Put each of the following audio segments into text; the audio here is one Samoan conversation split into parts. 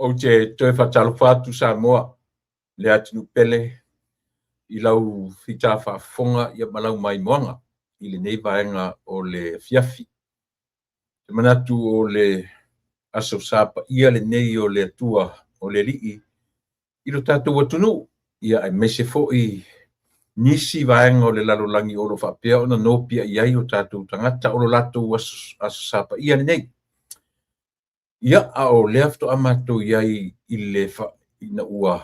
Ou te toe faatalofa atu Samoa, le atunuu pele i lau fita faafofoga ia ma lau maimoaga i lenei vaega o le afiafi. Ou te manatu o le Aso Sa paia lenei o le Atua o le Alii i lo tatou atunuu, ia aemaise foi nisi vaega o le lalolagi o lo o faapea ona nopiai ai o tatou tagata o lo latou Aso, Aso Sa paia lenei. Ia, a o lea faatoa matou i ai i le fa, ina ua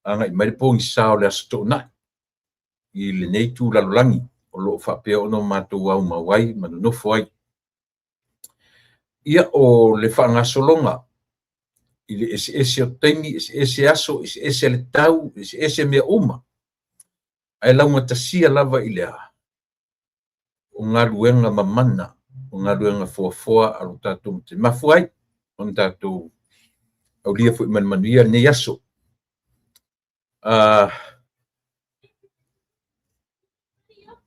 agai mai le pogisa o le Aso Toonai i lenei itu lalolagi o lo o faapea ona matou aumau ai ma nonofo ai. Ia, o le faagasologa i le eseese o taimi, eseese aso, eseese le tau, eseese mea uma, ae laugatasia lava i le a? O galuega mamana, o galuega foafoa a lo tatou Matai. Mafua ai ona tatou aulia foi ma le manuia lenei aso.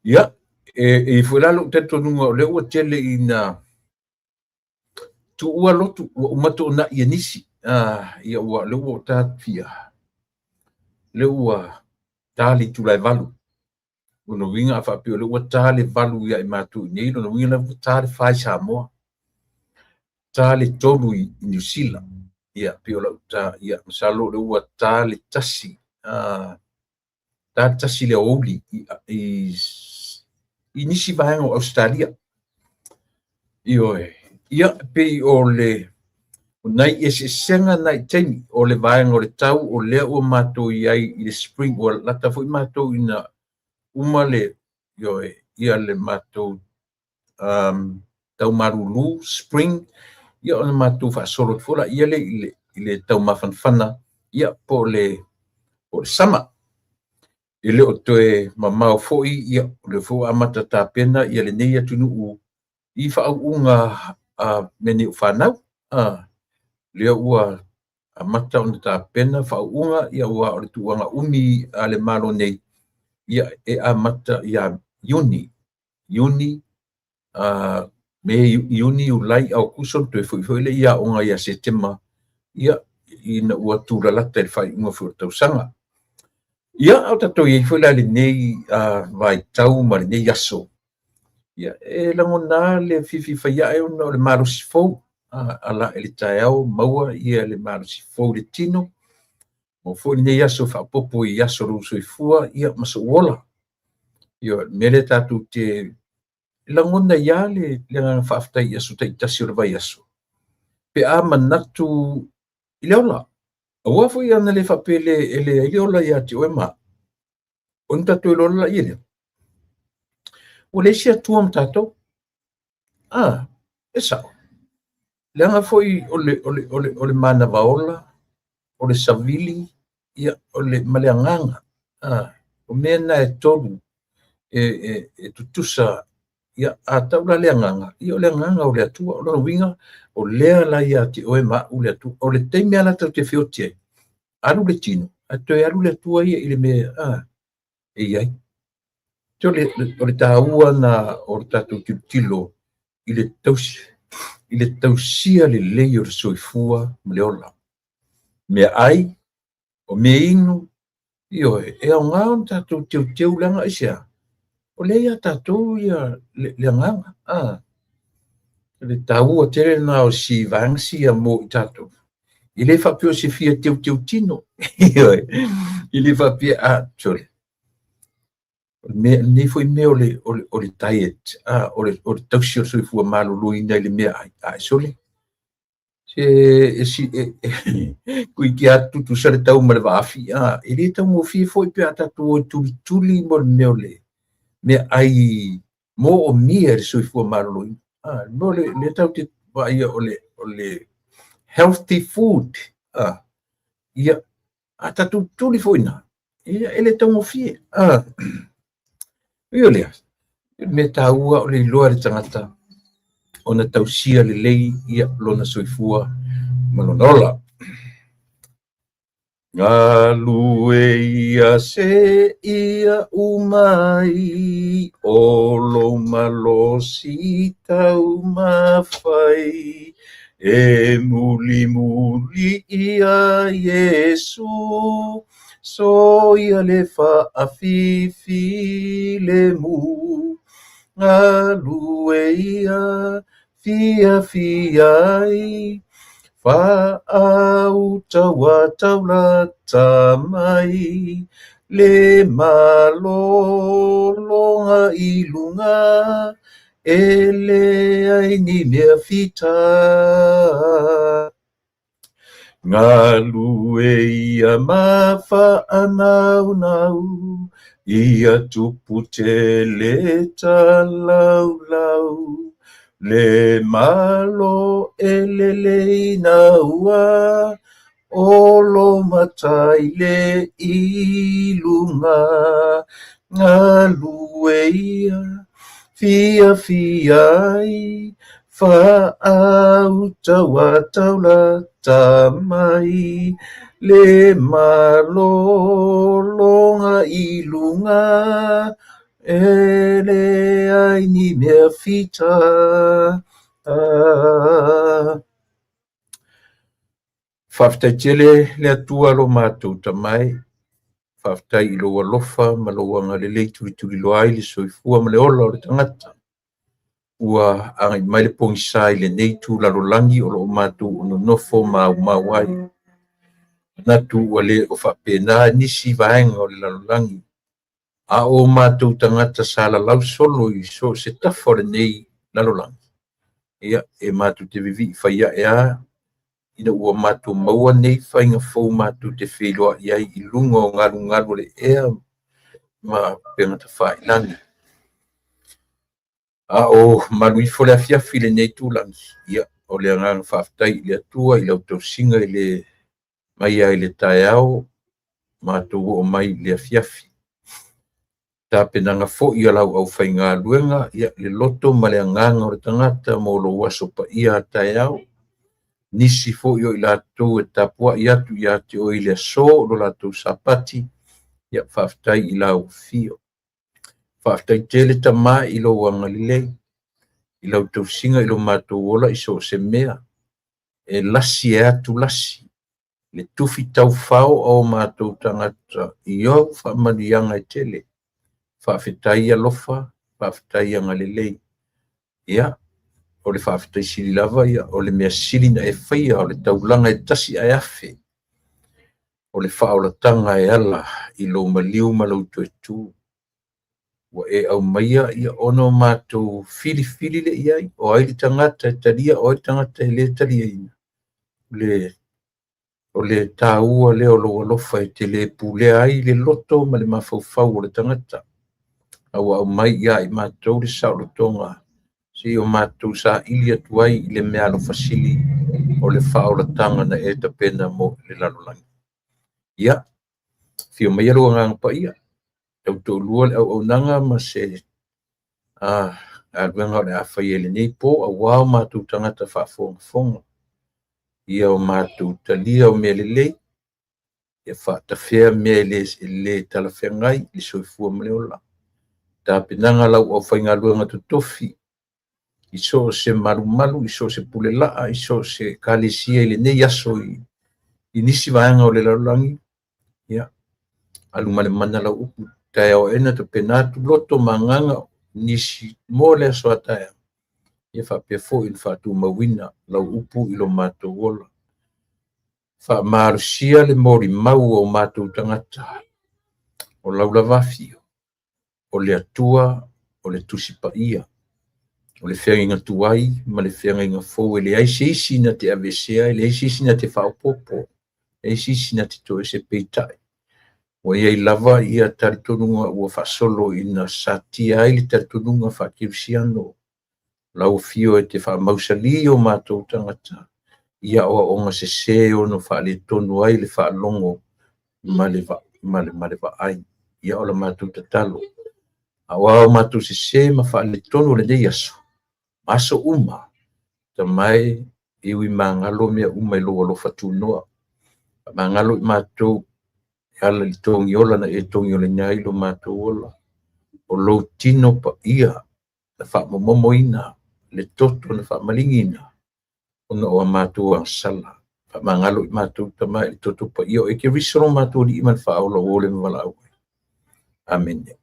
Ia, e i ai foi la lou talitonuga o lea ua tele ina tuua lotu, ua uma toonai e nisi. Ia ua lea ua tafia, lea ua ta le itula e 8. Lona uiga a faapea o lea ua ta le 8 ia i matou i inei, lona uiga lea ua ta le 4 i Samoa, ta le 3 i Niu Sila. Ia, pei o lau ta, ia, masalo o lea ua ta le 1, ta le 1 i le aoauli i nisi vaega o Ausetalia. Ioe. Ia, pei o le o nai eseesega nai taimi o le vaega o le tau o lea ua matou i ai i le spring, ua lata foi matou ina uma le, ioe, ia le matou tau malulu spring, ia ona matou faasolo atu foi laia lea i le tau mafanafana, ia po o le summer. E le o toe mamao foi, ia o lea foi ua amata tapena ia lenei atunuu i faauuga a mea nei o fanau. Lea ua amata ona tapena faauuga, ia aua o le tauaga umi a le Malo nei, ia e amata ia Iuni, Iuni, Me, Iuni, Iulai, Aokuso, ona toe foi foi lea i aoga ia Setema, ia, ina ua tulalata i le faaiuga foi o le tausaga. Ia, a o tatou i ai foi la i lenei vaitau ma lenei aso, ia, e lagona le fiafia faiae ona o le malosi fou. Ala i le taeao maua ia le malosi fou i le tino, maua foi lenei aso faaopoopo i aso o lou soifua, ia, ma sou ola. Ia, o le mea lea tatou te lagona ai lava le agaga faafetai i aso taitasi o le vaiaso, pe a manatu i le ola. Aua foi ana le faapea e leai le ola ia te oe ma au, ona tatou iloa lea lea, ua leai se Atua ma tatou. E sao. Leaga foi o le manava ola, o le savili, ia, o le, ma le agaga. O mea na e tolu e tutusa. Ia, a tau la le agaga, ia o le agaga o le Atua. O lona uiga, o lea la ia te oe ma au le Atua. O le taimi lava la tatou te feoti ai, alu le tino, ae toe alu le Atua ia i le mea e i ai. O le taua na o le tatou tilotilo i le tausi, i le tausia lelei o le soifua ma le ola. Meaai, o mea inu, ioe, e aoga ona tatou teuteu leaga aisea? O lea ia tatou ia le agaga, le taua tele lena o si vaega sia mo i tatou. E le faapea o se fia teuteu tino, ioe, e le faapea, sorry, o le mea, lenei foi mea o le diet, o le tausi o le soifua maloloina i le meaai, ae sole, se e si, toeitiiti lava tutusa le tau ma le vaafi, e le taugofie foi pe a tatou o e tulituli mo le mea o le meaai moomia e le soifua maloloina. Mo le lea tatou te vaaia o le healthy food, ia, a tatou tuli foi na, ia, e le taugofie. Ui o lea, o le mea taua o le iloa e le tagata ona tausia lelei ia lona soifua ma lona ola. Galue ia se ia umai, o lou malosi taumafai. E mulimuli ia Iesu, soia le faafifi lemu, galue ia fiafia ai, faauta ua taulata mai, le malologa i luga, e leai ni mea fita. Galue ia ma faanaunau, ia tupu tele talaulau, le malo e lelei ina ua olo matai le i luga. Galue ia fiafia ai, faauta ua taulata mai, le malologa i luga, e leai ni mea fita. Faafetai tele le Atua lo matou Tama e, faafetai i lou alofa ma lou agalelei tulituliloa ai le soifua ma le ola o le tagata. Ua agai mai le pogisa i lenei itu lalolagi o lo o matou nonofo maumau ai. Manatu ua le o faapena nisi vaega o le lalolagi, a o matou tagata sa lalau solo i so o se tafa o lenei lalolagi, ia, e matou te vivii fai ae lava ina ua matou maua nei faiga fou matou te feiloai ai i luga o galugalu o le ea ma upegatafailagi. A o malu ifo le afiafi i lenei itulagi, ia, o le agaga faafetai i le Atua i lau tausiga i le mai ai le taeao, matou oo mai i le afiafi. Tapenaga foi a lau aufaigaluega, ia, le loto ma le agaga o le tagata mo lou aso paia a taeao. Nisi foi o i latou e tapuai atu ia te oe i le aso o lo latou Sapati, ia, faafetai i lau afio. Faafetai tele Tama i lou agalelei, i lau tausiga i lo matou ola i so o se mea, e lasi e atu lasi, le tufi taufao a o matou tagata i au faamanuiaga e tele. Faafetai alofa, faafetai agalelei. Ia, o le faafetai sili lava, ia, o le mea sili na e faia, o le taulaga e tasi ae afe, o le faaolataga e ala i lou maliu ma lou toetu. Ua e aumaia, ia, ona o matou filifili le i ai, o ai le tagata e talia, o ai le tagata e le taliaina. O le taua lea o lou alofa e te le pulea ai le loto ma le mafaufau o le tagata. A ua aumai ia i matou le saolotoga, se i o matou saili atu ai i le mea alofa sili o le faaolataga na e tapena mo le lalolagi. Ia, fia maia lou agaga paia, tautoalua le auaunaga ma se galuega o le a faia i lenei po, aua o matou tagata faafogafoga. Ia o matou talia o mea lelei, ia faatafea mea e le talafeagai i le soifua ma le ola. Tapenaga lau aufaigaluega totofi, i so o se malumalu, i so o se pulelaa, i so o se ekalesia i lenei aso i nisi vaega o le lalolagi, ia, alu ma le mana lau upu, taeao aena tapena atu loto ma agaga nisi mo le aso a taeao, ia faapea foi ona faatumauina lau upu i lo matou ola. Faamalosia le molimau o matou tagata, o lau lava afio, o le Atua, o le Tusi Paia, o le feagaiga tuai ma le feagaiga fou, e leai se isi na te aveesea, e leai se isi na te faaopoopo, e leai se isi na te toese peitai. Ua iai lava ia talitonuga ua faasolo ina satia ai le talitonuga faakerisiano. Lau afio e te faamausali o matou tagata i aoaoga sese ono faaletonu ai le faalogo ma le vaai. Ia o la matou tatalo. A o a matou sese ma faaletonu o lenei aso, ma aso uma, Tama e, e ui magalo mea uma i lou alofa tunoa. Faamagalo i matou e ala i le togiola na e togiolaina ai lo matou ola. O lou tino paia na faamomomoina, le toto na faamaligiina. ona o a matou agasala. Faamagalo i matou tama i le toto paia o e Keriso lo matou Alii ma le Faaola ua le ma valaau ai. Amene.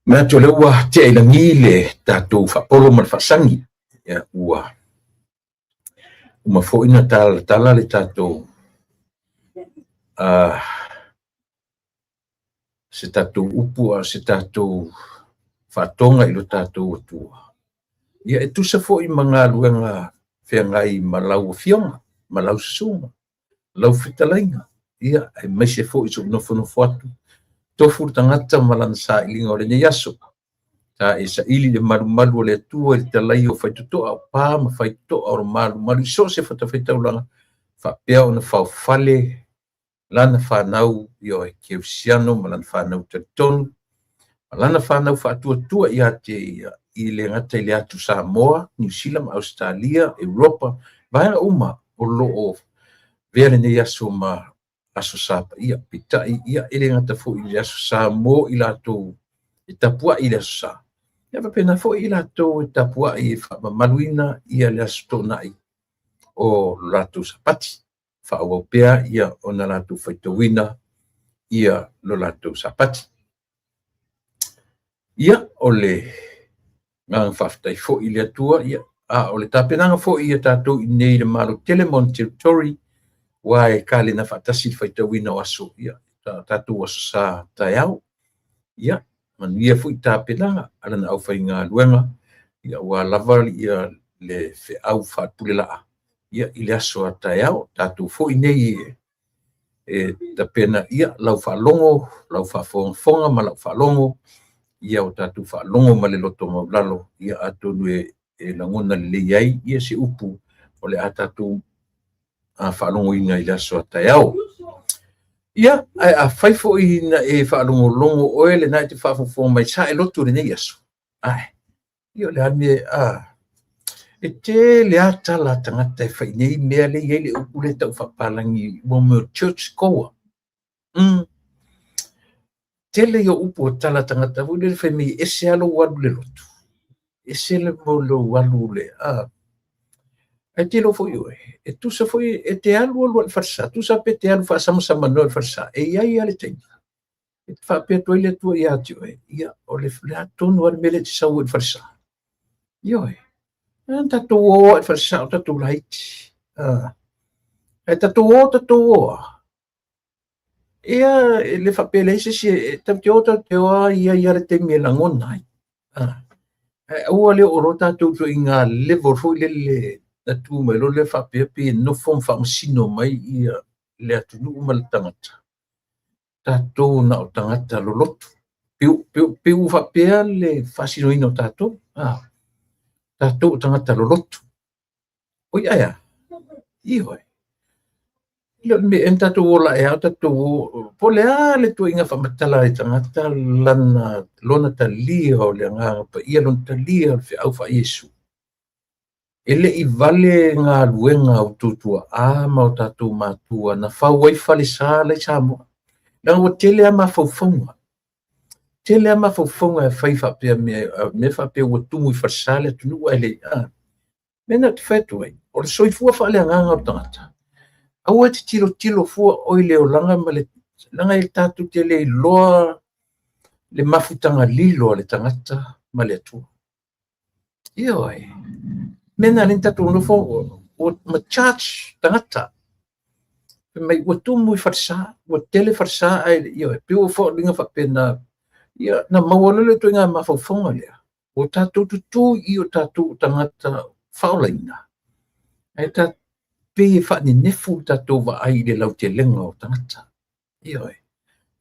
Manatu o lea ua tea i lagi le tatou faapolo ma le faasagi. Ia, ua uma foi na talatala le tatou se tatou upu a o se tatou faatoga i lo tatou Atua. Ia e tusa foi ma galuega feagai ma lau afioga, ma lau susuga, lau fetalaiga, ia aemaise foi si ou nofonofo atu, tofu le tagata ma lana sailiga o lenei aso. Sa e saili le malumalu o le Atua i le talaia o faitotoa o pa ma faitotoa o le malumalu i so o se fatafaitaulaga, faapea ona faofale lana fanau ioe kerisiano ma lana fanau talitonu ma lana fanau faatuatua ia te ia i le gata i le atu Samoa, Niu Sila ma Ausetalia, Europa, vaega uma o lo o avea lenei aso ma Aso Sa paia. Peitai, ia, e le gata foi i le Aso Sa mo i latou e tapuai i le Aso Sa, ia faapena foi i latou e tapuai e faamamaluina ia le Aso Toonai o lo latou Sapati. Faaauau pea ia ona latou faitauina ia lo latou Sapati. Ia, o le agaga faafetai foi i le Atua, ia, a o le tapenaga foi ia tatou i inei i le Malo tele ma ona territory, aua e kalena faatasi le faitauina o aso, ia, tatou Aso Sa taeao. Ia, manuia foi tapenaga a lana aufaigaluega, ia, aua lava ia le feau faapulelaa ia i le aso a taeao. Tatou foi nei e tapena ia lau faalogo, lau faafogafoga ma lau faalogo, ia o tatou faalogo ma le loto maulalo, ia atonu e lagona lelei ai ia se upu o le a tatou faalogoina i le aso a taeao. Ia, ae afai foi na e faalogologo oe lena e te faafogafoga mai sa e lotu i lenei aso, ae ia o le a le mea a e tele a tala a tagata e fai nei mea le i ai le upu lea tau faapalagi mo mea o church goer. Tele ia o upu o tala a tagata foi lele fai mai e ese lava lou alu i le lotu, ese le mo lou alu le a. Ae te iloa foi oe, e tusa foi e te alu alu i le falesa, tusa pe te alu faasamasamanoa i le falesa, e i ai lava le taimi e te faapea atu ai le Atua ia te oe, ia, o le a tonu lava le mea lea e te sau ai i le falesa. Ioe. E na tatou o i le falesa o tatou laiti. Ae tatou o, tatou o a. Ia, e le faapea e leai se isi, e tatou te o, tatou te o a, i ai lava le taimi e lagona ai. Ae aua le oo loa tatou i ituaiga level foi lele na tu mai loa lea faapea pei e nofo ma faamasino mai ia le atunuu ma le tagata. Tatou na o tagata loloto. Pei ua faapea le faasinoina o tatou. Tatou o tagata loloto. Oi ae a? Ioe. E le o le mea ea na tatou ola ae a tatou o, po o le a le ituaiga faamatala a le tagata lana, lona talia o le Agaga Paia, lona talia o le feau faa-Iesu. E le i vale galuega a outou tuaa ma o tatou matua na fau ai falesa la i Samoa. Leaga ua tele lava mafaufauga. Tele lava mafaufauga e fai faapea mea, mea faapea ua tumu i falesa le atunuu ae le i. Mea na ou te fai atu ai, o le soifua faaleagaga o le tagata, aua e te tilotilo fua oe i le olaga ma le, leaga e tatou te le iloa le mafutaga lilo a le tagata ma le Atua. Ioe. Mea na lea na tatou nofo ua ma charge tagata. Fai mai ua tumu i falesa, ua tele falesa ae ioe, pei ua foliga faapena. Ia na maua loa le ituaiga mafaufauga lea, ua tatou tutū i o tatou tagata faaolaina, ae ta pei e faanenefu le tatou vaai i le lautelega o tagata. Ioe.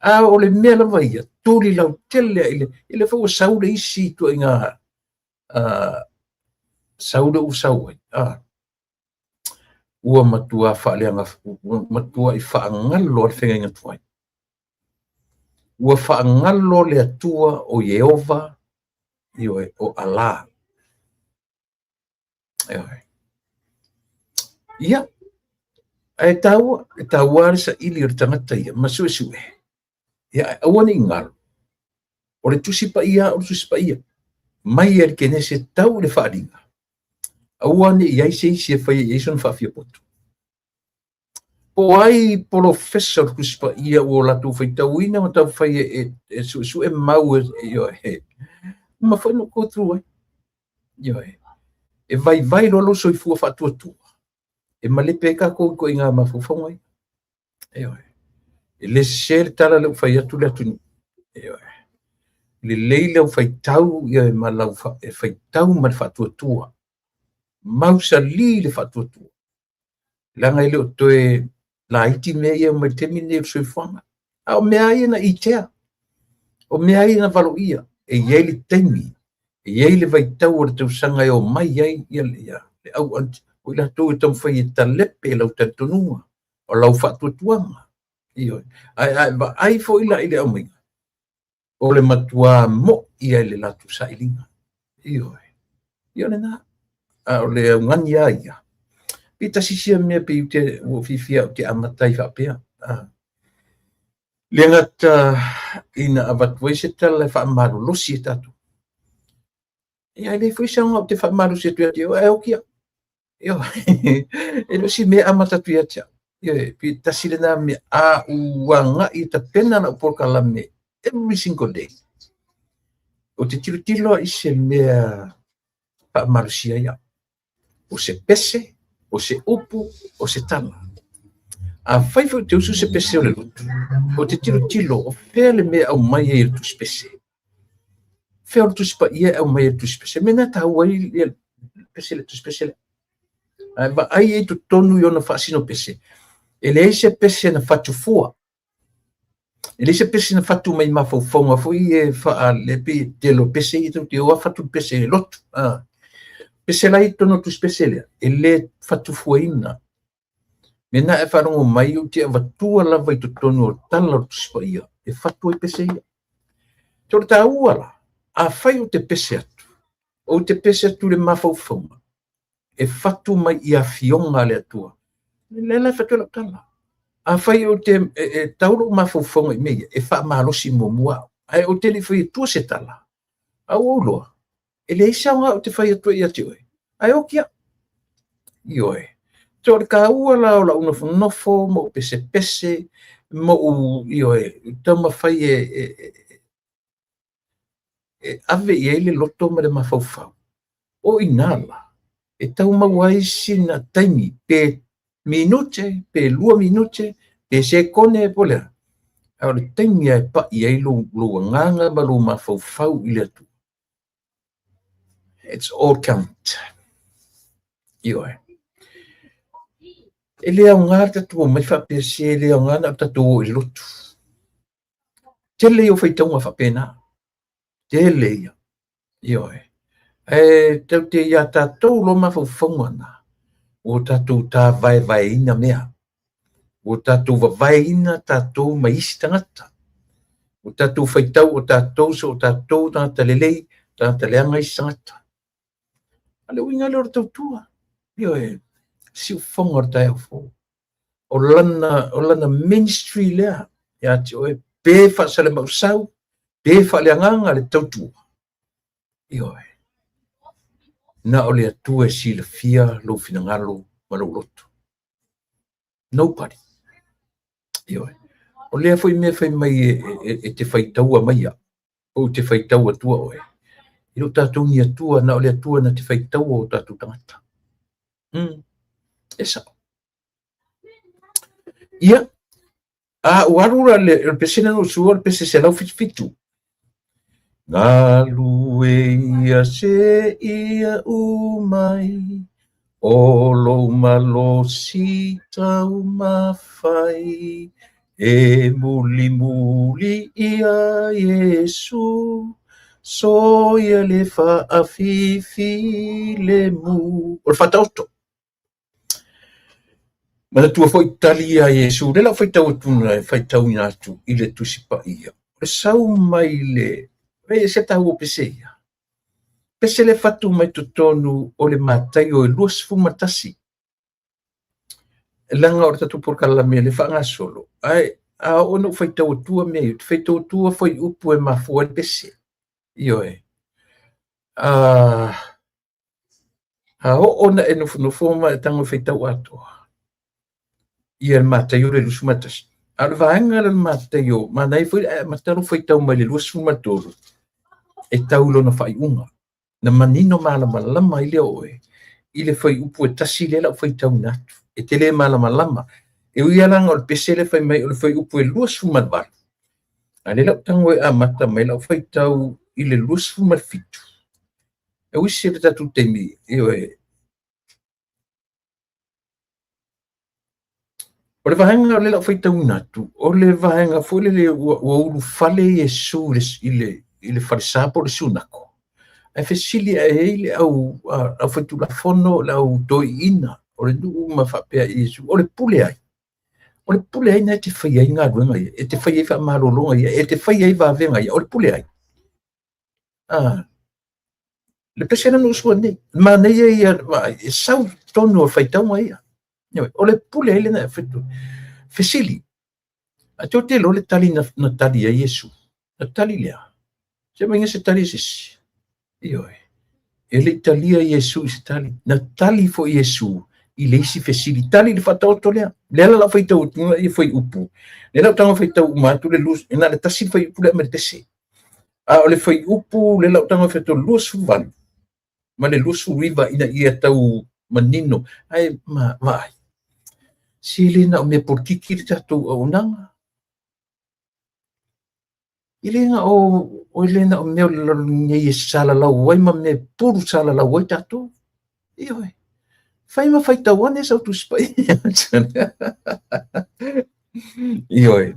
A o le mea lava ia, tuli lautele i le, i le foi ua sau le isi ituaiga sau le ua sau ai. Ua matua faaleaga, ua matuai faagalo a le feagaiga tuai. Ua faagalo le Atua o Ieova, ioe, o Allah. Ioe. Ia, ae taua, e taua le saili o le tagata ia ma suesue. Ia, ae aua ne i galo, o le Tusi Paia o le Tusi Paia, mai lava i le Kenese tau i le Faaaliga, aua ne i i ai se isi e faia i ai sona faafiapoto. Po o ai polofesa o le Tusi Paia ua latou faitauina ma taumafai e suesue mau e, uma foi ona go through ai. Ioe. E vaivai loa lou soifua faatuatua, e malepe ai tatou i ituaiga mafaufauga ia. Ioe. E le sese le tala lea ua fai atu le atunuu. Ioe. Lelei lau faitau ia ma lau e faitau ma le faatuatua. Mausali le faatuatua. Leaga e le o toe laiti mea ia mai le taimi lenei o le soifuaga. A o mea ia na itea. O mea ia na valoia. E i ai le taimi, e i ai le vaitau o le tausaga e omai ai ia le au o i latou e taumafai e talepe lau talitonuga, o lau faatuatuaga. Ioe. Ae a e vaai foi la i le aumaiga, o le matua mo'i ia i le latou sailiga. Ioe. Ia o lena. A o le augani lava ia, pe tasi sia mea pei ou te ua fiafia ou te amata ai faapea. Le gata ina avatu ai se tala e faamalolosi e tatou. Ia, e leai foi se aoga ou te faamalosi atu ia te oe, ae oki au. E le o se mea e amata atu ia te au. Ioe, pe tasi lena mea a ou agai e tapena lau polokalame every single day. Ou te tilotilo i se mea faamalosia ai au. O se pese, o se upu, o se tala. Afai foi ou te usu se pese o le lotu, ou te tilotilo o fea le mea e aumai ai e le tusi pese. Fea o le Tusi Paia e aumai ai le Tusi Pese. Mea na taua ai le pese le Tusi Pese lea. Ae vaai ai totonu i ona faasino pese. E leai se pese na fatu fua. E leai se pese na fatu mai mafaufauga foi e faa le pei e tele o pese ia tatou te o lava fatu le pese e lotu. Pese la i totonu o le Tusi Pese lea, e le fatu fuaina. Mena e faalogo mai ou te avatua lava i totonu o tala o le Tusi Paia e fatu ai pese ia. So o le taua la, afai ou te pese atu, ou te pese atu i le mafaufauga e fatu mai i afioga a le Atua, lea la e fatu ai lau tala. Afai ou te e tau lou mafaufauga i mea ia, e faamalosi muamua au. Ae ou te le i fai atua se tala, a ua ou iloa, e leai se aoga ou te fai atu ai ia te oe, ae oki au. Ioe. So o le taua la o lau nofonofo ma ou pesepese ma ou, ioe, taumafai e, e, e, e ave i ai le loto ma le mafaufau. O i inā la, e tau maua ai sina taimi, pe minute, pe 2 minute, pe sekone, po o le a. A o le taimi lava e pai ai lou, lou agaga ma lou mafaufau i le Atua. It's all count. Ioe. E le aoga le tatou omai faapea se e le aoga na o tatou o i le lotu. Tele ia o faitauga faapena. Tele ia. Ioe. Ae tatou te iā tatou loa mafaufauga na, ua tatou tāvaevaeina mea. Ua tatou vavaeina tatou mai isi tagata. Ua tatou faitau o tatou so o tatou tagata lelei, tagata leaga isi tagata. A o le uiga lea o le tautua. Ioe, siufofoga o le taeao fou. O lana, o lana ministry lea ia te oe, pe faasalamausau, pe faaleagaga le tautua. Ioe. Na o le Atua e silafia lou finagalo ma lou loto. Nobody. Ioe. O lea foi mea fai mai e, e, e te faitaua mai au, ou te faitau atua oe. E le o tatou ni Atua, na o le Atua na te faitaua o tatou tagata. E sao. Ia, a ua alu la le, le pese lea na ou sua, o le pese 177. Galu e ia se ia u mai, o lou malosi taumafai, e mulimuli ia Iesu, soia le faafifi lemu. O le faataoto. Manatua foi tali ia Iesu, lea la ou faitau atu e faitauina atu i le Tusi Paia. O le sau mai le, e ese taua o pese ia. Pese le fatu mai totonu o le Mataio e 21. Leaga o le tatou polokalame le faagasolo, ae a oo ina ou faitau atua mea ia, ou te faitau atua fuaiupu e mafua ai le pese. Ioe. A oo ina e nofonofo ma e tago e faitau atoa ia le Mataio le 21. A o le vaega lea o le Mataio, manaia foi ae amata lou faitau mai le 23 e tau i lona faaiuga. Na manino malamalama ai lea o oe i le fuaiupu e tasi lea la ou faitauina atu. E te le malamalama. E ui lava leaga o le pese lea fai mai o le fuaiupu e 28, a o lea la ou tago e amata mai lau faitau i le 27. E uisi le tatou taimi, ioe. O le vaega lea la ou faitauina atu, o le vaega foi lele ua ulufale Iesu i le falesa po o le sunako, ae fesili ae ai le au faitulafono, le au toeaiina o le nuu ma faapea i Iesu, o le pule ai? O le pule ai na e te faia ai galuega ia, e te faia ai faamalologa ia, e te faia ai vavega ia, o le pule ai? Le pese lea na usu nei, manaia ia, e sau tonu o faitauga ia. O le pule ai lena e fesili. Ae tou te iloa le tali na tali ai Iesu. Na tali lea. Se mai se tali se isi. Ioe. E le i talia Iesu i se tali. Na tali foi Iesu i le isi fesili. Tali le faataoto lea. Lea la lau faitau atu ia fuaiupu. Lea la ou tago faitau uma atu le lus, na le tasi le fuaiupu lea ma le pese. A o le fuaiupu lea la ou tago faitau 28 ma le 29 ina ia tau manino. Ae ma vaai, se le na o mea polokiki le tatou auaunaga. E le na o, e le na o mea o le lalolagi nei e salalau ai ma mea pulu salalau ai tatou. Ioe. Fai ma faitau ane sau Tusi Paia. Ioe.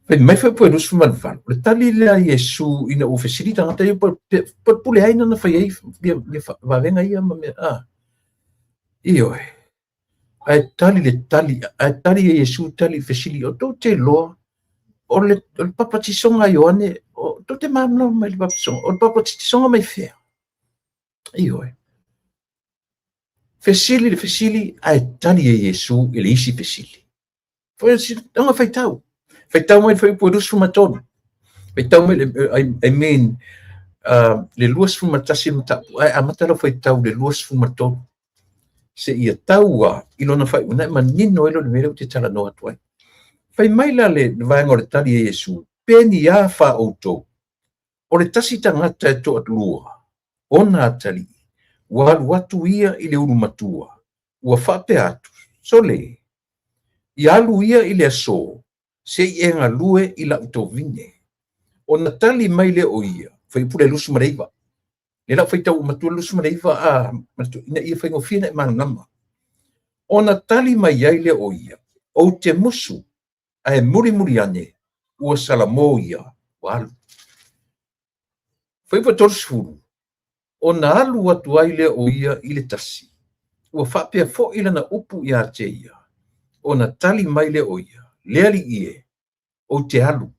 Fai mai foi po e 28, o le tali lea a Iesu ina ua fesili tagata ia po o pule ai na fai ai ia vavega ia ma mea, a. Ioe. Ae tali le tali, ae tali e Iesu tali i fesili, o tou te iloa, o le papatisoga a Ioane, o tou te malamalama mai i le papatisoga, o le papatisoga mai fea? Ioe. Fesili le fesili, ae tali e Iesu i le isi fesili. Ona faitau. Faitau mai le fuaiupu e 23. Faitau mai, I mean, le 21 mataupu, ae amata lau faitau le 23. Se ia tau a i lona faaiuga, e manino ai le mea lea ou te talanoa atu ai. Fai mai la le vaega o le tali a Iesu, pe ni a fa outou, o le tasi tagata e toalua, ona atalii, ua alu atu ia i le ulu matua, ua faapea atu, Sole, ia alu ia i le aso, se i e galue i lau tovine. Ona tali mai lea o ia, fuaiupu le 29, le lau faitau ua matua le 29, a, ina ia faigofie na e malamalama. Ona tali mai ai lea o ia, ou te musu, ae mulimuli ane, ua salamo ia, ua alu. Fuaiupu 30, ona alu atu ai lea o ia i le tasi, ua faapea foi lana upu ia te ia, ona tali mai lea o ia, le alii e, ou te alu,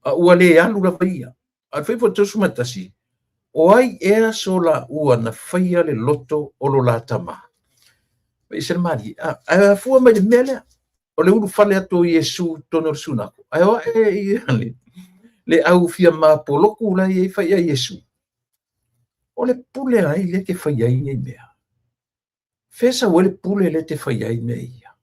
a ua le alu lava ia. A o le fuaiupu 31, o ai ea so laua na faia le loto o lo la tama? E ese le malie. Ae afua mai le mea lea, o le ulufale atu o Iesu i totonu o le sunako. Ae o ae ia le au fia mapoloku la e i ai fai ia Iesu. O le pule ai lea te fai ai nei mea. Fea sau ai le pule lea te fai ai mea ia.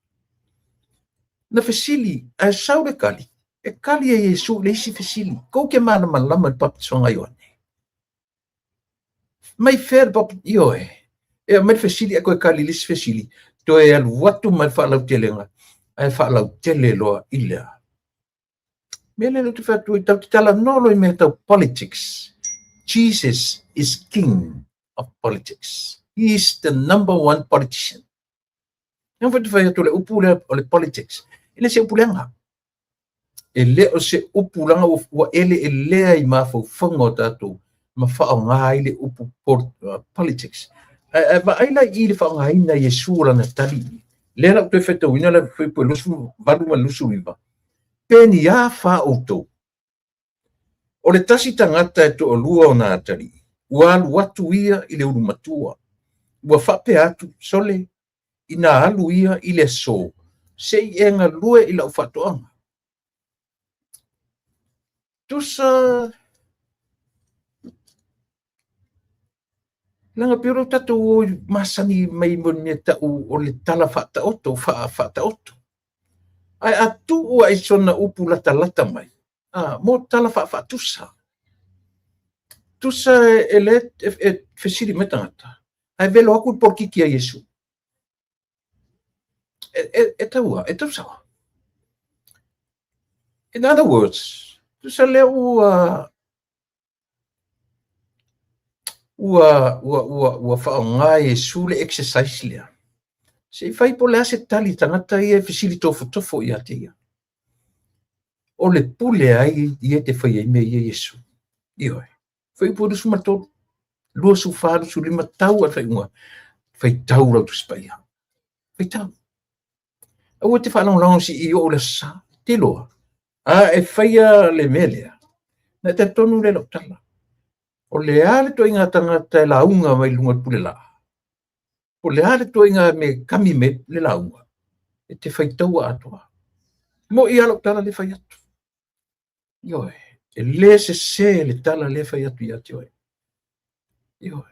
Na fesili, ae sau le tali, e tali e Iesu i le isi fesili. Kou te malamalama i le papatisoga a Ioane. Mai fea le papa, ioe. E aumai le fesili ae toe tali i le isi fesili, toe alu atu ma le faalautelega, ae faalautele loa i lea. Mea lea ou te fai atu ai, tatou te talanoa loa i mea tau politics. Jesus is king of politics. He is the number one politician. Nā foi te fai atu le upu lea o le politics. E le se upu leaga. E le o se upu leaga ua eleelea i mafaufauga o tatou ma faaaoga ai le upu politics. Ae vaai la i le faaaogaina Iesu o lana tali. Lea la ou toe faitauina le Fuaiupu 28 ma le 29, Pe ni a fa outou? O le tasi tagata e toalua ona atalii, ua alu atu ia i le ulu matua, ua faapea atu, Sole, ina alu ia i le aso, se i e galue i lau faatoaga. Tusa leaga pei o lea ua tatou o masani mai mo le mea tau o le tala faataoto, faataoto. Ae a tuu lava i sona upu latalata mai, mo tala faafaatusa. Tusa e le e fesili mai tagata, ae velo atu le polokiki a Iesu. E tau e tau sao. In other words, tusa lea ua faaaoga e Iesu le exercise lea. Se i fai po o le a se tali tagata ia e fesili tofotofo ia te ia. O le pule ai ia te fai ai mea ia Iesu. Ioe. Fuaiupu 23, 24, 25 tau a le faaiuga. Faitau lau Tusi Paia. Faitau. Aua te faalagolago se i oo i le Aso Sa. Te iloa. A e faia le mea lea, na e talitonu lea i lau tala. O le a le ituaiga tagata e lauga mai luga o le pule laa? O le a le ituaiga mea e kami mai le lauga? E te faitaua atoa. Mo'i lava lau tala lea fai atu. Ioe, e le sese le tala lea fai atu ia te oe. Ioe.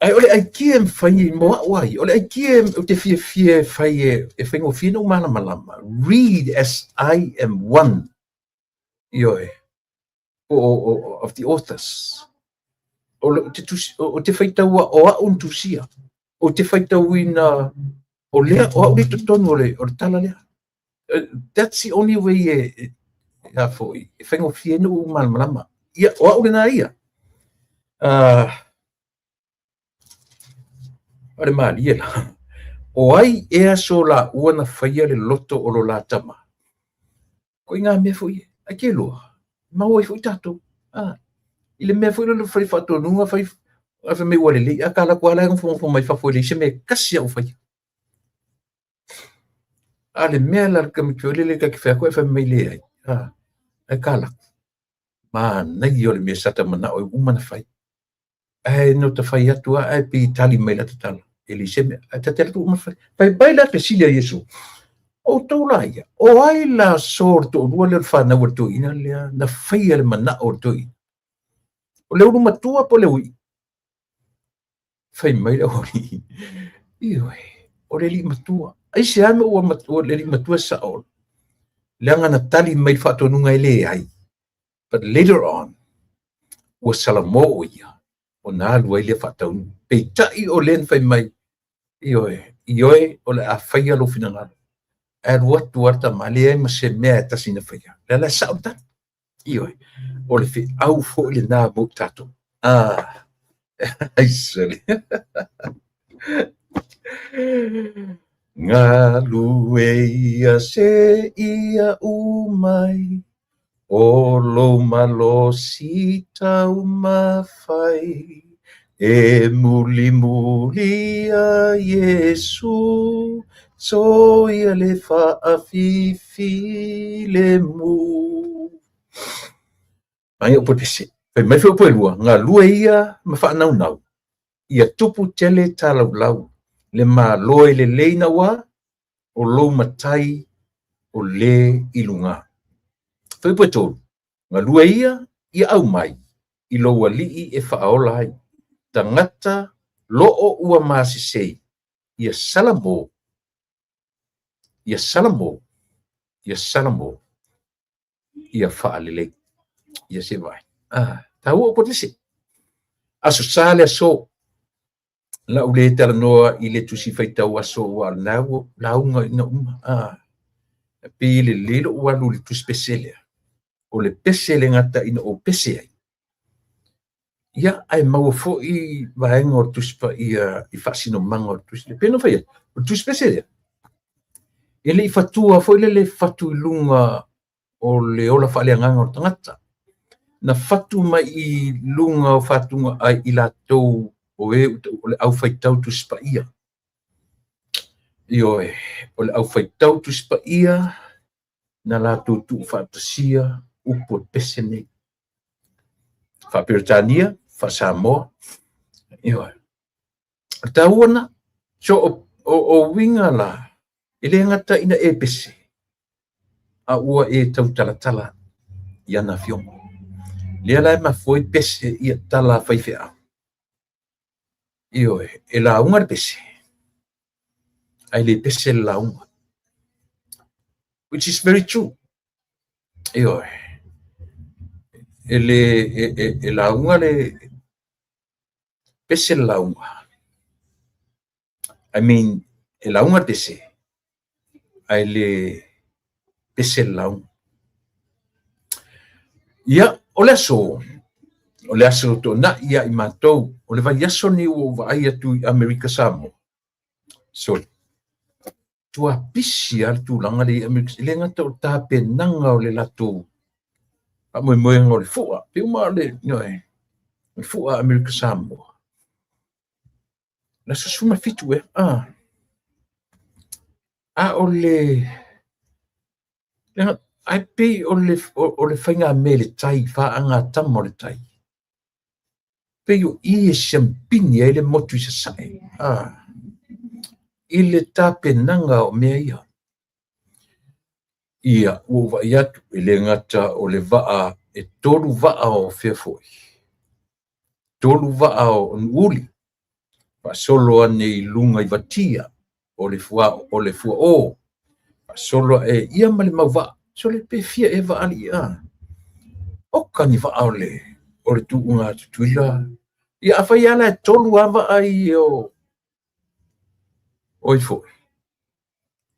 Ae o le aikia e mafai mo au ai, o le aikia ou te fiafia e fai e faigofie ona ou malamalama. Read as I am one. Ioe. O, of the authors. O, le, te, tusi, o, te faitaua o au na tusia. O te faitauina o lea, o au le totonu o le tala lea. That's the only way e a foi, e faigofie ona ou malamalama. Ia, o au lena ia. O le malie la. O ai ea so laua na faia le loto o lo la tama? Ko i ngā mea foi e. Ai te loa. Maua ai foi tatou. I le mea foi lele fai faatonuga, fai, a fai mai ua lelei, a ka alu atu lava la e nofonofo mai fafo e leai se mea e tasi a ua faia. A le mea la le tamaiti foi lele ta te fai atu ae fai mai leai. Ae ka alu atu. Manaia o le mea sa ta manao e uma ona fai. Ae no ta fai atu lava ae pei e tali mai lata tala. E leai se mea. Ae ta te alu atu uma ona fai. Fai mai la fesili a Iesu. Outou la ia, o ai la so le toalua lea o le fanau a le toeaina lea na faia le manao o le toeaina? O le ulu matua po o le ui'i? Fai mai le aualii, ioe, o le alii matua. Aisea mea ua le alii matua e sao? Leaga na tali mai le faatonuga e leai. But later on, ua salamo o ia, ona alu ai lea faataunuu. Peitai o lea na fai mai, ioe, ioe, o le a faia lou finagalo. Ae alu atu lava le tama, leai ma se mea e tasi na faia. Lea la e sao le tali. Ioe, o le feau foi lena mo i tatou. Ai sole. Galue ia se ia umai, o lou malosi taumafai, e mulimuli ia Iesu, soia le faafifi le mu. Manaia upu e pese. Fai mai foi upu e lua, galue ia ma faanaunau, ia tupu tele talaulau, le Malo e lelei na ua, o lou matai o le i luga. Fai upu e tolu, galue ia, ia aumai, i lou alii e faaola ai, tagata loo ua masesei, ia salamo, ia salamo, ia salamo, ia faalelei. Ia se vaai. Taua upu e pese. Aso Sa le aso. La ou le talanoa i le tusi faitau aso ua lena ua lauga ina uma. E pei e lelei lou alu i le tusi pese lea. O le pese le gata ina ou pese ai. Ia, ae maua foi vaega o le Tusi Paia i faasinomaga o le tusi lea. Pei ona fai atu, o le tusi pese lea, e le i fatua foi lele fatu i luga o le ola faaleagaga o le tagata. Na fatu mai i luga o fatuga ai i latou o e o le aufaitau Tusi Paia. Ioe, o le aufaitau Tusi Paia na latou tuufaatasia upu o le pese nei. Faa-Peretania, faa-Samoa. Ioe. O le taua lena. So, o uiga la, e le gata ina e pese, a ua e tautalatala i ana afioga. Lea la e mafua ai pese ia tala a faifeau. Ioe, e lauga le pese, ae le pese le lauga. Which is very true. Ioe, e le e lauga le pese le lauga. I mean, e lauga le pese, ae le pese le lauga. Ia, o le aso, o le aso Toonai ia i matou, o le vaiaso lenei ua ou vaai atu i Amerika Samoa. Sorry. Tua pisi lava le tulaga lea i Amerika, e le gata o le tapenaga o le latou faamoemoega o le fua, pe uma le, ioe, o le fua Amerika Samoa. Le aso 17 ea, ah. A o le, ae pei o le, o le faigamea i le tai, faagatama o le tai. Pei o i e siampini ai le motu i Sasae, ah, i le tapenaga o mea ia. Ia, ua ou vaai atu, e le gata o le vaa, e 3 vaa o fea foi, 3 vaa o Nuuuli, faasolo ane i luga i Vatia, o le fua, o le fuaō, faasolo ae ia ma le mau vaa. Sole pe fia ea vaa alii a. Oka ni vaa o le, o le tuuga a Tutuila. Ia afai lava la e 3 lava vaa ia o, o ai foi.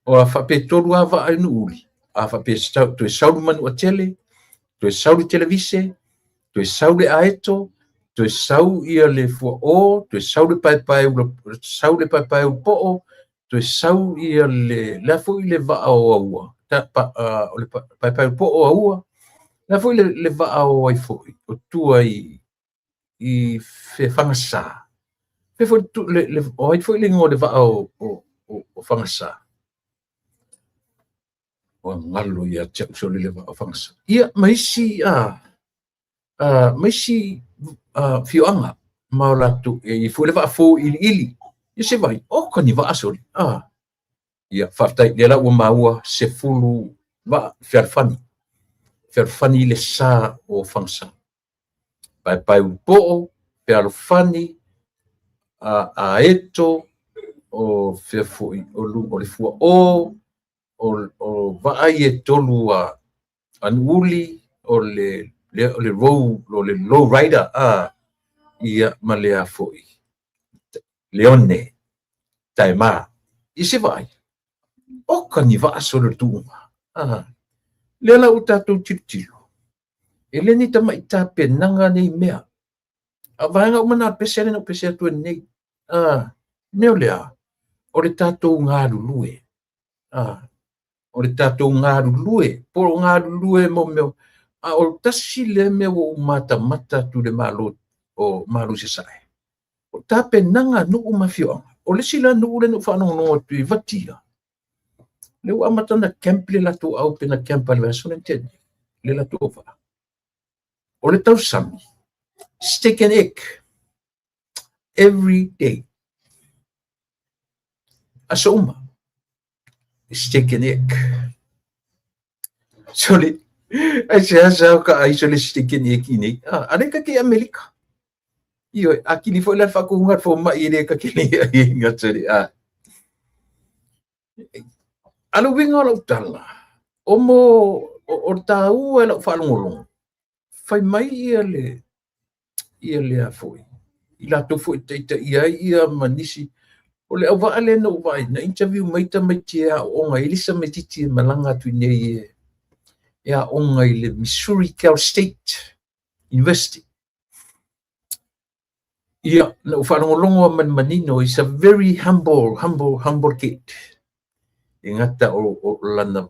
O a faapea e 3 lava vaa i Nuuuli, a faapea toe sau le Manuatele, toe sau le Televise, toe sau le Aeto, toe sau ia le fuaō, toe sau le paepae ula, sau le paepae ulupoo, toe sau ia le, le a foi le vaa o Aua, ta, pa, o le paepae ulupoo o Aua, le a foi le vaa o ai foi, o tua i fea Fagasa. Fea foi le, le, o ai foi le igoa o le vaa o Fagasa. Ua galo ia te au sole le vaa o Fagasa. Ia, ma isi, ma isi afioaga ma o latou, e i ai foi le vaa fou iliili. Ia se vai, oka ni vaa sole. Ia, faafetai, lea la ua maua 10 vaa fealofani. Fealofani le sa o Fagasa. Paepae ulupoo, fealofani, aeto, o fea foi, o le fuaō, o vaa ia e 3 a Nuuuli, o le, o le row, o le low rider, ia ma le a foi, Leone, Taema. Ia se vaai, oka ni vaa sole o le tuuga. Lea la ua tatou tilotilo, e le ni tamai tapenaga nei mea. A vaega uma na pese lea na ou pese atu ai nei. Mea o lea, o le tatou galulue. O le tatou galulue, po o galulue mo mea. A o tasi lea mea ua ou matamata atu i le Malo o Malo i Sasae. O tapenaga a nuu ma afioaga. O le isi la nuu lea na ou faalogologo atu i Vatia, lea ua amata ona camp le latou au pe na camp le vaiaso lea na tea nei, le latou vaa. O le tausami, steak and egg, every day. Aso uma, steak and egg. Sole, ai se asa o ka ai sole steak and egg i nei. A le ka ke Amerika. Ioe, a kini foi la whakuhunga fo mai e le ka ke nei ai e nga sole. A le uiga o lau tala, o mo, o le tāua e lau faalogologo, fai mai ia le, ia le a foi, i latou foi taitaia ai ia ma nisi, o le auvaa lea na ou vaai, na interview mai tamaiti e aooga, e le se tamaitiiti e malaga atu i nei e aoga i le Missouri Cal State University. Ia, na ou faalogologo ma le manino, is a very humble, humble, humble kid. E gata o lana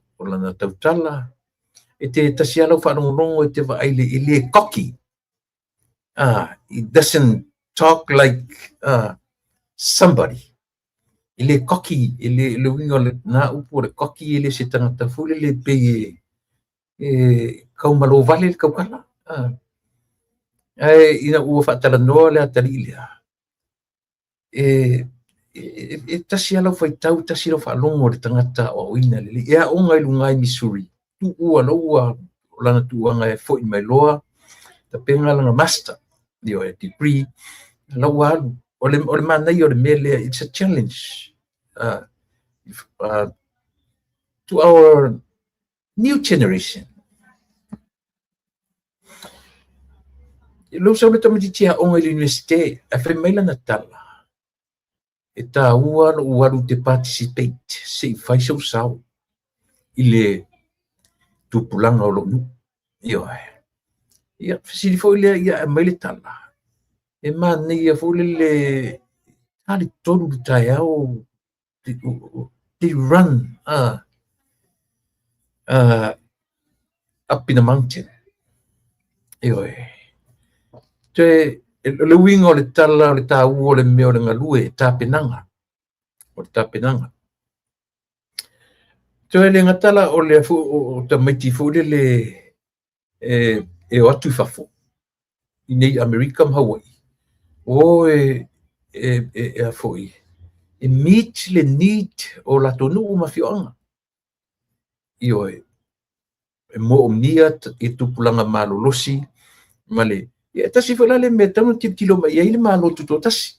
tautala, e te tasi lava lau faalogologo e te vaai e le cocky. It doesn't talk like somebody. E le cocky, e le, le uiga o lena upu o le cocky, e le se tagata foi lele e pei e kaumalo vale le taukala. Ae ina ua faatalanoa le atalii lea, e tasi lava lau faitau, tasi lau faalogo i le tagata aoaoina lelei. E aoga i luga i Missouri, tuua loa lana tuuaga e foi mai loa, tapena lana master, ioe, degree, la ua alu. O le manaia o le mea lea, it's a challenge to our new generation. Lou sau le tamaitiiti e aoga i le Universite, ae fai mai lana tala, e taua lou alu ou te participate se i fai sou sao i le tupulaga o lou nuu. Ioe. Ia, fesili foi lea, ia aumai le tala, e manaia foi lele 4 i le 3 i le taeao they run up in the mountain. Ioe. Toe, o le uiga o le tala o le taua o le mea o le galue, tapenaga. O le tapenaga. Toe le gata la o le o tamaiti foi lele e o atu i fafo, i nei Amerika ma Hawaii, o e a foi, e meet le need o latou nuu ma afioaga. Ioe, e moomia i tupulaga malolosi ma le... Ia, e tasi foi la le mea e tatau ona tilotilo mai i ai le Malo Tutoatasi.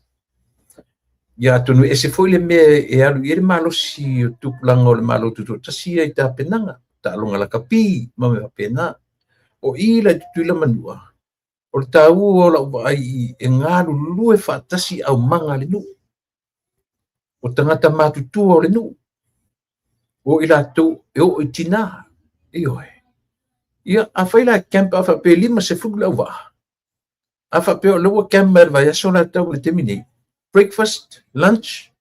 Ia, atonu e ese foi le mea e alu i ai le malosi o tupulaga o le Malo Tutoatasi ia i tapenaga, taaloga lakapi ma mea faapena. O i la i Tutuila ma Manua, o le taua o lau vaai e galulue faatasi aumaga a le nuu, o tagata matutua o le nuu, o i latou e oo i tina. Ioe. Ia, afai la e camp a faapea e 50 le auvaa, a faapea o lea ua camp mai le vaiaso la tau i le taimi nei, breakfast, lunch,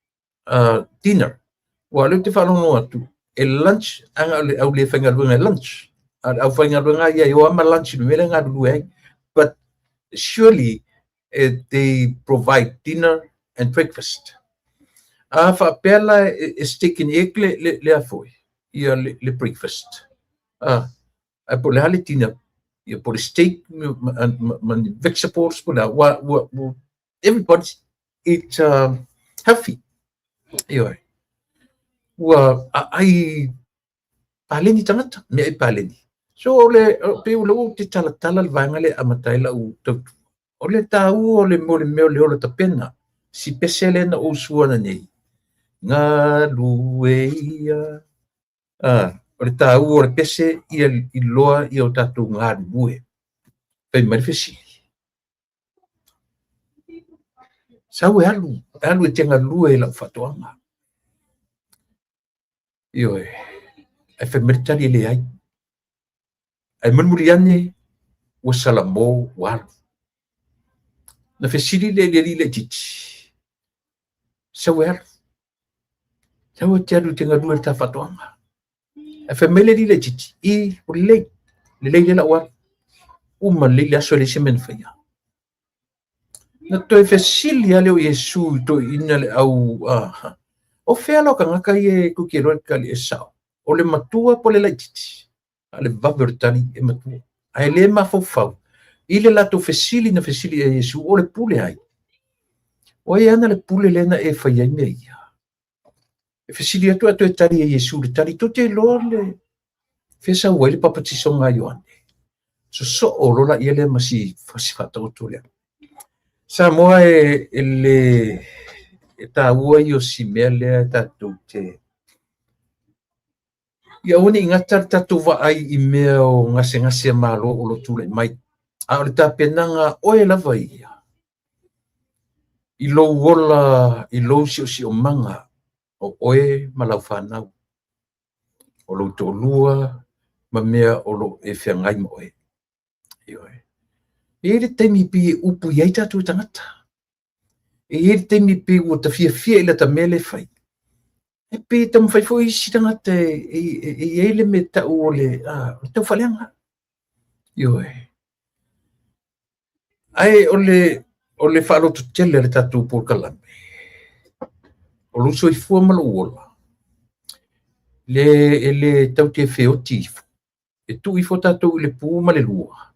dinner. Ua lea ou te faalogologo atu, e lunch, aga o le au le faigaluega e lunch. A o le aufaigaluega ia e o lava ma lunch i le mea lea e galulue ai. But surely they provide dinner and breakfast. A faapea la e steak and egg le a foi, ia le breakfast. Ae po o le a le dinner, ia po o le steak ma ni vegetables po o le a, ua everybody eat healthy. Ioe. Ua aai paleni tagata, mea ai paleni. So o le, pei o lea ou te talatala le vaega lea e amata ai lau tautua. O le taua o le mo le mea o le ola tapena, si pese lea na ou sua nei, galue ia. O le taua o le pese ia iloa ia o tatou galulue. Fai mai le fesili. Sau e alu, e alu e te galue i lau faatoaga. Ioe, ae fai mai le tali e leai. Ae mulimuli ane, ua salamo ua alu. Na fesili lea i le alii laitiiti, sau e alu. Sau e te alu i te galue i le ta faatoaga. Ae fai mai le alii laitiiti, i, ua lelei, lelei lea lau alu. Uma lelei le aso e leai se mea na faia. Na toe fesili lava lea o Iesu i toeaiina le au, o fea la o tagata ia e tou te iloa e tali e sao? O le matua po o le laitiiti? A o le vave o le tali e matua. Ae le mafaufau i le latou fesili na fesili i ai Iesu, o le pule ai? O ai e ana le pule lea na e fai ai mea ia? E fesili atu ae toe tali e Iesu le tali, tou te iloa le fea sau ai le papatisoga a Ioane. Sosoo loa laia lea ma si faataoto lea. Samoa e le e taua ia o si mea lea e tatou te ia aua ne i gata le tatou vaai i mea o gasegase a Malo o lo o tulai mai, a o le tapenaga a oe lava ia i lou ola, i lou siosiomaga o oe ma lau fanau, o lou toalua ma mea o lo o e feagai ma oe. Ioe. E i ai le taimi pei e upu i ai tatou tagata. E i ai le taimi pei ua ta fiafia i lata mea lea e fai. E pei e taumafai foi isi tagata e i ai le mea tau o le taufaaleaga. Ioe. Ae o le faalototele a le tatou polokalame, O lou soifua ma lou ola, le e le tatou te feoti ifo, e tuu ifo tatou i le pu ma le lua.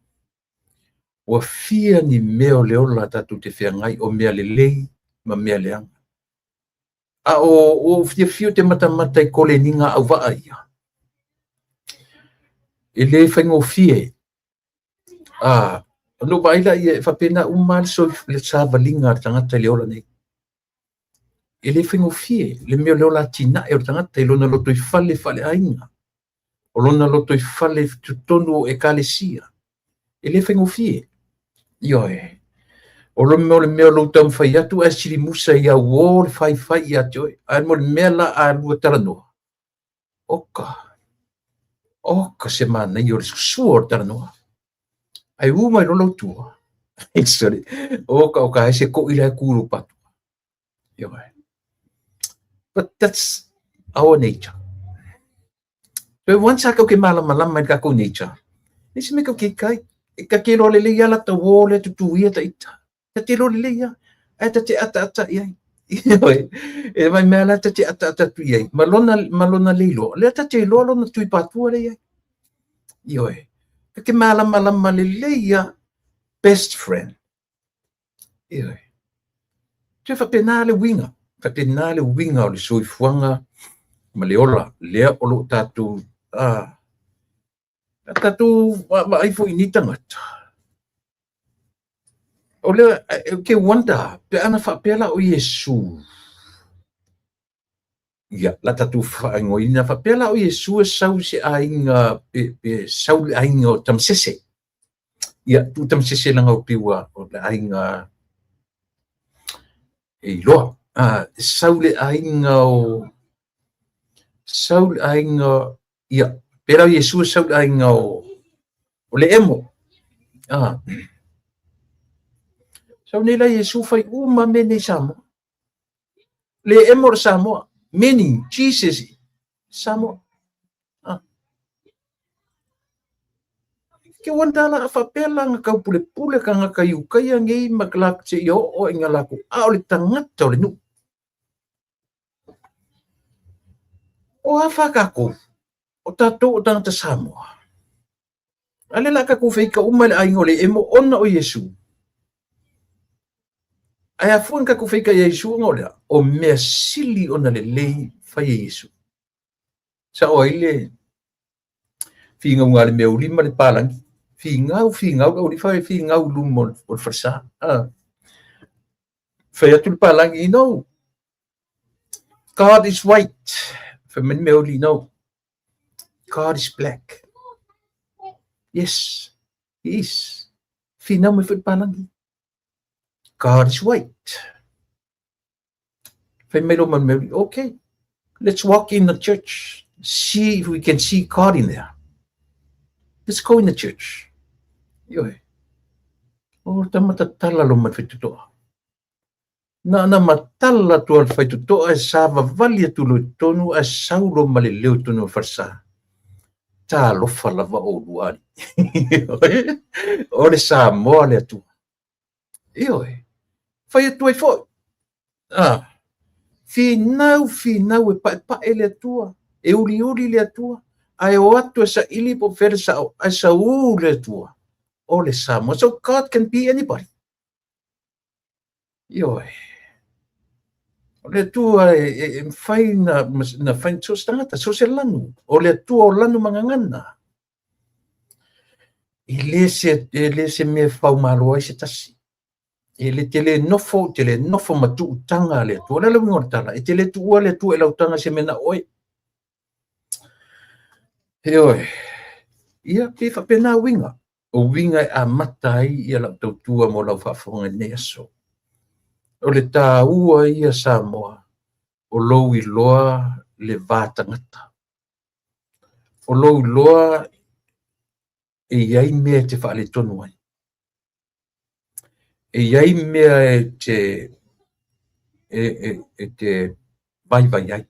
Ua fia ni mea o le ola tatou te feagai o mea lelei ma mea leaga. A o ua ou fiafia ou te matamata i koleniga auvaa ia. E le faigofie. A, ona ou vaai lea, e faapena uma lava le savaliga a le tagata i le ola nei. E le faigofie le mea o le ola atinae o le tagata i lona lotoifale faaleaiga, o lona lotoifale i totonu o ekalesia. E le faigofie. Ioe. O le mea o le mea o lou taumafai atu ae silimusa i au o le faifai ia te oe. Ae mo le mea la a lua talanoa, oka, oka se manaia o le susua o le talanoa. Ae u mai loa lau tua. Sorry. Oka, oka, ai se koʻi la e ku i lou patu. Ioe. But that's our nature. So once a kau ke malamalama i le takou nature, e se mea kau ke kai, e ka te iloa lelei lava lata uō lea tutuia ta ita. Ta te iloa lelei lava, ae ta te ataata i ai. Ioe, e mai mea la ta te ataata atu i ai, ma lona, ma lona le iloa, lea ta te iloa lona tui patua lea i ai. Ioe, ta te malamalama lelei lava, best friend. Ioe. Toe faapena le uiga, faapena le uiga o le soifuaga ma le ola lea o lo o tatou a tatou vaavaai foi i nei tagata. O lea ou te wonder pe ana faapea la o Iesu. Ia, la tatou faaigoaina faapea la o Iesu e sau i se aiga pe, pe sau i le aiga o Tamasese. Ia, tuu Tamasese leaga o pei ua o le aiga e iloa. Ah, sau i le aiga o sau i le aiga ia, pei la o Iesu e sau i le aiga o o le emo. Ah. Sau nei la Iesu fai uma mea nei Samoa. Le emo le Samoa, meaning Jesus Samoa. Ah. Ke wanda la faapea la nga kau pule pule ka nga kai ukaia ngei ma la se ia o inga la ku a o le tangata o le nu. O a whakako, o tātou o tangata Samoa. A lea la tatou feita uma i le aiga o le emo ona o Iesu. Ae afua na tatou feita ia Iesu ona o le a? O mea sili ona lelei fai e Iesu. Sao ai le finauga a le meauli ma le palagi. Finau, finau le aualii fai finau i luma o le falesa. Ah. Fai atu le palagi, no. God is white. Fai mai le meauli, no. God is black. Yes, he is. Finau mai foi le palagi. God is white. Fai mai lo ma le meauli, okay, let's walk in the church. See if we can see God in there. Let's go in the church. Ioe. O tama tatala lo ma le faitotoa. Na ona matala atu a le faitotoa e savavali atu loa i totonu ae sau loa ma le leo i totonu o le falesa. Talofa lava oulua alii. O le Samoa le Atua. Ioe. Fai atu ai foi. Ah. Finau, finau e paepae le Atua, e uliuli le Atua, ae o atu e saili po o fea le sao, ae saū le Atua. O le Samoa. So God can be anybody. Ioe. O le Atua e, e, e mafai na, na fai so se tagata, so se lanu. O le Atua o lanu ma gagana. E le se, e le se mea e faumalo ai se tasi. E le te le nofo, te le nofo ma tuutaga a le Atua. O le a le uiga o le tala, e te le tuua le Atua i lau taga se mea na oe. Heoi, ia, pei faapena uiga. O uiga e amata ai ia lau tautua mo lau faafofoga i lenei aso. O le taua ia Samoa, o lou iloa le va tagata. O lou iloa e i ai mea e te faaletonu ai. E i ai mea e te, e, e, e te vaivai ai.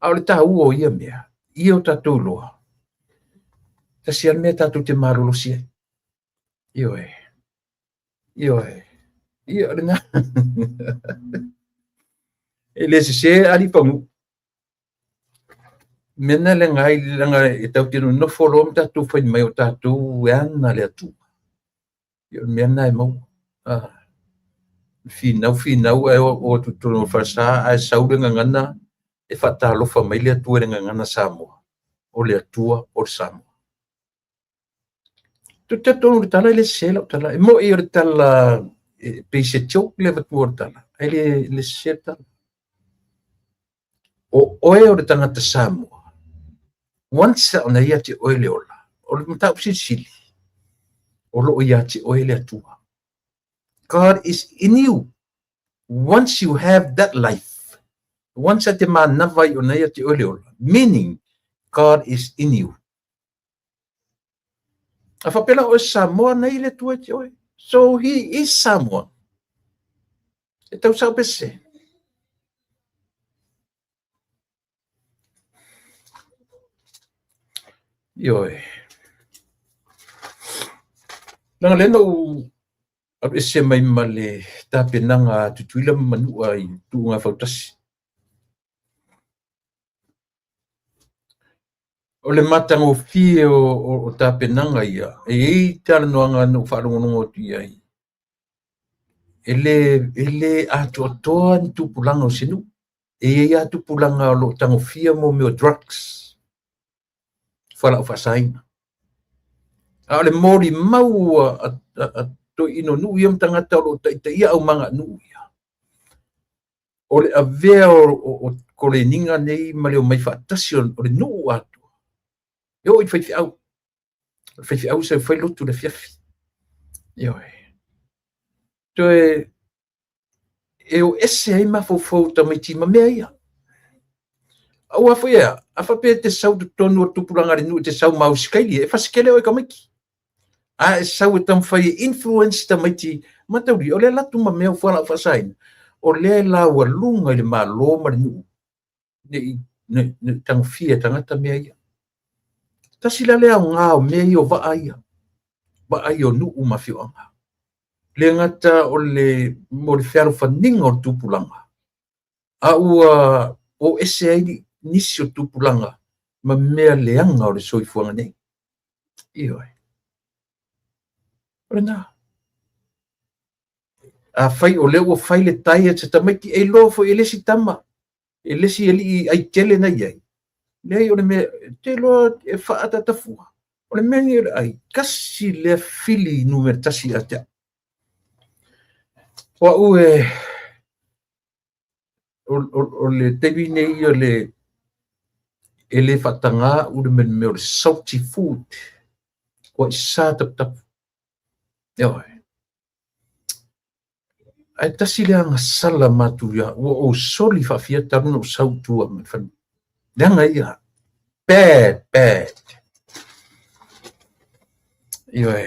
A o le taua o ia mea, ia o tatou iloa, tasi lava le mea tatou te malolosi ai. Ioe, ioe, ia o lena. E le sesē alii pagū. Mea na leaga ai, leaga e tatou te nonofo loa ma tatou fai mai o tatou e ana le Atua. Ia o le mea lena e maua. Ah. Finau finau ae oo atu i totonu o le falesa ae sau le gagana e faatalofa mai le Atua i le gagana Samoa. O le Atua o le Samoa. Ou te talitonu i le tala e le sese lau tala. E moni o le tala e pei se joke le avatua o le tala, ae le, le sese le tala. O oe o le tagata Samoa, once ona ia te oe le ola, o le mataupu silisili, o lo o ia te oe le Atua. God is in you. Once you have that life, once a te manava i ona ia te oe le ola, meaning God is in you. A faapea la oe Samoa nei le Atua ia te oe. So he is Samoa. E tau sao pe sese. Ioe. Leaga lea na ou alu ese mai ma le tapenaga a Tutuila ma Manua i Tuuga Fautasi. O le matagofie o tapenaga ia, e i ai talanoaga na ou faalogologo atu i ai, e le atoatoa ni tupulaga o se nuu. E i ai lava tupulaga o lo o tagofia mo mea o drugs, fualaau faasaina. A o le molimau a toeaiina o nuu ia ma tagata o lo o taitaia aumaga a nuu ia, o le avea o koleniga nei ma le omai faatasi o le nuu atoa, e oo i le faifeau. O le faifeau e sau e fai lotu i le afiafi. Ioe. Toe e o ese ai mafaufau o tamaiti ma mea ia. Aua foi e a, a faapea e te sau i totonu o le tupulaga a le nuu e te sau ma Ausikaili, e fasekele oe tamaiti. A e sau e taumafai e influence tamaiti mataulia, o lea alu atu ma mea o fualaau faasaina, o lea e laualuga i le Malo ma le nuu, ne i tagofia e tagata mea ia. Tasi la le aoga o mea ia o vaa ia, vaa ia o nuu ma afioaga. Le gata o le, mo le fealofaniga o le tupulaga, a ua o ese ai nisi o tupulaga ma mea leaga o le soifuaga nei. Ioe. O lena. Afai o lea ua fai le diet a tamaiti, e iloa foi e le isi tama, e le isi alii ai tele na i ai. Leai, o le mea, te iloa e faaataatafua. O le mea lenei o le ai, tasi lea fili numera tasi ia te au. O au e, o le taimi nei o le e le faatagā au le mea o le salty food, ua i sa taputapu. Ioe. Ae tasi le agasala matuia, ua ou soli faafia talu ona ou sau i tua ma le fanua. Leaga ia. Bad, bad. Ioe.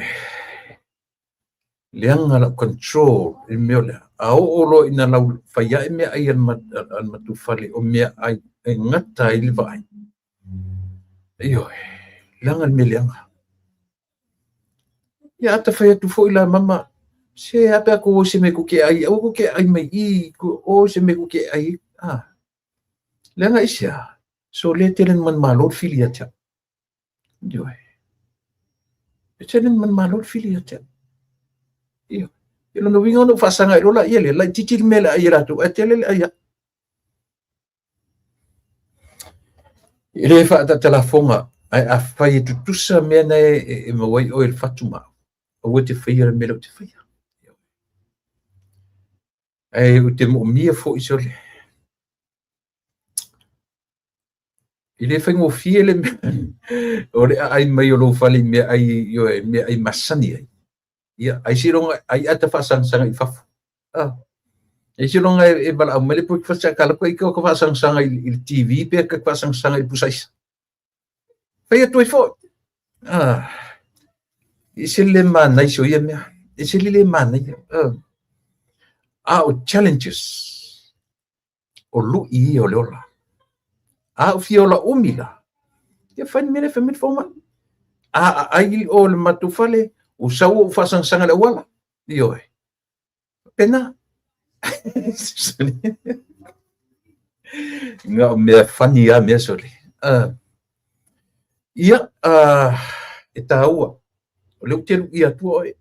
Leaga lau control i le mea o lea. A oo loa ina lau fai ae meaai a le matou fale o meaai e gata ai le vaai. Ioe, leaga le mea leaga. Ia a ta fai atu foi la mama, se a pe a kou o i se mea kou te ai, aua kou te ai mai i i, o i se mea kou te ai ai. Ah, leaga aisea? So lea tele na manumalo le fili ia te au. Ioe. E tele na manumalo le fili ia te au. Ioe. I lona uiga ona ou faasaga ai loa laia lea, laitiiti le mea e ai e latou, ae tele le ai au. E le faatatalafoga, ae afai e tutusa mea na e maua ai oe i le fatu ma au, aua e te faia le mea lea ou te faia. Ae ou te moomia foi sole. E le faigofie le mea o le aai mai o lou fale i meaai, ioe, meaai masani ai. Ia, ai seiloga ai ata faasagasagai fafo. Ah. Ai seiloga e valaau mai le breakfast a kala koe ka faasagasagai le TV pe ka faasagasagai le pusaisa. Fai atu ai foi. Ah. E ese le manaia o ia mea. E ese le le manaia. Ah. A o challenges o lui ia o le ola. A ou fia ola umi la, ia fai le mea lea fai mai le fomai. A aai o le matou fale, ua sau ou faasagasaga i le auala. Ioe. Faapena. Na o mea funny lava mea sole. Ia, e taua, o lea ou te luʻia atua oe.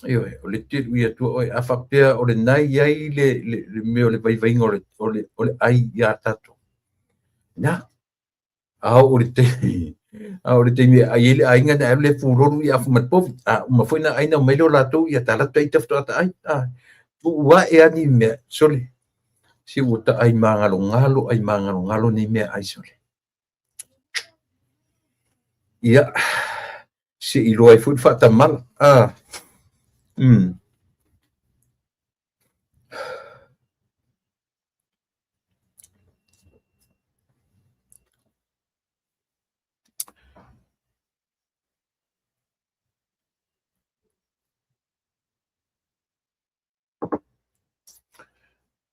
Ioe, o lea ou te luʻia atua oe. A faapea o lena e i ai le mea o le vaivaiga o le ai iā tatou. Na, a oo i le taimi, a oo i le taimi e ai ai le aiga ona alu lea pulolu ia afu ma le povi. A uma foi ona ai ona omai lea o latou ia ta alu atu ta ita faatoa ta ai. Tuu ae lava ni mea, sole, se ua ta ai magalogalo, ai magalogalo nei meaai sole. Ia, se i iloa ai foi le faatamala.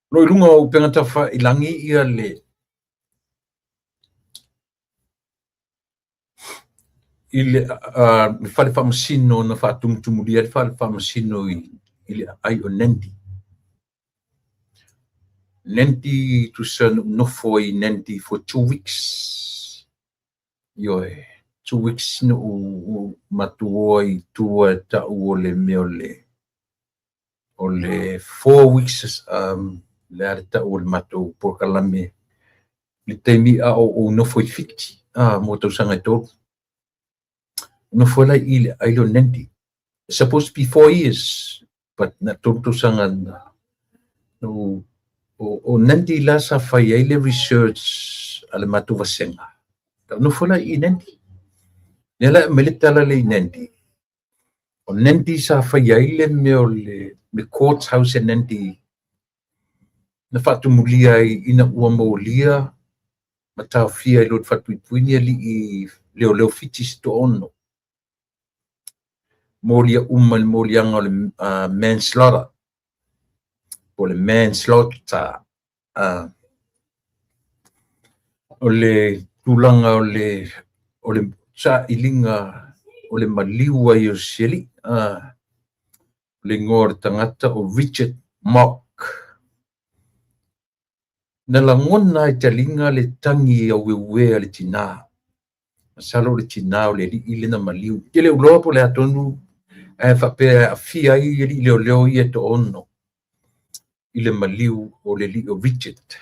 O lo o i luga o upega tafailagai ia le i le fale faamasino na faatumutumulia ai le fale faamasino i le aai o Nandi. Nandi tusa na ou nofo ai i Nandi for 2 weeks. Ioe, 2 weeks na ou matou o ai i tua e tau o le mea o le 4 weeks le a le tau o le matou polokalame le taimi a o ou nofo i Fiti mo tausaga e 3. Nofo ai la i le aai lea o Nandi. It's supposed to be 4 years, but na 3 tausaga na o Nandi la sa fai ai le research a le matou vasega. Nofo la i Nandi. Lea la e aumai le tala lea i Nandi. O Nandi sa fai ai le mea o le court house e Nandi na faatumulia ai ina ua molia ma taofia i lo le falepuipui ni alii leoleo Fiti se toaono. Molia uma i le moliaga o le manslaughter po o le manslaughter. O le tulaga o le sailiga o le maliu ai o se alii. O le igoa o le tagata o Richard Mock. Na lagona ai taliga le tagi aueue a le tinā. Masalo o le tinā o le alii lea na maliu. Ou te le iloa po o le a tonu ae faapea e aafia ai alii leoleo ia e toaono i le maliu o le alii o Richard.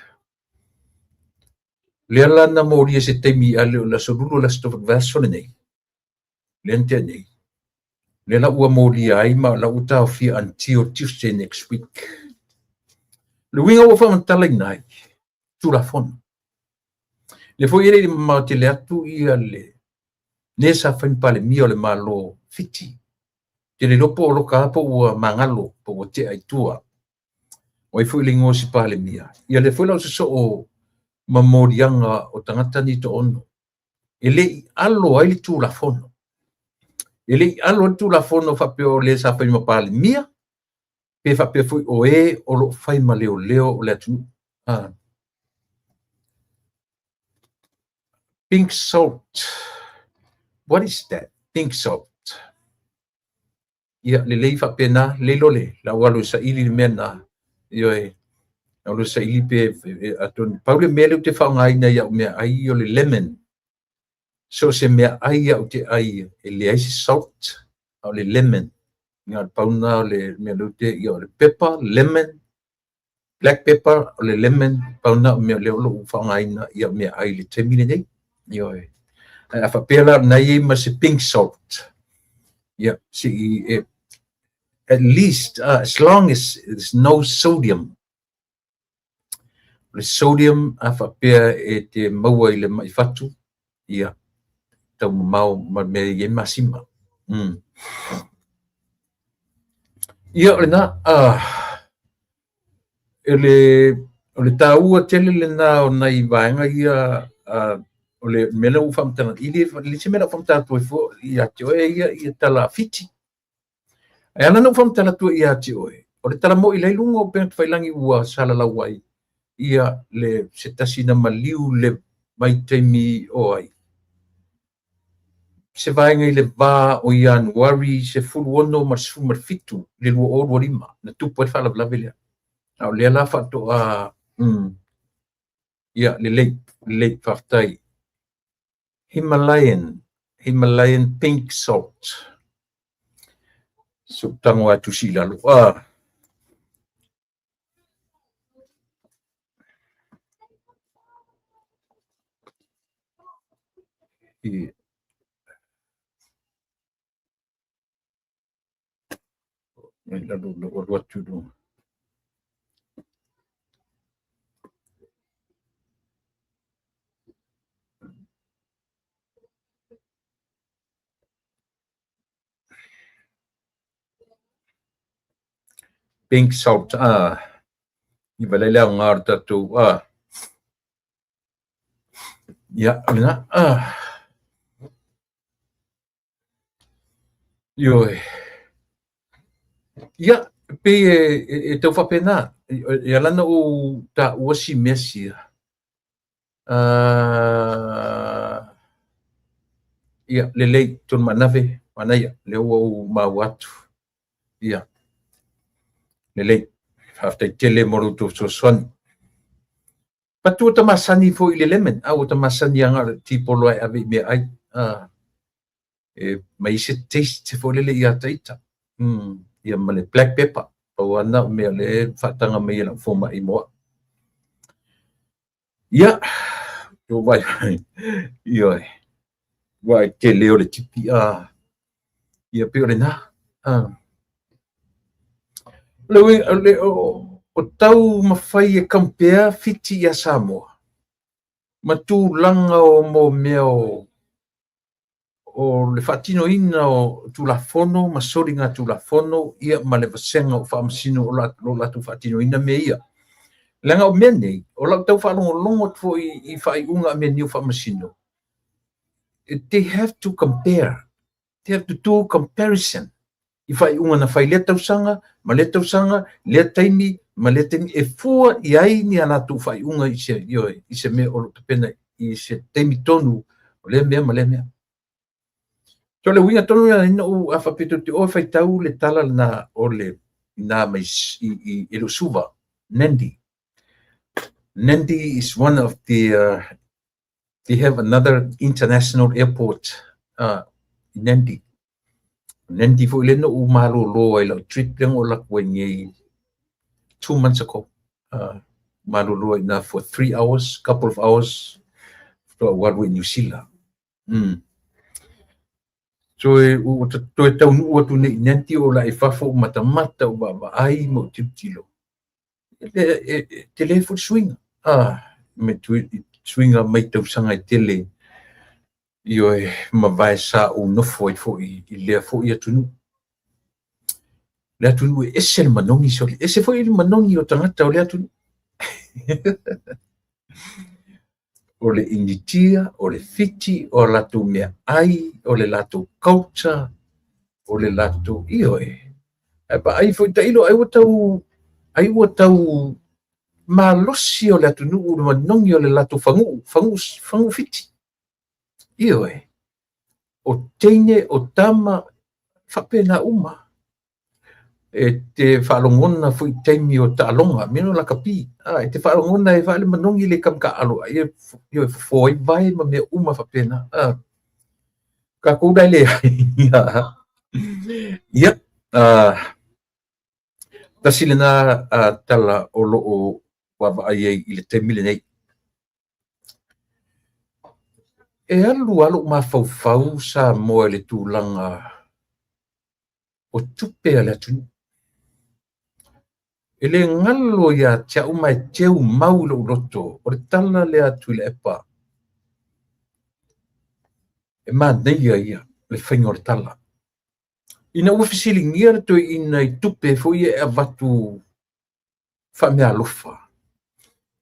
Lea la na molia se taimi a le o le aso Lulu o le Aso vaiaso lenei, lea na tea nei. Lea la ua molia ai ma la ua taofia until Tuesday next week. Le uiga ua faamatalaina ai, Tulafono. Lea foi e le i mamao tele atu ia le le sa fai ma Palemia o le Malo Fiti. Ou te le iloa po o loka lava po ua magalo po ua tea i tua. O ai foi le igoa o si Palemia. Ia lea foi la o sosoo ma moliaga o tagata nei toaono. E le i alo ai le Tulafono. E le i alo ai le Tulafono faapea o le sa fai ma Palemia, pe faapea foi o e o lo o fai ma leoleo o le atunuu. Pink salt. What is that? Pink salt. Ia, lelei faapena, lelei lole, la ua alu e saili le mea na. Ioe, alu e saili pe, atonu, pau le mea lea ou te faaaogaina i au meaai o le lemon. So se meaai au te ai e leai se salt, a o le lemon. Ia, o le pau na o le mea lea ou te, ia o le pepper, lemon, black pepper, o le lemon, pau na o mea lea o lou faaaogaina i au meaai i le taimi lenei. Ioe. Ae a faapea la na i ai ma se pink salt, ia, se i, at least, as long as there's no sodium. O le sodium a faapea e te maua i le mai fatu, ia, tau mamao ma le mea e i ai masima. Ia, o lena, o le taua tele lena o nai vaega ia, o le mea lea ua faamatala, i le se mea la faamatala atu ai fua ia te oe ia, ia tala Fiti. Ae ala na ou faamatala atu ai ia te oe, o le tala moi lai luga o upega tafailagi ua salalau ai, ia le se tasi na maliu le vaitaimi o ai. Se vaega i le va o Ianuari 16 ma le 17 i le 2025 na tupu ai le faalavelave lea. A o lea la faatoa. Ia, lelei, lelei, faafetai. Himalayan, Himalayan pink salt. Se ou tago lava e tusi i lalo. Ah. Ia. Mai lalo o lou alu atu i luga. Pink salt, ah. I vaai le aoga o le tatou, ah. Ia, o lena, ah. Ioe. Ia, pei e tau faapena, e ala ona ou taua si mea sia, ia, lelei, Tolumaanave, manaia, lea ua ou maua atu. Ia, lelei, faafetai tele mo lo outou fesoasoani. But ua ta masani foi i le lemon, a ua ta masani lava na o le tipolo e ave i meaai, a e mai se taste foi lele ia te ita. Ia ma le black pepper, pau lava lena o mea o lea e faataga mai e lau fomai mo au. Ia, ua vaai, ioe, ua tele o le tipi, a, ia pei o lena. A. Le uiga, o taumafai e compare Fiti ia Samoa ma tulaga o mo mea o le faatinoina o Tulafono ma soligatulafono ia ma le vasega o Faamasino o lo o latou faatinoina mea ia. Leaga o mea nei, o lau tau faalogologo atu foi i faaiuga a mea nei o Faamasino, they have to compare, they have to do comparison i faaiuga na fai lea tausaga ma lea tausaga, lea taimi ma lea taimi, e fua i ai ni a latou faaiuga i se, ioe, i se mea o lo o tapena i se taimi tonu o lea mea ma lea mea. So le uiga tonu lea na ou a faapea tou te o e faitau le tala lena o le ina mai i e le o Suva, Nandi. Nandi is one of the they have another international airport i Nandi. Nandi foi lea na ou malolo ai lau trip lea na ou alu atu ai nei 2 months ago. Malolo ai ina for 3 hours, couple of hours, faatoa ou alu ai i New Zealand. So e ua toe taunuu atu nei i Nandi o la i fafo ou matamata, ou vaavaai ma ou tilotilo. E tele foi le suiga. Me suiga mai tausaga e tele. Ioe, mavae sa ou nofo ai foi i lea foi atunuu. Le atunuu e ese le manogi soli. Ese foi le manogi o tagata o lea atunuu. O le Initia, o le Fiti, o latou meaai, o le latou culture, o le latou, ioe. Ae vaai foi tailo ai ua tau malosi o le atunuu le manogi o le latou faguu, faguu, faguu Fiti. Ioe. O teine, o tama, faapena uma. E te faalogona foi i taimi o taaloga, mea no lakapi. E te faalogona e vaai le manogi le kamataalo ai e ioe fofo ai vae ma mea uma faapena. Tatou la e leai. Ia, tasi lena tala o lo o vaavaai ai i le taimi lenei. E alu lava lou mafaufau Samoa i le tulaga o tupe a le atunuu. E le galo ia te au ma e teu mau i lou loto o le tala lea a Tuilaepa. E manaia ia le faiga o le tala. Ina ua fesiligia le toeaina i tupe foi e avatu faameaalofa.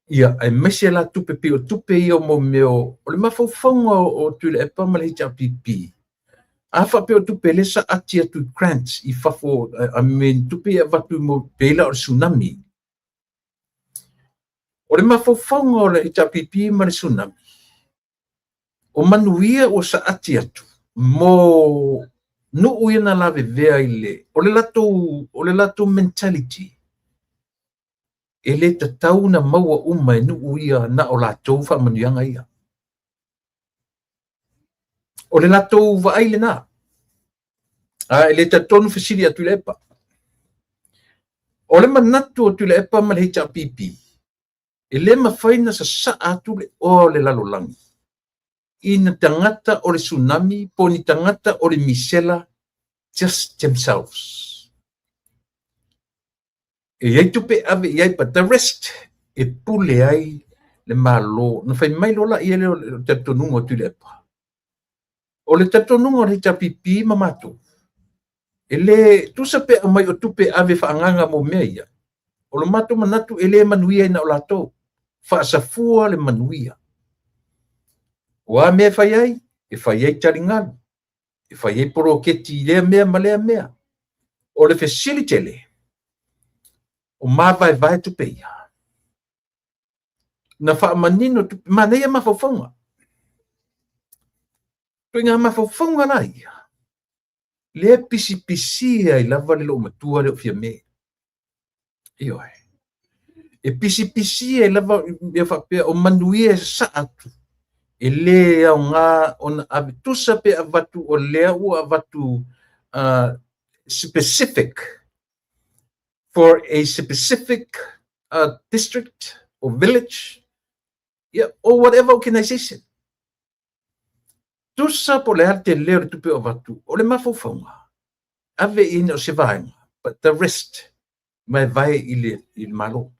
Ia, aemaise la tupe pei o tupe ia mo mea o le mafaufauga o Tuilaepa ma le HRPP. A faapea o tupe lea sa ati atu i grants i fafo, I mean, tupe ia avatu mo pei la o le tsunami. O le mafaufauga o le HRPP ma le tsunami, o manuia ua saati atu mo nuu ia na lavevea i le, o le latou mentality. E le tatau ona maua uma e nuu ia na o latou faamanuiaga ia. O le latou vaai lena. A e le talitonu fesili ia Tuilaepa. O le manatu o Tuilaepa ma le HRPP, e le mafai ona sasaa atu le oa o le lalolagi i ni tagata o le tsunami po o ni tagata o le misela just themselves. E i ai tupe e ave i ai, but the rest e pule ai le Malo. Ona fai mai loa laia lea o le talitonuga o Tuilaepa. O le talitonuga o le HRPP ma matou, e le tusa pe aumai o tupe e ave faaagaaga mo mea ia. O lo matou manatu e le manuia ai na o latou. Faasafua le manuia. O a mea e fai ai? E fai ai taligalu, e fai ai poloketi i lea mea ma lea mea. O le fesili tele, o mavaevae tupe ia. Na faamanino tupe, manaia mafaufauga. Ituaiga mafaufauga la ia, lea e pisipisi ai lava le loomatua lea o Fiame. Ioe. E pisipisi ai lava mea faapea o manuia e sasaa atu. E le aoga ona ave tusa pe avatu o lea ua avatu specific for a specific district or village, yeah, or whatever organization. Tusa po o le a le tele o le tupe o avatu, o le mafaufauga, ave i ai na o se vaega, but the rest, vaevae i le, i le Malo.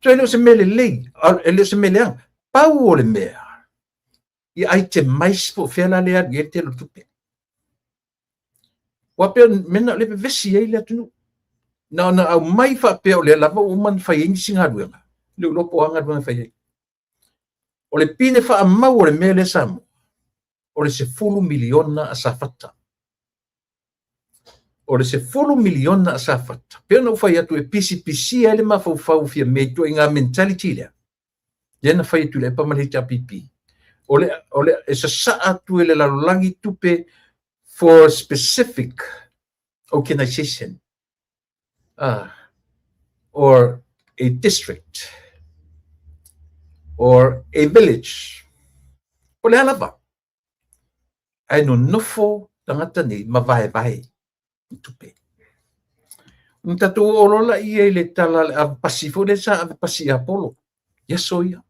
So e le o se mea lelei, e le o se mea leaga. Pau o le mea, ia itemize po o fea la le alu i ai le tele o le tupe. Aua pei o mea na o lea e vevesi ai le atunuu. Na ona aumai faapea o lea lava ua uma ona fai ai nisi galuega, le iloa po o a galuega e fai ai. O le pine faamau o le mea lea Samoa, o le $10 miliona a Safata. O le $10 miliona a Safata, pei ona ou fai atu e pisipisia ai le mafaufau o Fiame i ituaiga mentality lea, lea na fai e Tuilaepa ma le HRPP. O le, o le, e sasaa atu e le lalolagi tupe for specific organization or a district or a village. O le a lava? Ae nonofo tagata nei ma vaevae i tupe. Ona tatou oo loa laia i le tala a le ave pasi foi lea sa ave pasi ia Polo i aso ia.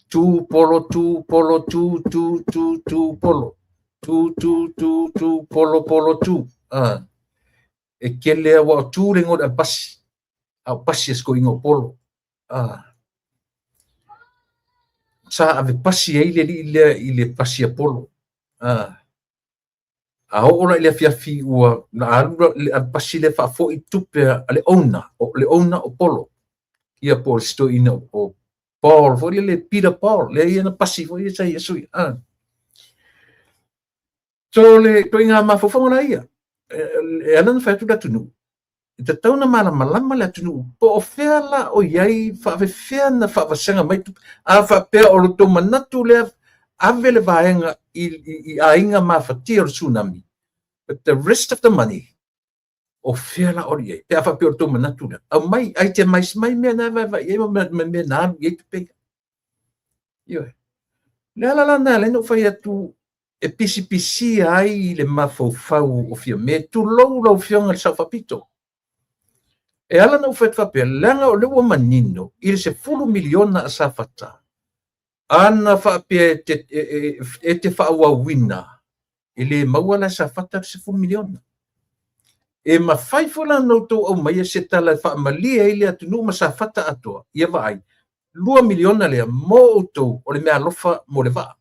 Tu polo, tu polo, tu, tu, tu, tu polo. Tu, tu, tu, tu, polo, polo, tu. E tele aua o tu le igoa o le ave pasi. A o pasi a si toeaina o Polo. Sa ave pasi ai le alii lea i le pasi a Polo. A oo la i le afiafi ua na alu le ave pasi lea faafoi tupe a le owner, o le owner o Polo. Ia po o le si toeaina o Paul foi lele, Peter Paul, lea ia na pasi foi ia sa i aso ia. So le ituaiga mafaufauga la ia, e ala ona fai atu le atunuu, e tatau ona malamalama le atunuu po o fea la o i ai, faapefea ona faavasega mai tupe. A faapea o lo outou manatu lea, ave le vaega i aiga mafatia o le tsunami, but the rest of the money, o fea la o i ai? Pe a faapea o lo outou manatu lea, aumai, itemize mai mea na e vaevae i ai ma mea na alu i ai tupe ia. Ioe. Le ala la lena lea na ou fai atu e pisipisia ai le mafaufau o Fiame, tulou lau Afioga i le Sao Faapito. E ala ona ou fai atu faapea, leaga o lea ua manino i le $10 miliona a Safata, ana faapea e te faaauauina, e le maua la e Safata le $10 miliona. E mafai foi la ona outou aumaia se tala e faamalie ai le atunuu ma Safata atoa, ia vaai, $2 miliona lea mo outou o le meaalofa mo le vaa.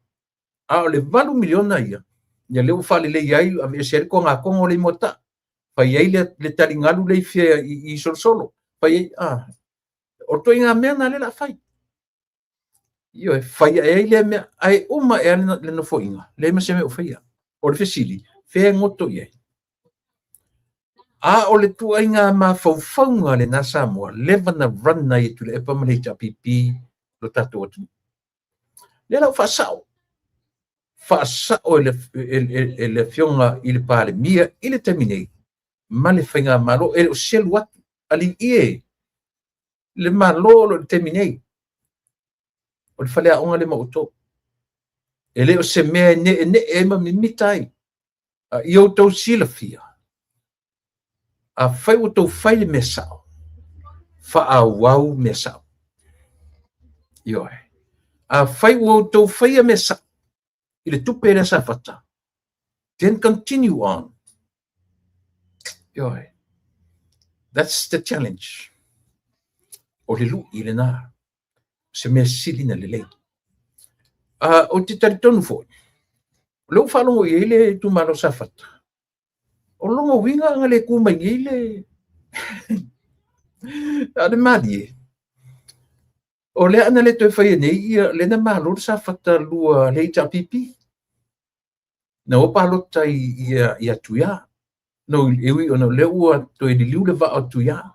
A o le $8 miliona ia, ia lea ua faaleleia ai, aveese ai le togatogo lea i Moataa, fai ai le taligalu lea i fea i Solosolo, fai ai, o le ituaiga mea lena lea o le a fai. Ioe, fai ae ai lea mea, ae uma ea le nofoaiga, leai ma se mea o faia. O le fesili, fea e goto i ai? A o le ituaiga mafaufauga lena Samoa, leva na run ai e Tuilaepa ma le HRPP lo tatou atunuu. Lea la ua faasao, faasao e le Afioga i le Palemia i le taimi nei ma le Faigamalo, e le o selu atu. Alii e, le Malo o lo o i le taimi nei, o le faleaoga lea ma outou. E le o se mea e neenee ai ma mimita ai, a ia outou silafia, afai ua outou fai le mea sao, faaauau mea sao. Ioe. Afai ua outou faia mea sao i le tupe lea Safata, then continue on. Ioe. That's the challenge. O le lui lena. Se mea sili na lelei. Ou te talitonu foi, o lea ua faalogo i ai le itumalo Safata, o lona uiga ana le tu mai nei le a le malie, o lea ana le toe faia nei ia lea na malo le Safata 2 le HRPP. Na o palota ia Tuia. No, e ui ona o lea ua toe liliu le vaa o Tuia.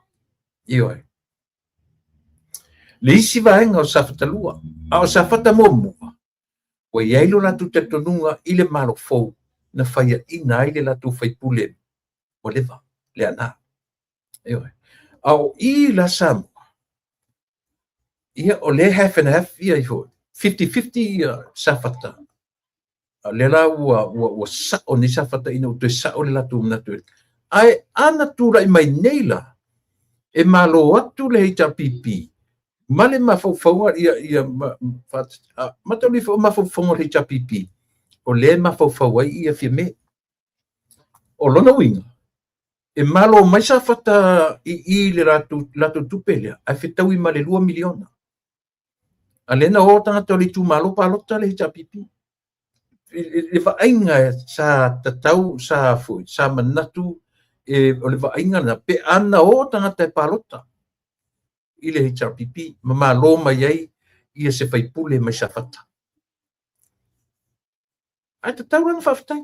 Ioe. Le isi vaega o Safata 2, a o Safata muamua, ua i ai lo latou talitonuga i le Malo fou na faiaina ai le latou faipule ua leva, Leaana. Ioe. A o i la Samoa, ia o lea half and half ia ifo, 50-50 ia Safata. A lea la ua sao nei Safata ina ua toe sao le latou manatu. Ae ana tulai mai nei la, e malo atu le HRPP ma le mafaufauga ia ma tauli foi mafaufauga o le HRPP, o lea e mafaufau ai ia Fiame. O lona uiga, e malo mai Safata i le latou tupe lea, ae fetaui ma le 2 miliona. A lea na o tagata o le itumalo palota le HRPP. Le vaaiga sa tatau, sa foi, sa manatu o le vaaiga lena, pe ana o tagata e palota i le HRPP, ma malo mai ai ia se faipule mai Safata. Ae tatau lana faafetai.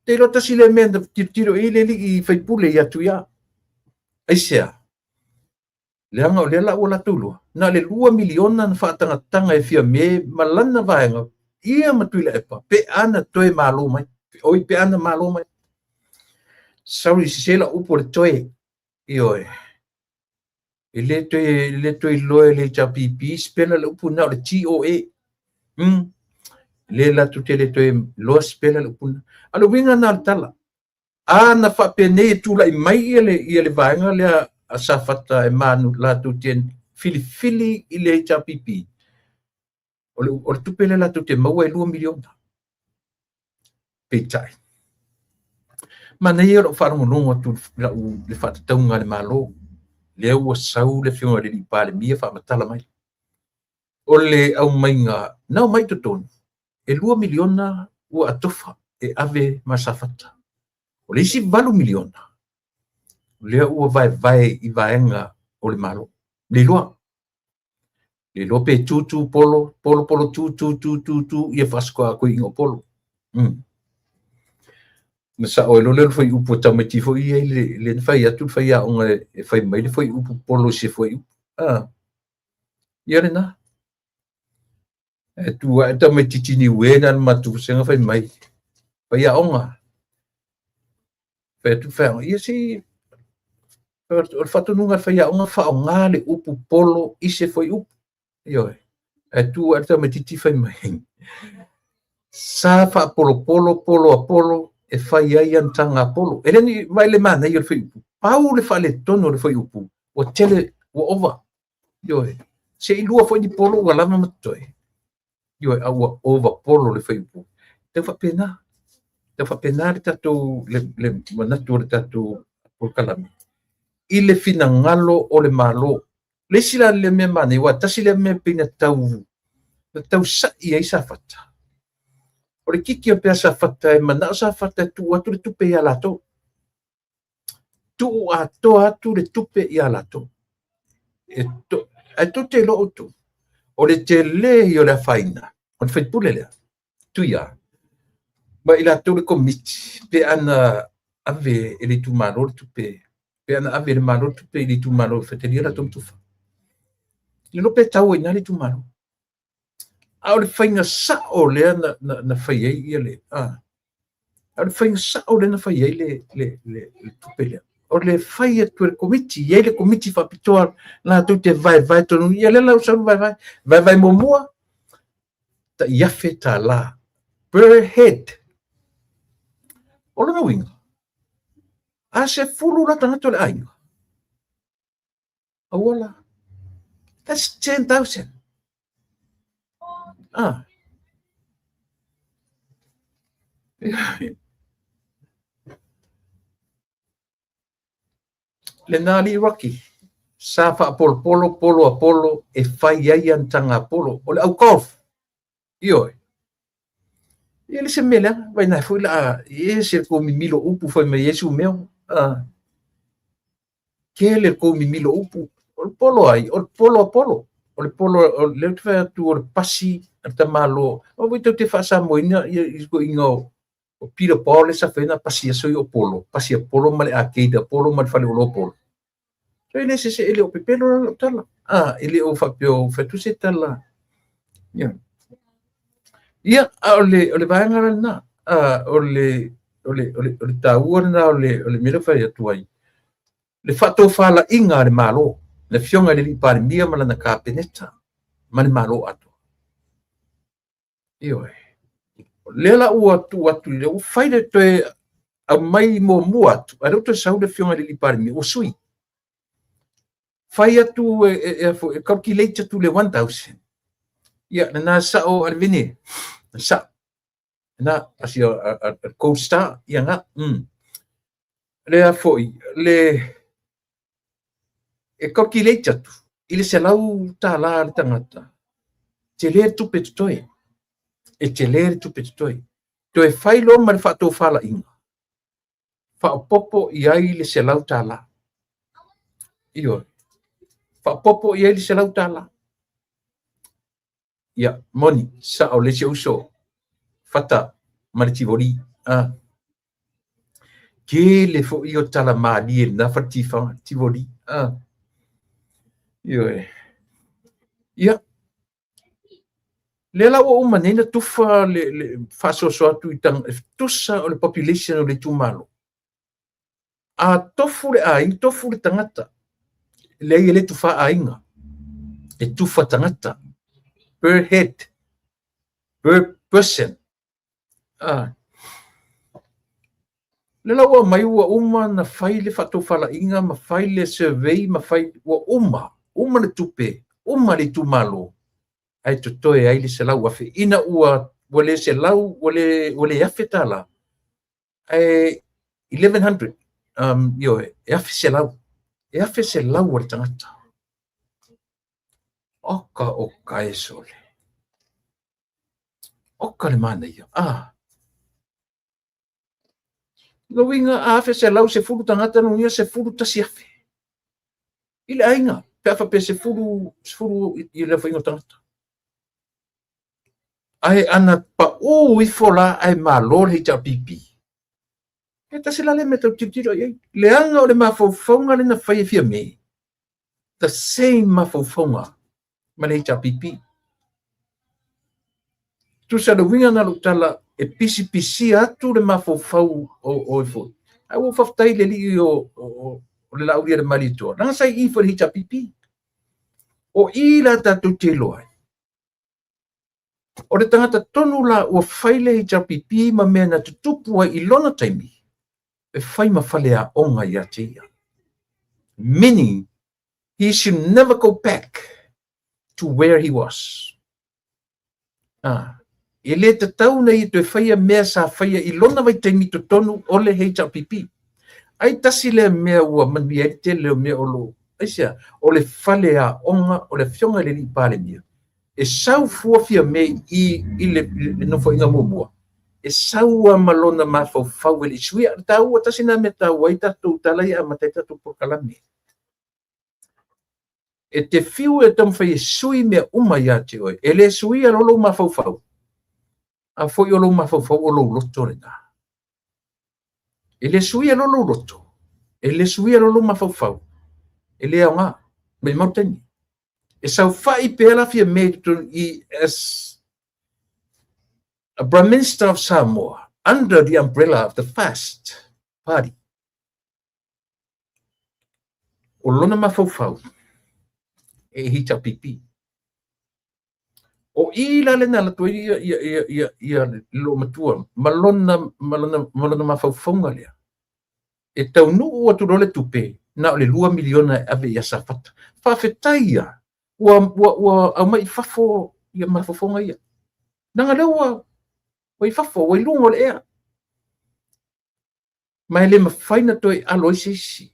Te iloa tasi lea mea na tilotilo i le alii faipule ia Tuia. Aisea? Leaga o lea la ua latou iloa, na o le 2 miliona na faatagataga e Fiame ma lana vaega, ia ma Tuilaepa, pe ana toe malo mai. Oi, pe ana malo mai. Sorry, sese lau upu o le toe. Ioe. E le toe iloa e le HRPP, spela le upu na o le TOA. Le latou te le toe iloa spela le upu na. A le uiga na o le tala. A na faapenei e tulai mai ia le vaega lea a Safata e manu latou te filifili i le HRPP, o le tupe lea latou te maua e 2 miliona. Peitai. Manaia o lau faalogologo atu le faatatauga a le Malo, lea ua sau le afioga i le Palemia faamatala mai. O le aumaiga, na aumai i totonu, e 2 miliona ua atofa e ave ma Safata. O le isi 8 miliona, lea ua vaevae i vaega o le Malo. Le iloa. Le iloa pe tu polo, polo polo tu tu tu tu tu, ia faasikoa koe inga o polo. Na sa oe lole foi upu tamaiti foi ia le na fai atu le fai aoga e fai mai le foi upu polo se foi upu. Ia lena. E tu ae tamaiti tini ue na le matu senga fai mai. Fai aoga. Fai atu fai aoga. Ia si o le faatonuga fai aoga faaaoga le upu polo i se foi upu. Ioe. E tu ae tamaititi fai mai. Sa faapolopolo polo a polo e fai ai ana taga a polo. E le ni vai le manaia o le foi upu. Pau le faaletonu o le foi upu. Ua tele, ua ova. Ioe. Se i lua foi ni polo ua lava ma totoe. Ioe, a ua ova polo le foi upu. Tau faapena. Tau faapena le tatou, le manatu o le tatou polokalame. I le finagalo o le Malo. Le isi la le mea manaia, ua tasi le mea pei na tau sa'i ai Safata. O le kiki o pea Safata e manao Safata e tuu atu le tupe ia latou. Tuu atoa atu le tupe ia latou. Ae tou te iloa outou. O le tele ia o le afaina, o le faipule lea, Tuia, ma i latou le komiti, pe ana ave e le itumalo le tupe, pe ana ave e le Malo le tupe i le itumalo e faitalia latou matufa. Le iloa pe tau ai i ina le itumalo. A o le faiga sao lea na fai ai ia le, a o le faiga sao lea na fai ai le tupe lea. o le fai atu e le Komiti, e i ai le Komiti faapitoa latou te vaevae tonu, ia lea la ua sau le vaevae. Vaevae muamua, tai $1,000 per head. O lona uiga, a 10 la tagata o le aiga, auala, that's 10,000. Ah. Lena alii Rocky, sa faapolopolo polo a polo e fai ai ana taga polo. O le au golf, ioe. Ia le se mea leaga, vai na foi la e se ko mimilo upu fai mai ai sumeo. Ah. Tele kou mimilo upu. O le polo ai, o le polo a polo. O le polo, o le te fai atu o le pasi a le tamalo. O voi tau te faasamoina ia i ituaiga o Peter Paul le sa fai na pasi aso i o polo. Pasi a polo ma le arcade a polo ma le faleoloa o polo. So e le se se e le o pepelo la lau tala. Ah, e le o faapea o fai atu se tala. Ia. Ia, a o le vaega la lena. Ah, o le taua lena o le mea lea fai atu ai. Le faatofalaiga a le Malo, le afioga i le alii Palemia ma lana Kapeneta ma le Malo atoa. Ioe. O lea la ua tuu atu i le, ua fai le toe aumai muamua atu, ae lea ua toe sau le afioga i le alii Palemia, ua sui. Fai atu e calculate atu le 1,000. Ia, lena sao a le vene. Sao. Na, asi a Gold Star, ia nga. Lea foi, le e calculate atu i le $100 le tagata, tele le tupe totoe. E tele le tupe totoe. Toe fai loa ma le faatofalaiga, faaopoopo i ai le $100. Ioe. Faaopoopo i ai le $100. Ia, moni, sao le isi uso, Fata ma le Tivoli. Ah. Tele foi o tala malie lena fale tifaga, Tivoli. Ah. Ioe. Ia, lea la ua uma nei na tufa le faasoasoa atu i tusa o le population o le itumalo. A tofu le aiga, tofu le tagata, leai e le tufa aiga, e tufa tagata, per head, per person. Ah. Le la ua mai ua uma na fai le faatofalaiga ma fai le survey ma fai ua uma, uma le tupe, uma le itumalo, ae totoe ai le 100,000. Ina ua le 100, ua le $1,000, ae 1100, ioe, e 1,100. E 1,100 a le tagata. Oka oka e sole. Oka le manaia. Ah. Lona uiga a 1,100 10 tagata, lona uiga 11,000. I le aiga, pe a faapea 10, 10 i le aofaiga o tagata. Ae ana pau ifo la ae malo le HRPP. E tasi la lea mea tau tilotilo i ai. Leaga o le mafaufauga lea na fai e Fiame. The same mafaufauga ma le HRPP. Tusa le uiga na lou tala e pisipisia atu le mafaufau o foi. Ae ua faafetai le alii o le Laauli a le Malietoa. Leaga sa i i foi le HRPP. O i la tatou te iloa ai. O le tagata tonu la ua fai le HRPP ma mea na tutupu ai i lona taimi, e fai ma faleaoga ia te ia. Meaning, he should never go back to where he was. Ah, e le tatau na ia toe faia mea sa faia i lona vaitaimi totonu o le HRPP. Ai tasi lea mea ua manuia ai le tele o mea o lo aisea, o le faleaoga o le afioga i le alii Palemia. E sau fua Fiame i le nofoaiga muamua, e sau lava ma lona mafaufau e le i suia. Le taua, tasi lena mea taua ai tatou tala ia e amata ai tatou polokalame. E te fiu e taumafai e sui mea uma ia te oe. E le suia loa lou mafaufau. A foi o lou mafaufau o lou loto lena. E le suia loa lou loto. E le suia loa lou mafaufau. E le aoga. Maumau taimi. E saofai pea la Fiame i totonu i as a Prime Minister of Samoa under the umbrella of the FAST Party. O lona mafaufau e HRPP. O i la lena alu atu ai ia le loomatua ma lona mafaufauga lea. E taunuu atu loa le tupe, na o le $2 miliona e ave ia Safata. Faafetai ia, ua aumai i fafo ia mafaufauga ia. Leaga lea ua i fafo, ua i luga o le ea. Ma e le mafai ona toe alo ai se isi.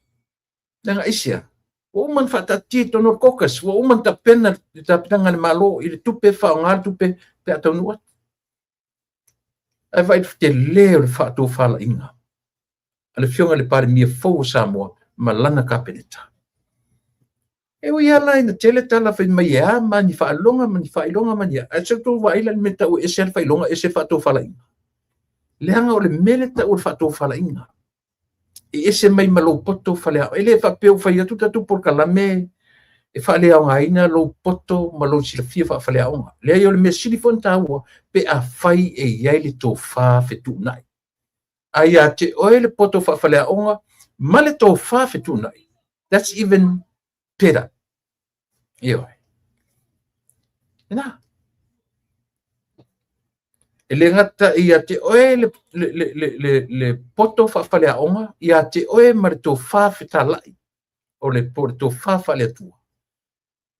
Leaga aisea? Ua uma ona faataatia i totonu o le caucus, ua uma ona tapena le tapenaga a le Malo i le tupe, faaaoga le tupe pe a taunuu atu. Ae vaai i le tele o le faatofalaiga a le Afioga i le Palemia fou o Samoa ma lana Kapeneta. E ui lava la ina tele tala fai mai e a ma ni faailoga ma ni faailoga ma ni a, ae se i outou vaai la i le mea e tau e ese le faailoga ese le faatofalaiga. Leaga o le mea lea e tau o le faatofalaiga. E ese mai ma lou poto faleaoga. E le faapea ua fai atu le tatou polokalame e faaleaogaina lou poto ma lou silafia faafaleaoga. Leai, o le mea sili foi ona taua pe afai e i ai le tofa fetuunai. A ia te oe le poto faafaleaoga ma le tofa fetuunai, that's even better. Ioe. Lena. E le gata ia te oe le poto faafaleaoga, ia te oe ma le tofa fetalai, o le, po o le tofa faale-Atua.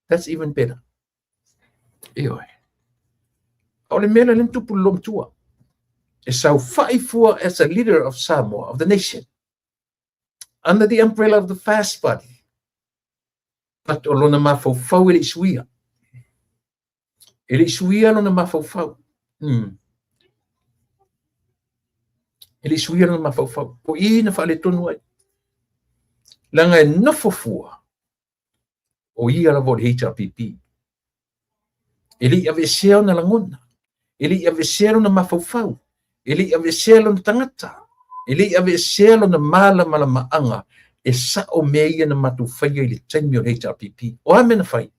That's even better. Ioe. O le mea lea na tupu i le loomatua. E saofai fua as a leader of Samoa, of the nation, under the umbrella of the FAST Party. But o lona mafaufau e le i suia. E le i suia lona mafaufau. E le i suia lona mafaufau. O i na faaletonu ai. Leaga e nofo fua, o ia lava o le HRPP. E le i aveesea ona lagona. E le i aveesea lona mafaufau. E le i aveesea lona tagata. E le i aveesea lona malamalamaaga e sao mea ia na matou faia i le taimi o le HRPP. O a mea na fai?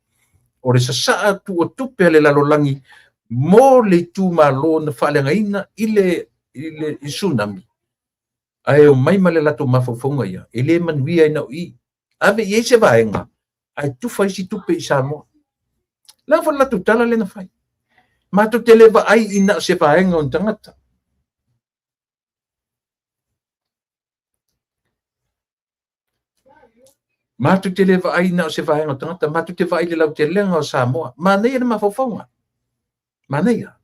O le sasaa atu o tupe a le lalolagi mo le itumalo na faaleagaina i le tsunami. Ae omai ma le latou mafaufauga ia, e le manuia ai na o i. Ave i ai se vaega, ae tufa isi tupe i Samoa. La foi le latou tala lea na fai. Matou te le vaai i na o se vaega o ni tagata. Matou te le vaai na o se vaega o tagata, matou te vaai i le lautelega o Samoa. Manaia le mafaufauga. Manaia.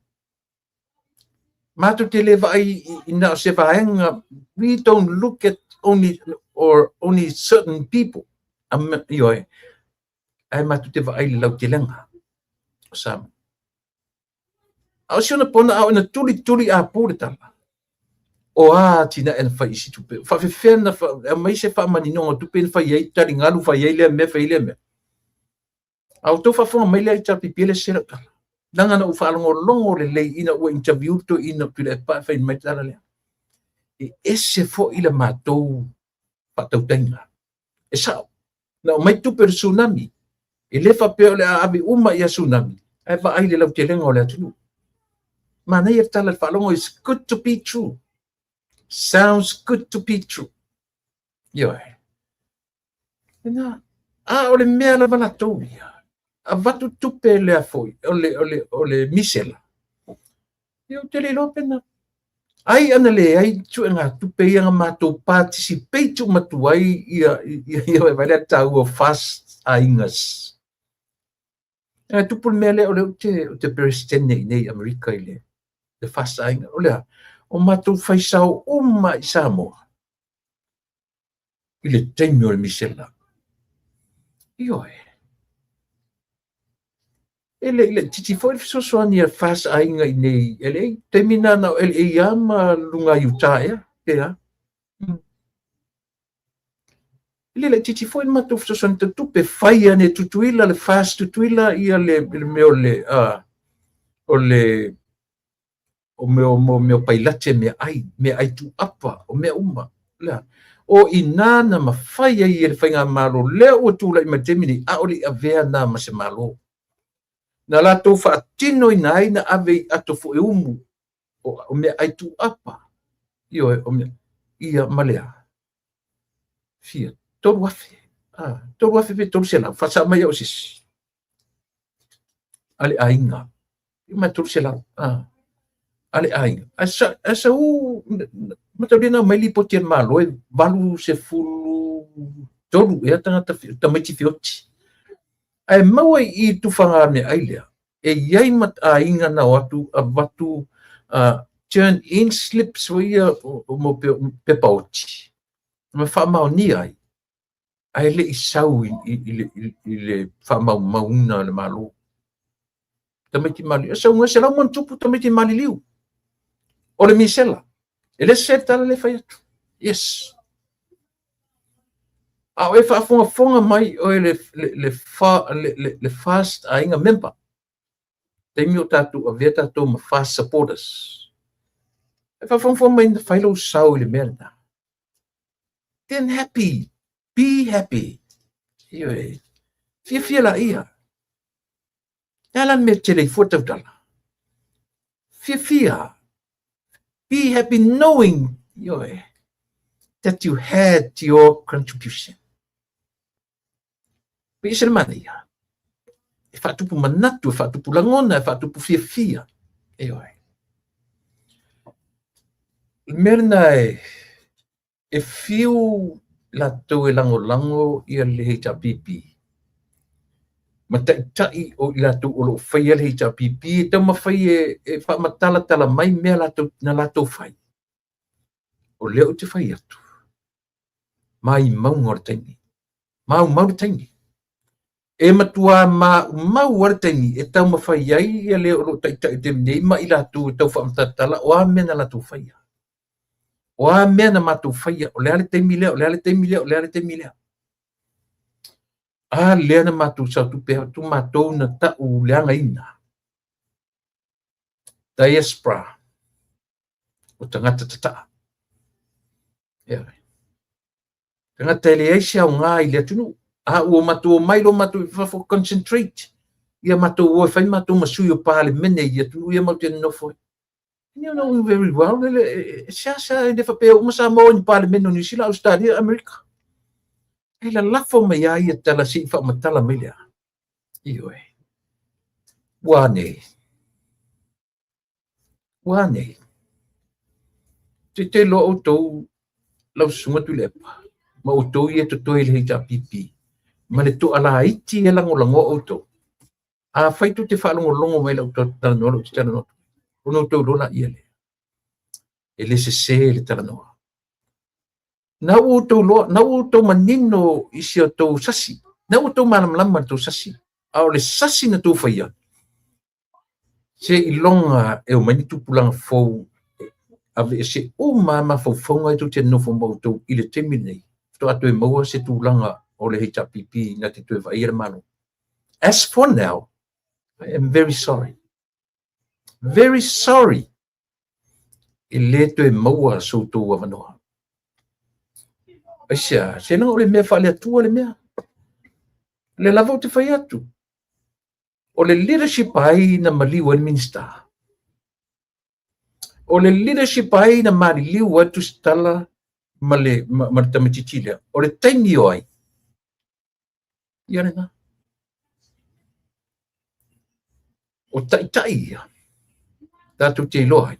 Matou te le vaai i na o se vaega. We don't look at only or only certain people. Ioe. Ae matou te vaai i le lautelega o Samoa. A o si ona pona a o ina tulituli apu le tala. O a atinae na fai i si tupe. Faafefea na aumai se faamaninoga o tupe na fai ai taligalu, fai ai lea mea, fai ai lea mea. A outou faafofoga mai lea i HRPP le se lau tala. Leaga na ou faalogologo lelei ina ua interview le toeaina o Tuilaepa e fai mai le tala lea. E ese foi le matou faatautaiga. E sao. Na aumai tupe o le tsunami. E le faapea o le a ave uma ia tsunami, ae vaai le lautelega o le atunuu. Manaia le tala le faalogo, it's good to be true. Sounds good to be true. Ioe. Lena, a o le mea lava latou ia. Avatu tupe lea foi, o le misela. Ia ou te le iloa pe na. Ai ana leai suega tupe ia na matou participate uma atu ai ia vai lea taua FAST aigas. E tupu le mea lea o lea ou te Peresetene i nei Amerika i le FAST aiga. O lea, o matou faisao uma i Samoa i le taimi o le misela. Ioe. E le i laitiiti foi le fesoasoani a FAST aiga i nei LA. Taimi na na o LA lava ma luga Utah ea, pe a. E le laitiiti foi le matou fesoasoani tau tupe. Fai ane e Tutuila le FAST Tutuila ia le mea o mea o mea o pailate mea ai tuapa o mea uma. Lea. O ina na mafai ai e le faigamalo lea ua tulai mai le taimi nei, a o le i avea na ma se malo. Na latou faatinoina ai na ave i ato foe umu o mea ai tuapa. Ioe, o mea ia ma lea. Fia, 3,000. 3,000 pe 300, faasao mai au se isi a le aiga. Ma 300 a le aiga. Ae sau mataulia na aumai lipoti a le Malo e 83 ea tagata tamaiti feoti. Ae maua i i tufaga meaai lea, e i ai ma aiga na o atu avatu turn in slips foi ia mo pepa oti ma faamaonia ai, ae le i sau i le faamaumauina a le Malo. Tamaiti maliliu, e sau e 100+ tamaiti maliliu. O le misela, e le sese le tala lea e fai atu. Yes. A o e faafogafoga mai oe le FAST aiga member, taimi o tatou avea tatou ma FAST supporters, e faafogafoga mai na fai lou sao i le mea lena. Then happy, be happy. Ioe, fiafia laia. E a la le mea tele i fua tautala? Fiafia. Be happy knowing, ioe, that you had your contribution. Pe ese le manaia. E faatupu manatu, e faatupu lagona, e faatupu fiafia. Ioe. Le mea lena e E fiu latou e lagolago ia le HRPP ma taitai o i latou o lo o faia le HRPP e taumafai e faamatalatala mai mea latou, na latou fai. O lea ou te fai atu, maimauga o le taimi, maumau le taimi. E matua maumau lava le taimi e taumafai ai ia le o lo o taitai i le taimi nei ma i latou e tau faamatalatala o a mea na latou faia. O a mea na matou faia, o le a le taimi lea, o le a le taimi lea, o le a le taimi lea. A lea na matou sautupe atu matou na tau leagaina. Diaspora, o tagata tataa. Ioe. Tagata e leai se aoga i le atunuu. A ua matou omai loa matou i fafo, concentrate. Ia matou o e fai matou ma sui o Palemene i atunuu ia matou te nonofo ai. You know very well, e seasea e le faapea uma Samoa o ni Palemene o Niu Sila, Ausetalia, Amerika. E lalafo mai lava ia tala se i faamatala mai lea. Ioe. Ua a nei? Ua a nei? Te te iloa outou lau susuga Tuilaepa ma outou ia e totoe i le HRPP ma le toalaiti e lagolagoa outou. Afai tou te faalogologo mai i lau talanoa, lea ou te talanoa atu, ona outou iloa laia lea. E le sese le talanoa. Na ua outou iloa, na ua outou manino i si outou sasi, na ua outou malamalama i le tou sasi, a o le sasi na tou faia, seiloga e omai ni tupulaga fou e aveese uma lava mafaufauga ia tou te nonofo ma outou i le taimi lenei, faatoa toe maua se tulaga o le HRPP na te toe vaaia le Malo. As for now, I am very sorry. Very sorry. E le toe maua so outou avanoa. Aisea, seiloga o le mea faale-Atua le mea. O lea lava ou te fai atu, o le leadership a ai na maliu ai le Minista? O le leadership a ai na maliliu ai le Tusitala ma le, ma le tamaitiiti lea? O le taimi o ai? Ia lena. O taitai ia, tatou te iloa ai,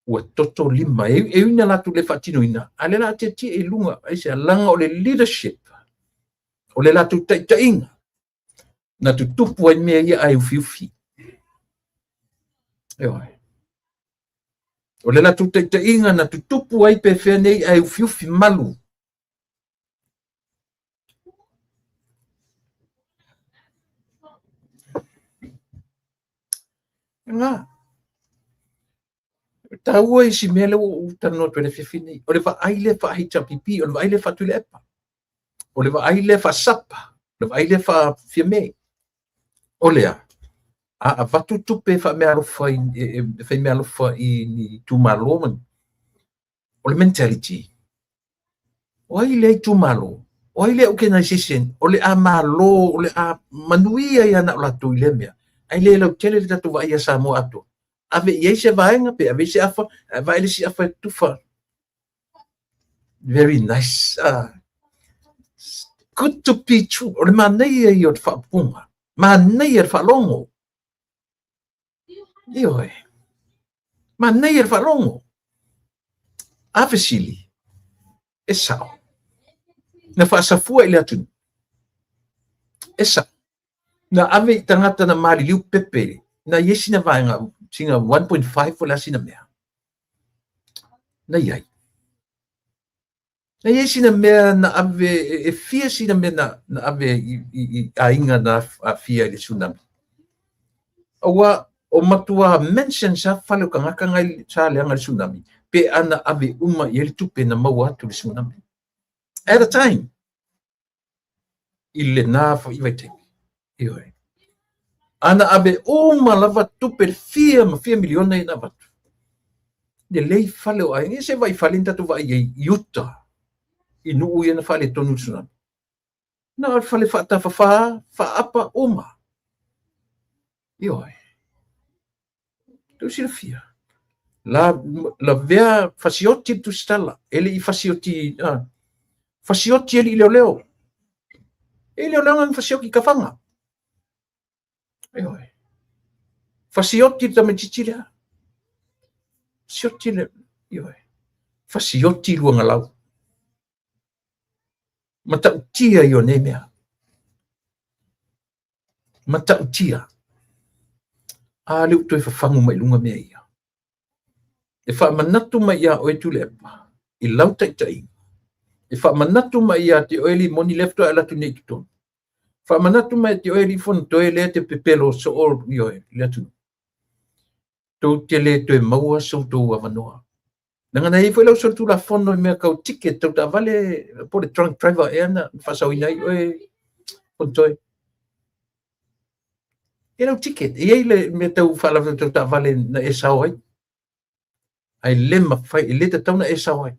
ua toto lima, e ui ina latou le faatinoina, a o lea o le a tietie i luga, aisea, leaga o le leadership, o le latou taitaiga, na tutupu ai mea ia ae ufiufi. Ioe. O le latou taitaiga na tutupu ai pefea nei ae ufiufi malu. Lena. E taua isi mea lea ua ou talanoa atu ai i le afiafi nei. O le vaai lea faa-HRPP, o le vaai lea faa-Tuilaepa, o le vaai lea faa-SAPA, o le vaai lea faa-Fiame. O le a? A avatu tupe e faameaalofa i, e fai meaalofa i ni itumalo ma ni, o le mentality, o ai lea itumalo? O ai lea organization? O le a malo, o le a manuia ia na o latou i lea mea. Ae le lautele le tatou vaai ia Samoa atoa. Ave i ai se vaega, pe ave i se afa, ae vaai le isi afa e tufa. Very nice. good to be true. O le manaia ia o le faaupuga. Manaia le faalogo. Ioe. Manaia le faalogo. A fesili, e sao. Na faasafua i le atunuu. E sao. Na ave i tagata na maliliu pepe, na i ai sina vaega, sina 1.5 po o le a sina mea. Na i ai. Na i ai sina mea na ave, e fia sina mea na, na ave i, i, i aiga na aafia i le tsunami. Aua o matua mention sa fale o tagata ngai sa leaga le tsunami, pe ana ave uma i ai le tupe na maua atu le tsunami. At a time, i lena foi vaitaimi. Ioe. Ana ave uma lava tupe le fia ma fia miliona ia na avatu. Lelei fale o aiga. Ia se vaai fale ni tatou vaai ai i uta i nuu ia na faaletonu le tsunami. Na o le fale faatafafā, faaapa uma. Ioe. Tou silafia. La, lavea fasioti le tusitala. E le i fasioti, fasioti alii leoleo. E leoleo na fasioti i Tafaga. Ioe. Fasioti le tamaitiiti lea. Fasioti le, ioe. Fasioti Luagalau. Matautia ia o nei mea. Matautia. A lea ua toe fafagu mai i luga mea ia. E faamanatu mai ia oe Tuilaepa i lau taitaiga. E faamanatu mai ia te oe Limoni lea faatoa e alu atu nei i totonu. Faamanatu mai ia te oe alii Fonotoe lea e te pepelo soo i le atunuu. Tou te le toe maua so outou avanoa. Leaga na i ai foi lau solitulafono i mea tau ticket tau taavale po o le drunk driver ea na faasaoina ai oe Fonotoe. E lau ticket, e i ai le mea tau faalavelave tau taavale na e sao ai. Ae le mafai, e le tatau na e sao ai.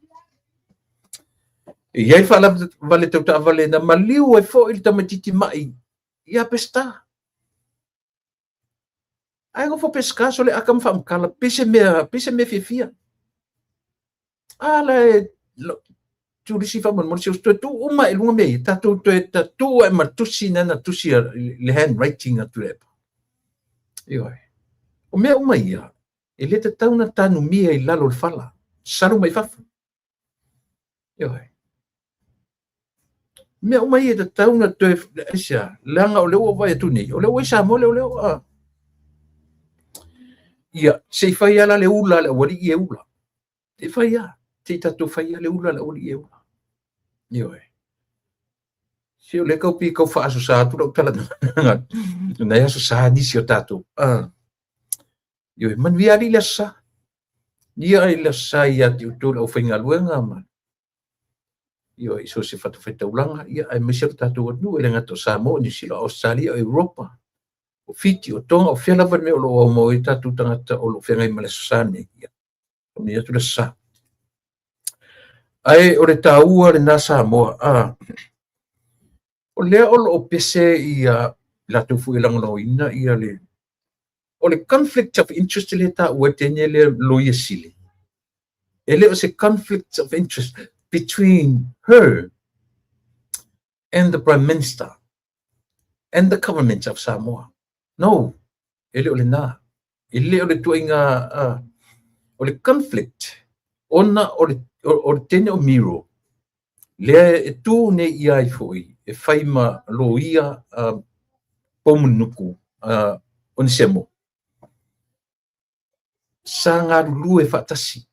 E i ai le faalavelave tau taavale na maliu ai foi le tamaitiiti mai ia Peseta. Ae nofo Peseta sole aka ma faamatala pei se mea, pei se mea fiafia. A la e turisi faamolemole se toe tuu uma i luga mea ia, tatou toe tuu ae ma tusi na na tusi le handwriting a Tuilaepa. Ioe. O mea uma ia, e le tatau na tanumia i lalo o le fala, salu mai fafo. Ioe. Mea uma ia e tatau na toe aisea, leaga o lea ua vaai atu nei, o lea ua i Samoa leoleo. Ia, se i fai lava la le ula a le aualii e ula. Se i fai lava, se i tatou fai lava le ula a le aualii e ula. Ioe. Se o lea tau pei tau faasosa atu lau talanoaga. Nai aso sa nisi o tatou. Ioe, manuia alii le aso sa. Ia i le aso sa ia te outou le aufaigaluega ma ioe, i so o se fatafaitaulaga, ia, aemaise o le tatou atunuu, e le gata o Samoa, Niu Sila, Ausetalia, o Europa, o Fiti, o Tonga, o fea lava le mea o lo o aumau ai tatou tagata o lo o feagai ma le aso sa nei. Ia, faamanuia atu le aso sa. Ae o le taua lena Samoa, o lea o lo o pese ia latou foi e lagolagoina ia le o le conflict of interest lea e taua e teine lea Loia Sili. E le o se conflict of interest between her and the Prime Minister and the government of Samoa. No, e le o lena. E le o le tuaiga, o le conflict ona o le, o le teine o Miro, lea e tu nei ia ai foi e fai ma loia Poumulinuku Onesemo, sa galulue faatasi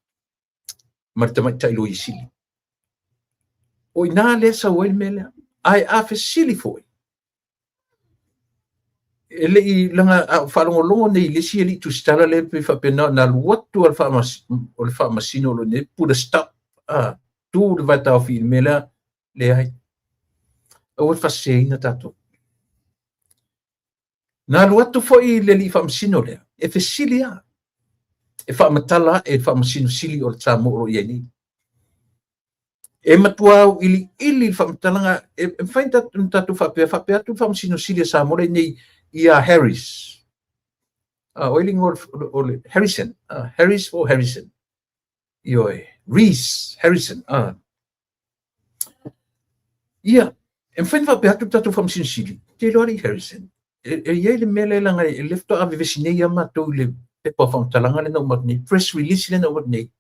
ma le tamaitai Loia Sili. O i ina lea sau ai le mea lea. Ae a fesili foi, e le i leaga a ou faalogologo nei i le isi alii tusitala lea pei faapena ona alu atu o le faamasino o lo o nei put a stop, tu le vaetaofi i le mea lea, leai. Aua le faaseseina tatou. Na alu atu foi le alii faamasino lea e fesili lava, e faamatala ae le faamasino sili o le Samoa o lo o i ai nei. E matua auiliili le faamatalaga, e mafai ona tatou faapea, faapea atu le faamasino sili a Samoa lea nei ia Harris. O ai le igoa o le Harrison, Harris o Harrison. Ioe, Rees Harrison. Ia, E mafai ona faapea atu le tatou Faamasino Sili, ou te iloa alii Harrison, e i ai le mea lea leaga e le faatoa vevesi nei lava matou i le pepa o faamatalaga lea na uma atu nei, press release lea na uma atu nei.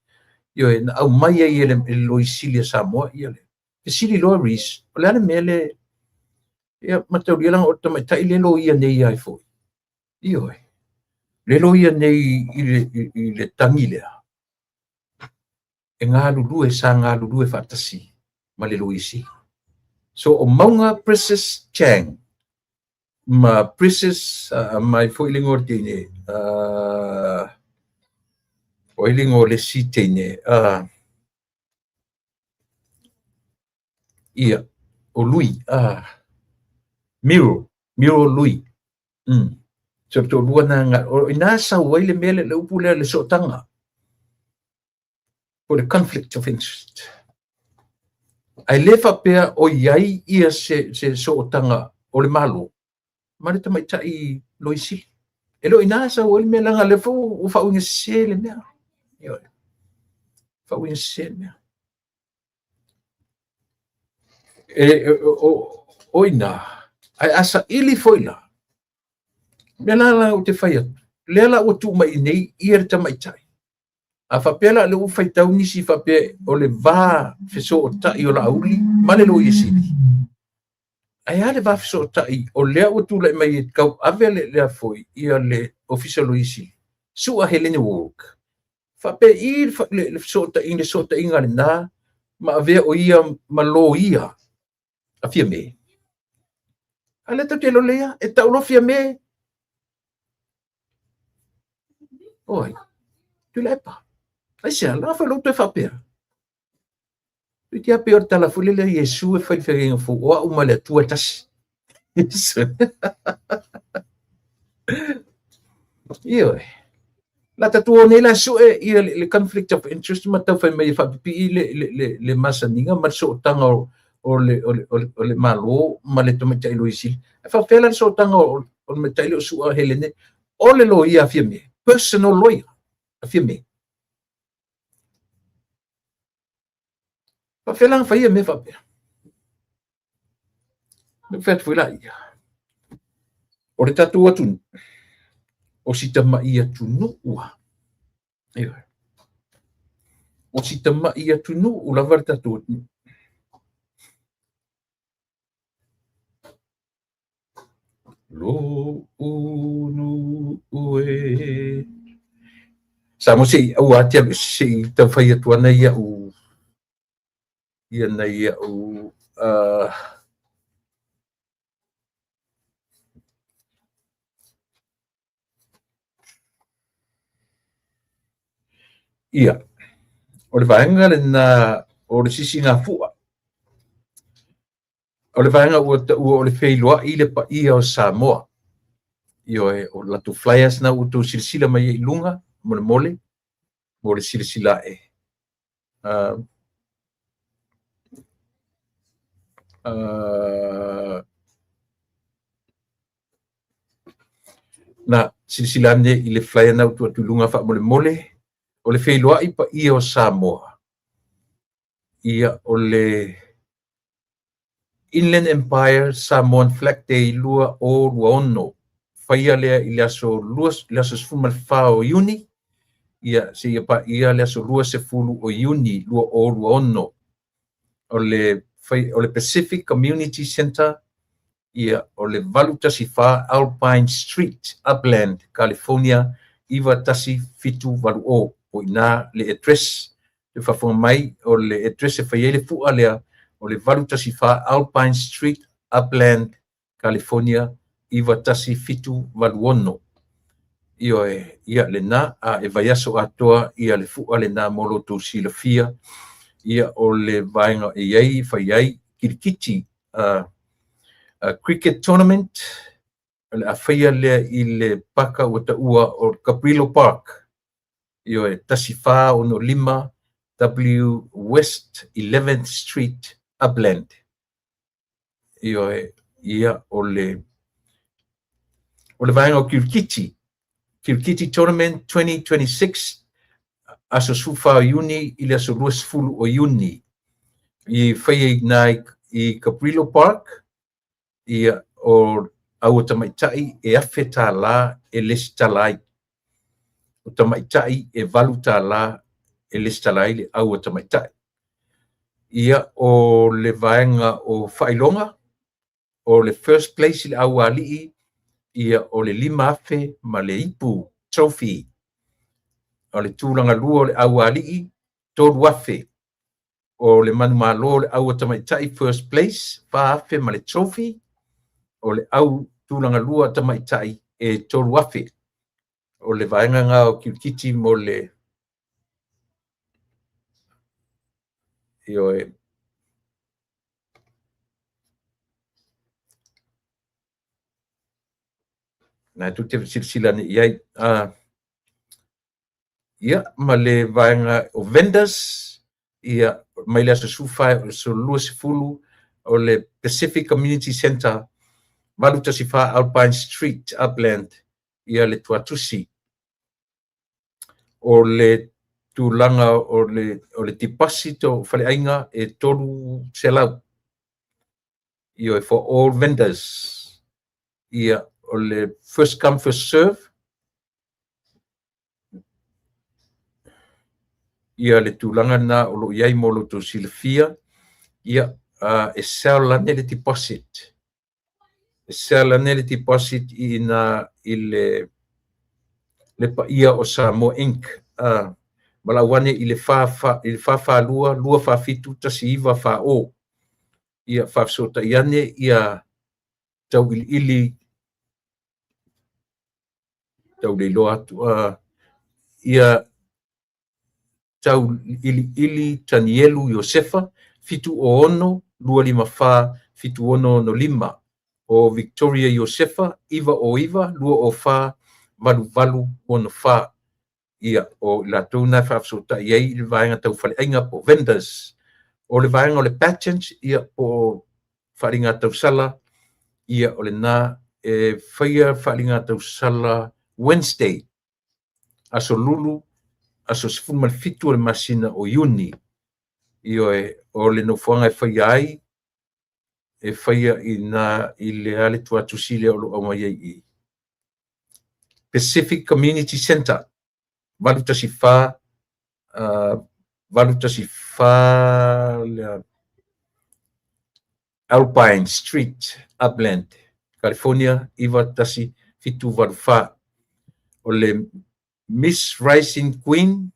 Ioe, na aumai ai e le Loia Sili a Samoa ia le fesili loa Rees, o le a le mea lea, ia mataulia leaga o le tamaitai le loia nei ai foi. Ioe, le loia nei i le tagi lea, e galulue, sa galulue faatasi ma le Loia Sili. So o Mauga Princess Chang ma Princess mai foi le igoa o le teine, o ai le igoa o le isi teine, ia, o Lui, Miro, Miro Lui. So le toalua na, o ina sau ai le mea le upu lea le sootaga, po le conflict of interest. Ae le faapea o i ai ia se sootaga o le Malo ma le tamaitai Loia Sili. E le o ina sau ai le mea leaga lea foi ua faauiga sese le mea. Ioe. Faauiga sese le mea. E, o ina, ae a saili foi la, mea la la ou te fai atu, lea la ua tuu mai nei ia le tamaitai. A faapea la lea ua faitau nisi faapea o le va fesootai o Laauli ma le Loia Sili, ae a le va fesootai o lea ua tulai mai e tau ave le lea foi ia le Ofisa Loia Sili, Sua Helene Work. Faapea i le fesootaiga, le sootaiga lena ma avea o ia ma loia a Fiame. A lea tatou te iloa lelei lava, e tau loa Fiame, oi, Tuilaepa. Aisea, la foi lou toe faapea. Toeitiiti lava pei o le tala foi lele a Iesu e fai i le feagaiga fou, o au ma le Atua e tasi. Ioe. La tatou o nei la sue ia le conflict of interest ma tau fai mai e faapipii le masaniga ma le sootaga o le Malo ma le tamaitai Loia Sili. Ae faapefea la le sootaga o le tamaitai lea o Sua Helene o le loia a Fiame, personal lawyer a Fiame. Faapefea la ona fai ia mea faapea? Na fai atu foi laia, o le tatou atunuu, o si tamai atunuu lava. Ioe. O si tamai atunuu lava le tatou atunuu. Lo'u nuu e. Samoa se i aua te alu se i taumafai atu ana ia'u ia nai a'u ia o le vaega lena o le sisigafua. O le vaega ua taua o le feiloai le paia o Samoa. Ioe, o latou flyers na ua outou silasila mai ai i luga, molemole, mo le silasila ae. Na silasila ane i le flyer na ua tuu atu i luga faamolemole, o le feiloai paia o Samoa. Ia, o le Inland Empire Samoan Flag Day 2026, faia lea i le aso 14 o Iuni, ia, seia paia le aso 20 o Iuni 2026. O le Pacific Community Center, ia, o le 814 Alpine Street, Upland, California 91780. O i ina le address. Le faafofoga mai, o le address e fai ai le fua lea, o le 814 Alpine Street, Upland, California 91786. Ioe, ia lena, a e vaiaso atoa ia le fua lena mo lo outou silafia. Ia, o le vaega e i ai, fai ai kirikiti, cricket tournament, o le a faia lea i le paka ua taua o Cabrillo Park. Ioe, 1465 W West 11th Street, Upland. Ioe, ia, o le vaega o kirikiti, Kirikiti Tournament 2026, aso 14 o Iuni i le aso 20 o Iuni. I faia i ina i Cabrillo Park. Ia, o au tamaitai e $1,000 e lesitala ai. O tamaitai e $8 e lesitala ai le au a tamaitai. Ia, o le vaega o faailoga, o le first place i le aualii, ia o le $5,000 ma le ipu trophy. O le tulaga lua o le aualii, $3,000. O le manumalo o le au a tamaitai first place, $4,000 ma le trophy. O le au tulaga lua tamaitai e $3,000. O le vaega lena o kirikiti mo le ioe. Na tou te silasila ane i ai. Ia, ma le vaega o vendors, ia, mai le aso 14 aso 20, o le Pacific Community Centre, 814 Alpine Street, Upland, ia le tuatusi. O le tulaga o le deposit o faleaiga e 300. Ia, for all vendors. Ia, o le first come first serve. Ia le tulaga na o lo o i ai mo lo outou silafia. Ia, e sell ane le deposit. E sell ane le deposit i ina i le paia o Samoa Inc. Malau ane i le 442 247 1940. Ia faafesootai ane ia tauiliili tauleiloa atu ia tauiliili Tanielu Iosefa 706 254 7665. O Victoria Iosefa 909 204 8864. Ia, o i latou na e faafesootai ai i le vaega tau faleaiga po o vendors. O le vaega o le pageant, ia, po o faaaliga tausala, ia, o lena e faia faaaliga tausala Wednesday, aso Lulu, aso 17 o le masina o Iuni. Ioe, o le nofoaga e faia ai, e faia i na i le ale tuatusi lea o lo o aumai ai i Pacific Community Centre, 814 814 Alpine Street, Upland, California 91784. O le Miss Rising Queen,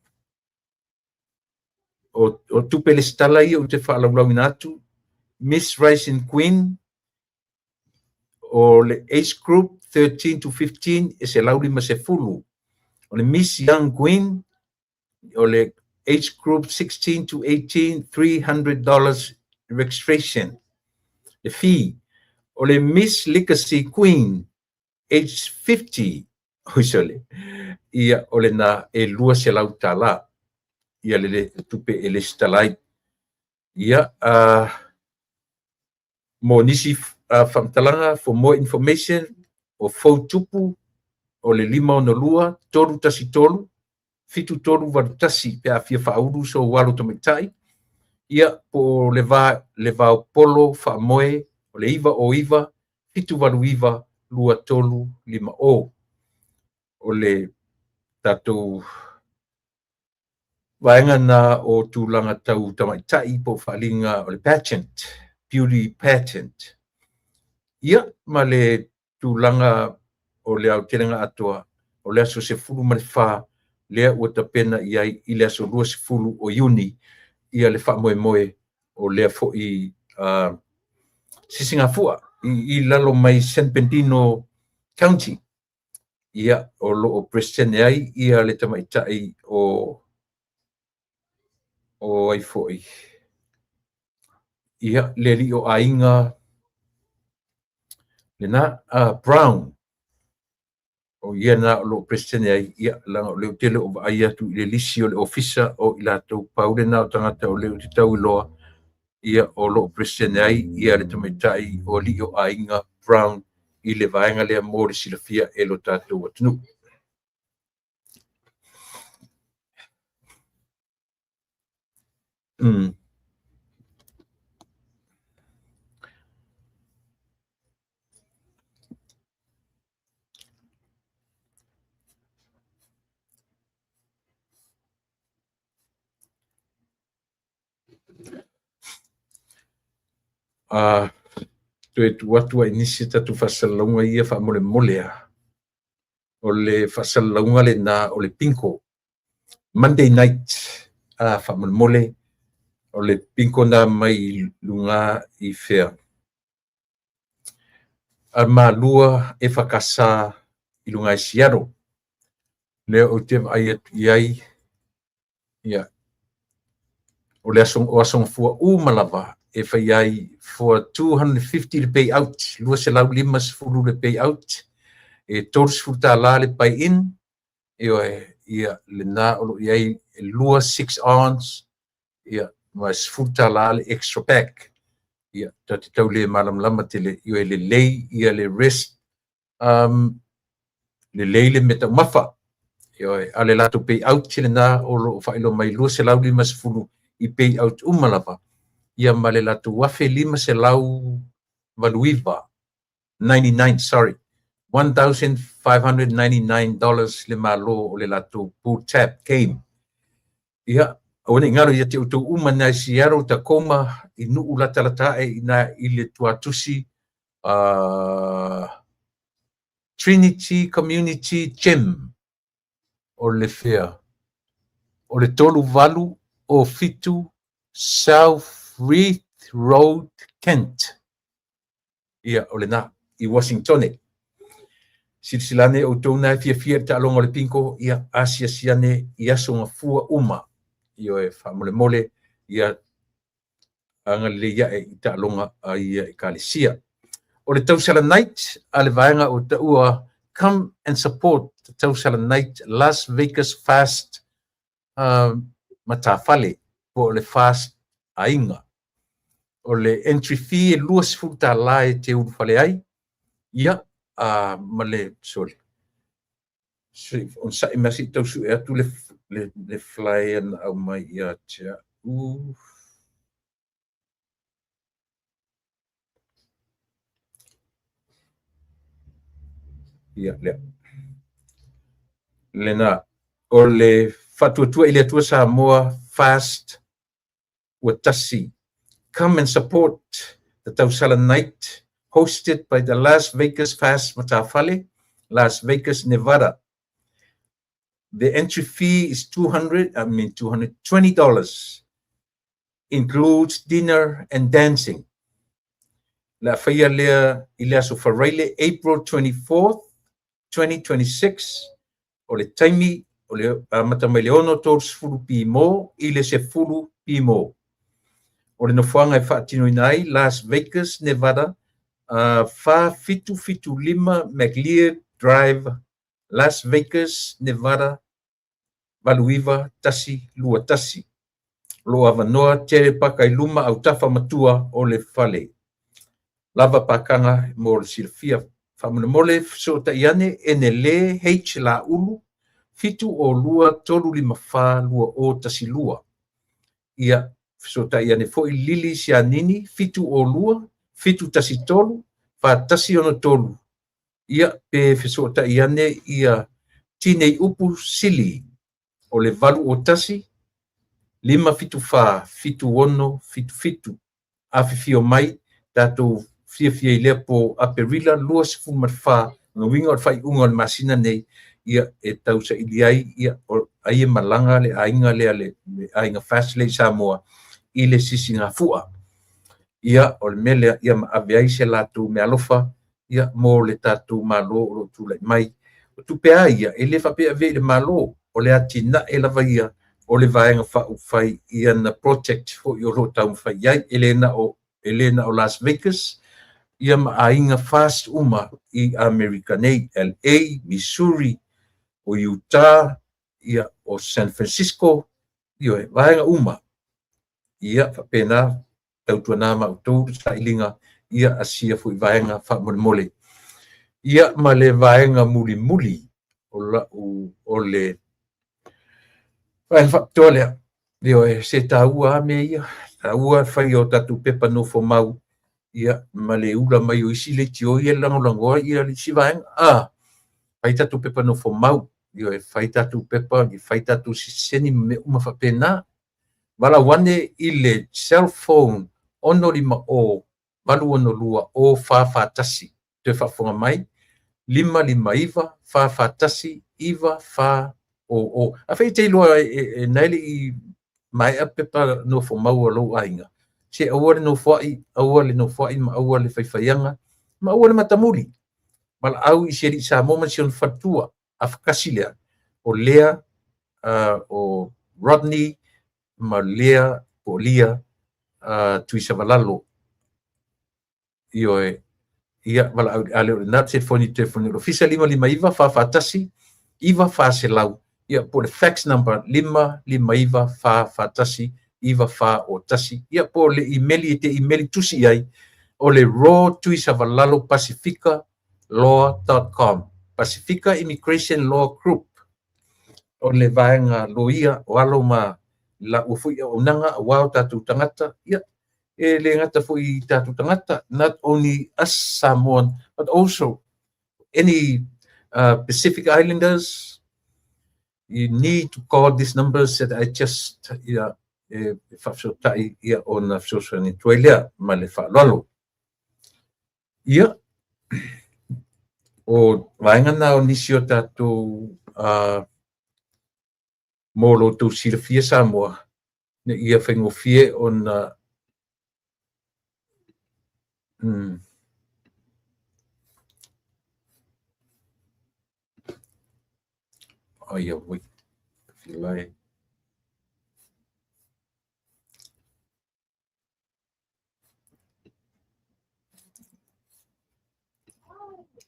o tupe lesitala ia ou te faalaulauina atu, Miss Rising Queen, o le age group 13 to 15 e 150. O le Miss Young Queen, o le age group 16 to 18, $300 registration. Le fee. O le Miss Legacy Queen, age 50, oi sole, ia o le na e $200. Ia le tupe e lesitala ai. Ia, mo nisi faamatalaga, for more information, o fou tupu, o le 562 313 7381 pe a fia faaulu sou alo tamaitai. Ia, po o le vaopolo faamoe, o le 909 789 2350. O le tatou vaega na o tulaga tau tamaitai po o faaaliga o le pageant, beauty pageant. Ia, ma le tulaga o le aotelega atoa, o le aso 14 lea ua tapena i ai i le aso 20 o Iuni, ia le faamoemoe o lea foi sisigafua i lalo mai San Bernardino County. Ia, o lo o presidente ai ia le tamaitai o ai foi. Ia, le alii o aiga lena, Brown. O ia na o lo o presidente ai, ia, laga o lea ou te le o vaai atu i le lisi o le ofisa o i latou pau lena o tagata o lea ou te tauiloa, ia, o lo o presidente ai ia le tamaitai o alii o aiga Brown i le vaega lea mo le silafia e lo tatou atunuu. Toe tuu atu ai i nisi a tatou faasalalauga ia faamolemole a. O le faasalalauga lena o le bingo. Monday night, faamolemole, o le bingo na mai luga i fea. A Malua EFKS i luga i Seattle. Lea ou te vaai atu i ai, ia, o le aso, o aso Gafua uma lava e fai ai for 250 le payout, 250 le payout, e $30 le buy in, ioe, ia lena o lo o i ai e lua 6 ons, ia, ma $10 le extra pack. Ia, ta te tau le malamalama tele, ioe, lelei ia le rest, lelei le meataumafa. Ioe, a le latou payout lena o lo o faailoa mai 250 i payout uma lava, ia ma le latou 1589, 99, sorry, $1,599 le malo o le latou pull tab game. Ia, aua ne i galo ia te outou uma nai Seattle, Tacoma, i nuu latalata ae i na i le tuatusi Trinity Community Gym o le fea o le 3807 South Reith Road, Kent. Ia, o lena, i Washingtone. Silasila ane outou na e fiafia i le taaloga o le bingo, ia, asiasi ane i aso Gafua uma. Ioe, faamolemole, ia agalelei ae i taaloga a ia ekalesia. O le Tausala Night a le vaega o taua Come and Support the Tausala Night Las Vegas Fast Matafale po o le Fast Aiga. O le entry fee e $20 e te ulufale ai, ia, ma le, sorry, onosai mai se i tau sue atu le flyer na aumai ia te au. Ia, lea. Lena, o le Faatuatua i le Atua Samoa Fast ua tasi. Come and support the Tausala Night hosted by the Las Vegas Fast Matafale, Las Vegas, Nevada. The entry fee is 200, I mean $220. Includes dinner and dancing. Le a faia lea i le aso Faraile, April 24th, 2026, o le taimi o le amata mai le 6:30 pimo i le 10 pimo. O le nofoaga e faatinoina ai, Las Vegas, Nevada, 4775 McLeod Drive, Las Vegas, Nevada, 89121. O lo o avanoa tele paka i luma autafa matua o le fale. Lava pakaga mo le silafia. Faamolemole fesootai ane N L H Laulu 702 354 2012. Ia, fesootai ane foi Lili Sianini 702 713 4163. Ia, pe fesootai ane ia Tinei Upu Sili o le 801 574 7677. Afifio mai tatou fiafia i lea po Aperila 24, lona uiga o le faaiuga o le masina nei, ia, e tausaili ai, ia, o ai e malaga le aiga lea, le aiga Fast lea i Samoa i le sisigafua. Ia, o le mea lea, ia ma ave ai se latou meaalofa, ia, mo le tatou Malo o lo o tulai mai. O tupe a ia, e le faapea e avea i le Malo, o le atinae lava ia o le Vaega Faaupufai i ana project foi o lo o taumafai i ai, e le na o e le na o Las Vegas, ia ma aiga Fast uma i Amerika nei, LA, Missouri, o Utah, ia, o San Francisco, ioe, vaega uma. Ia, faapena, tautuana ma outou le sailiga, ia, asia foi vaega faamolemole. Ia, ma le vaega mulimuli o lau, o le vaega faapitoa lea. Ioe, se taua lava mea ia, taua le fai o tatou pepa nofomau, ia, ma le ula mai o isi leitio ia e lagolagoa ia le isi vaega. Fai tatou pepa nofomau, ioe, fai tatou pepa, fai tatou sitiseni ma mea uma faapena. Valaau ane i le cell phone 650. 862 0441. Toe faafofoga mai, 559 441 9400. Afai e te iloa e na e le i maea pepa nofomau a lou aiga, se aua le nofoai, aua le nofoai ma aua le faifaiaga, ma aua le matamuli. Valaau i si alii Samoa ma si ona faletua. Afatasi lea, o lea o Rodney ma Lea po o Lia Tuisavalalo. Ioe, ia valaau a le o lena telefoni, telefoni o le ofisa 559 441 9400, ia po o le fax number 559 441 9401, ia po o le imeli e te imeli tusi i ai o le raw tuisavalalo pasifika law.com, Pasifika Immigration Law Group, o le vaega loia o alo ma laua foi auaunaga aua o tatou tagata, ia e le gata foi i tatou tagata, not only us Samoan but also any Pacific Islanders. You need to call these numbers that I just ia e faafesootai ia ona fesoasoani atu ai lea ma le faaaloalo. Ia, o vaega na o nisi o tatou mo lo outou silafia Samoa, ina ia faigofie ona ai auai, filae.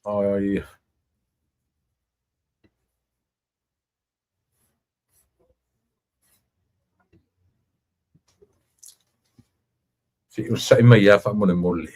Ai. Se i onosai mai lava faamolemole.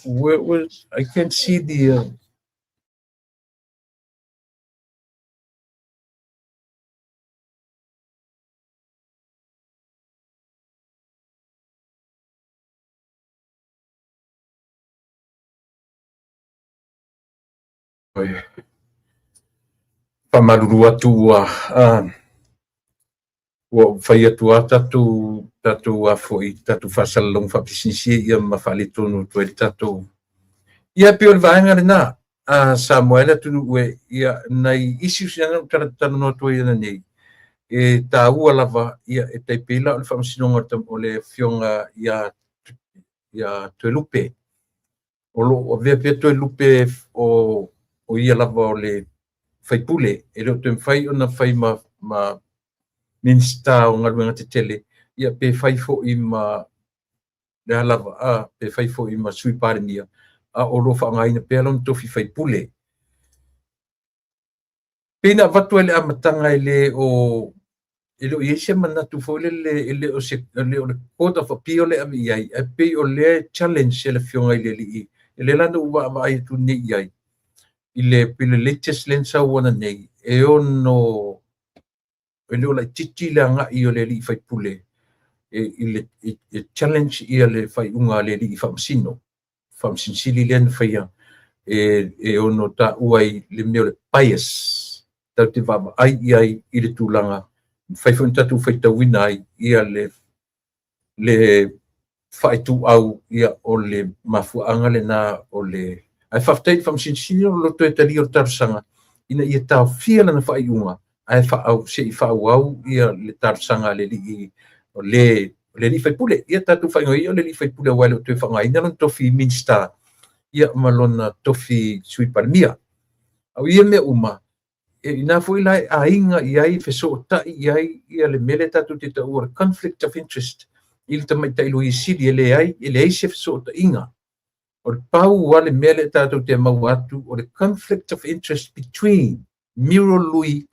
Where was I can't see the Faamalulu atu ua ua ou fai atu lava tatou tatou a foi tatou faasalalauga faapisinisi ia ma faaletonu atu ai le tatou. Ia e pei o le vaega lena a Samoa e le atunuu e ia nai issues ia na ou talanoa atu ai ananei e taua lava ia e tai pei la o le faamasinoga o le afioga ia ia Toelupe o lo o avea pea Toelupe o ia lava o le faipule e le o toe mafai ona fai ma Minisita o Galuega Tetele ia pe fai foi ma le a lava a pe fai foi ma Sui Palemia, a o lo o faaaogaina pea lona tofi faipule. Pei na avatu ai le amataga e le o e le o i ai se manatu foi lele e le o se e le o le Court of Appeal e ave i ai, ae pei o lea e challenge e le Afioga i le alii, e lea la na ou vaavaai atu nei i ai i le i le latest lea na sau ananei, e ono e le o laitiiti le agai o le alii faipule e, i le e challenge ia le faaiuga a le alii faamasino, Faamasino Sili lea na faia e ono taua ai le mea o le bias, tatou te vaavaai i ai i le tulaga, mafai foi ona tatou faitauina ai ia le faaituau, ia o le mafuaaga lena o le. Ae faafetai i le Faamasino Sili o lo o toe talia o le talosaga ina ia taofia lana faaiuga ae faaau se i faaauau ia le talosaga a le alii o le o le alii faipule. Ia tatou faaigoa ia o le alii faipule aua e le o toe faaaogaina lona tofi Minisita ia ma lona tofi Sui Palemia. A o ia mea uma, e ina foi la e aiga i ai, fesootai i ai ia le mea lea tatou te taua o le conflict of interest i le tamaitai Loia Sili, e leai, e leai se fesootaiga. O le pau lava le mea lea tatou te maua atu o le conflict of interest between Miro Lui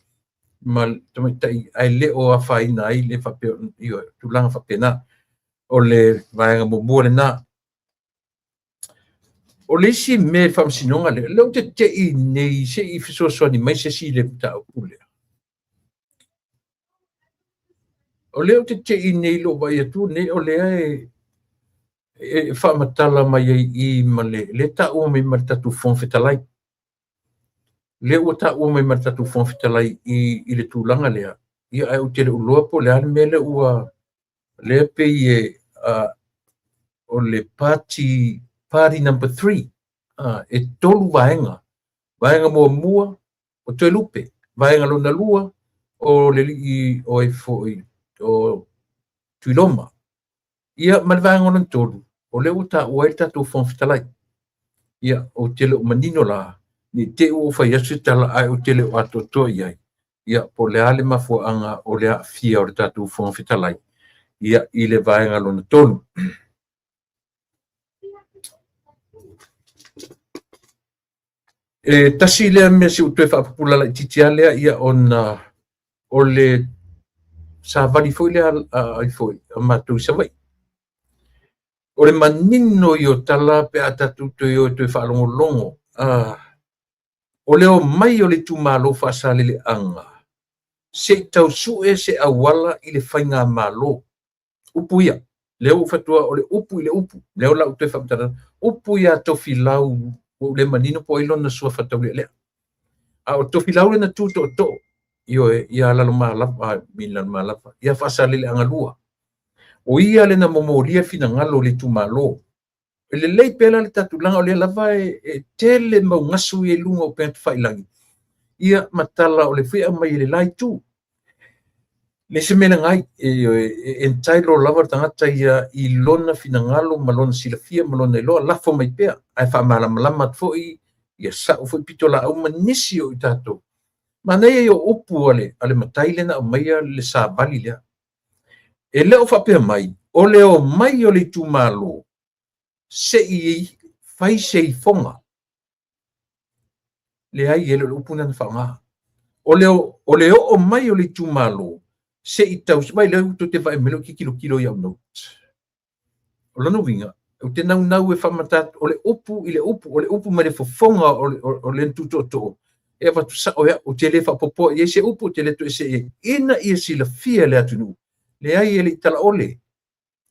ma le tamaitai ae le o afaina ai le faapea, ioe, tulaga faapena. O le vaega muamua lena. O le isi mea i le faamasinoga lea, lea ou te tei nei se i fesoasoani mai se isi i le mataupu lea. O lea ou te tei nei i lou vaai atu nei o lea e faamatala mai ai i i ma le, lea e taua mai ma le tatou Fofoga Fetalai. Lea ua taua mai ma le tatou Fofoga Fetalai i le tulaga lea, ia ae ou te le o iloa po o le a le mea lea ua, lea pei e, o le party, party number 3, e tolu vaega. Vaega muamua, o Toelupe. Vaega lona lua, o le alii o ai foi, o Tuiloma. Ia, ma le vaega lona tolu, o lea ua taua ai le tatou Fofoga Fetalai. Ia, ou te le o manino la, ne i te i ua ou fai atu se tala ae ou te le o atoatoa i ai, ia, po o le a le mafuaaga o le aafia o le tatou Fofoga Fetalai, ia, i le vaega lona tolu. E tasi lea mea se i ou toe faapupula laitiiti lava lea, ia ona o le savali foi lea ai foi a matou i Savaii. O le manino ia o tala pe a tatou toe o e toe faalogologo, o le omai o le itumalo Faasaleleaga se i tau sue se auala i le faigamalo. Upu ia, lea ua ou fai atu o le upu i le upu, lea o le a ou toe faamatala atu, upu ia Tofilau, ua ou le manino po o ai lona suafa taulealea. A o Tofilau lea na tu tootoo, ioe, ia Lalomalava, I mean Lalomalava, ia Faasaleleaga 2. O ia lea na momolia finagalo o le itumalo. E lelei pea la le tatou leaga o lea lava e tele mau gasu ia i luga o upega tafailagi, ia ma tala o le foi e aumai e le la itu. Leai se mea leaga ai, e entitle lava le tagata ia i lona finagalo ma lona silafia ma lona iloa, lafo mai pea, ae faamalamalama atu foi ia sa'u foi pitolaau ma nisi o i tatou. Manaia ia o upu a le matai lea na aumaia le savali lea. E le o faapea mai, o le omai o le itumalo se i fai se ifoga. Leai, e le o le upu lena na faaaoga. O le, o le oo mai o le itumalo se i tau, vaai lea tou te vaai mai lea ou te tilotilo i au notes. O lona uiga, ou te naunau e faamata atu, o le upu i le upu, o le upu mai le fofoga o le, o le tu tootoo, e avatu sao e au, ou te le faaopoopoa i ai se upu, ou te le toese i ai, ina ia silafia e le atunuu, leai e le i talaole,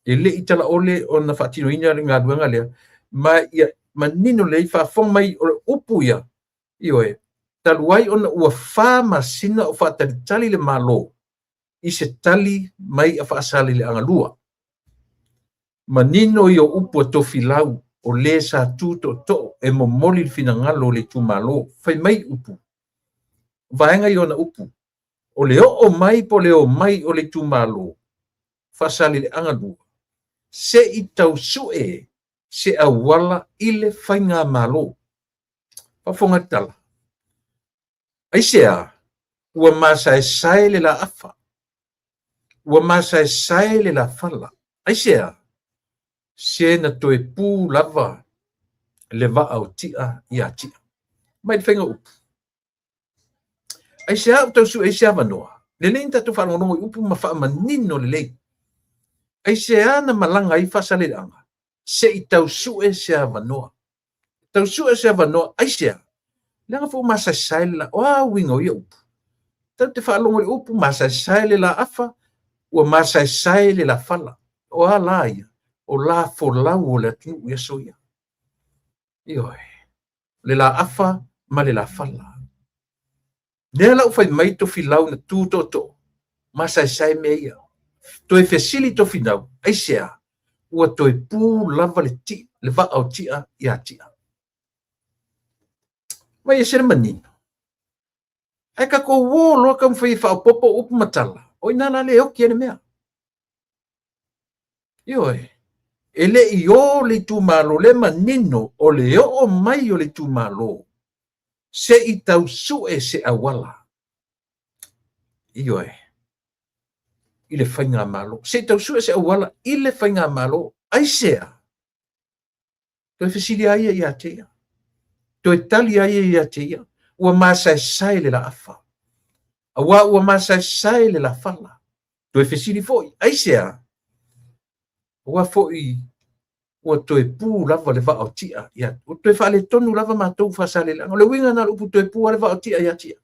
e le i talaole ona faatinoina le galuega lea, ma ia manino lelei, faafofoga mai o le upu ia, ioe, talu ai ona ua 4 masina o faatalitali le Malo i se tali mai a Faasaleleaga 2. Manino ia o upu a Tofilau o le sa tu tootoo e momoli le finagalo o le itumalo. Fai mai upu, vaega ia ona upu, o le oo mai po o le omai o le itumalo Faasaleleaga 2, se i tau sue se auala i le faigamalo. Faafofoga le tala. Aisea? Ua masaesae le laafa, ua masaesae le lafala. Aisea? Se na toe pu lava le vaa o Tia ia Tia. Mai le faiga o upu. Aisea ua tau sue ai se avanoa? Lelei ona tatou faalogologo i upu ma faamanino lelei. Aisea na malaga ai Faasaleleaga? Se i tau sue se avanoa. Tau sue se avanoa, aisea? Leaga foi ua masaesae le la... O a uiga o ia upu? Tatou te faalogo i upu masaesae le laafa, ua masaesae le lafala. O a la ia? O la folau o le atunuu i aso ia. Ioe. Le laafa ma le lafala. Lea la ua fai mai Tofilau na tu tootoo, masaesae mea ia. Toe fesili Tofinau, aisea? Ua toe pu lava le ti, le vaa o Tia ia Tia. Mai ese le manino. Ae tatou o loa taumafai e faaopoopo upu ma tala, o i ina la le oti ai le mea. Ioe, e le i o le itumalo le manino o le oo mai o le itumalo se i tau sue se auala. Ioe, i le faigamalo. Se i tau sue se auala i le faigamalo. Aisea? Toe fesili a ia ia te ia. Toe tali a ia ia te ia. Ua masaesae le laafa. Auā ua masaesae le lafala. Toe fesili foi, aisea? Auā foi ua toe pu lava le vaa o Tia ia, ua toe faaletonu lava matou Faasaleleaga. O le uiga lena o le upu toe pu lava le vaa o Tia ia Tia.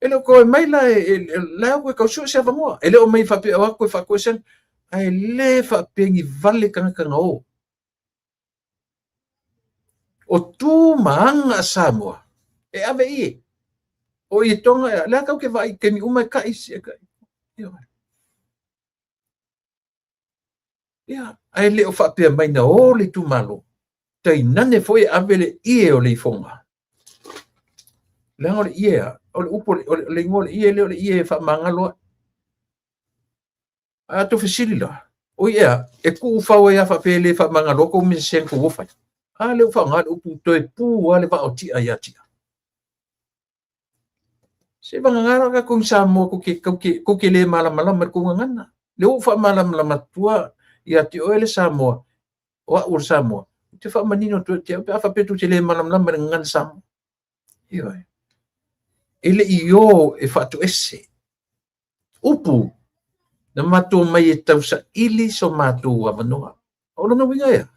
E le o toe mai la, la e o atu e tau sue se avanoa. E le o mai faapea o atu e faatoese, ae le faapea ni vale tagata na o. O tu ma aga a Samoa, e ave ie. O ie toga, e, lea tau ke vaai i taimi uma e kai, e kai. Ia, ae le o faapea mai na o le itumalo, tainane foi e ave le ie o le ifoga. Leaga o le ie a, o le upu, o le igoa o le ie lea o le ie e faamagalo ai. A tou fesili la, oi ea, e tuufau ai lava faapea e le faamagaloa tou mea sese na tou o fai? A lea ua faaaoga le upu toe pu lava le vaa o Tia ia Tia. Se vagana la tatou i Samoa tou te, tou te, tou te le malamalama i le tou gagana. Lea ua ou faamalamalama atu ia te oe le Samoa, o au o le Samoa, ou te faamanino atu ia te au pe a faapea tou te le malamalama i le gagana Samoa. Ioe. E le i o e faatoese. Upu, na matou omai e tausaili so matou avanoa. O lona uiga ea?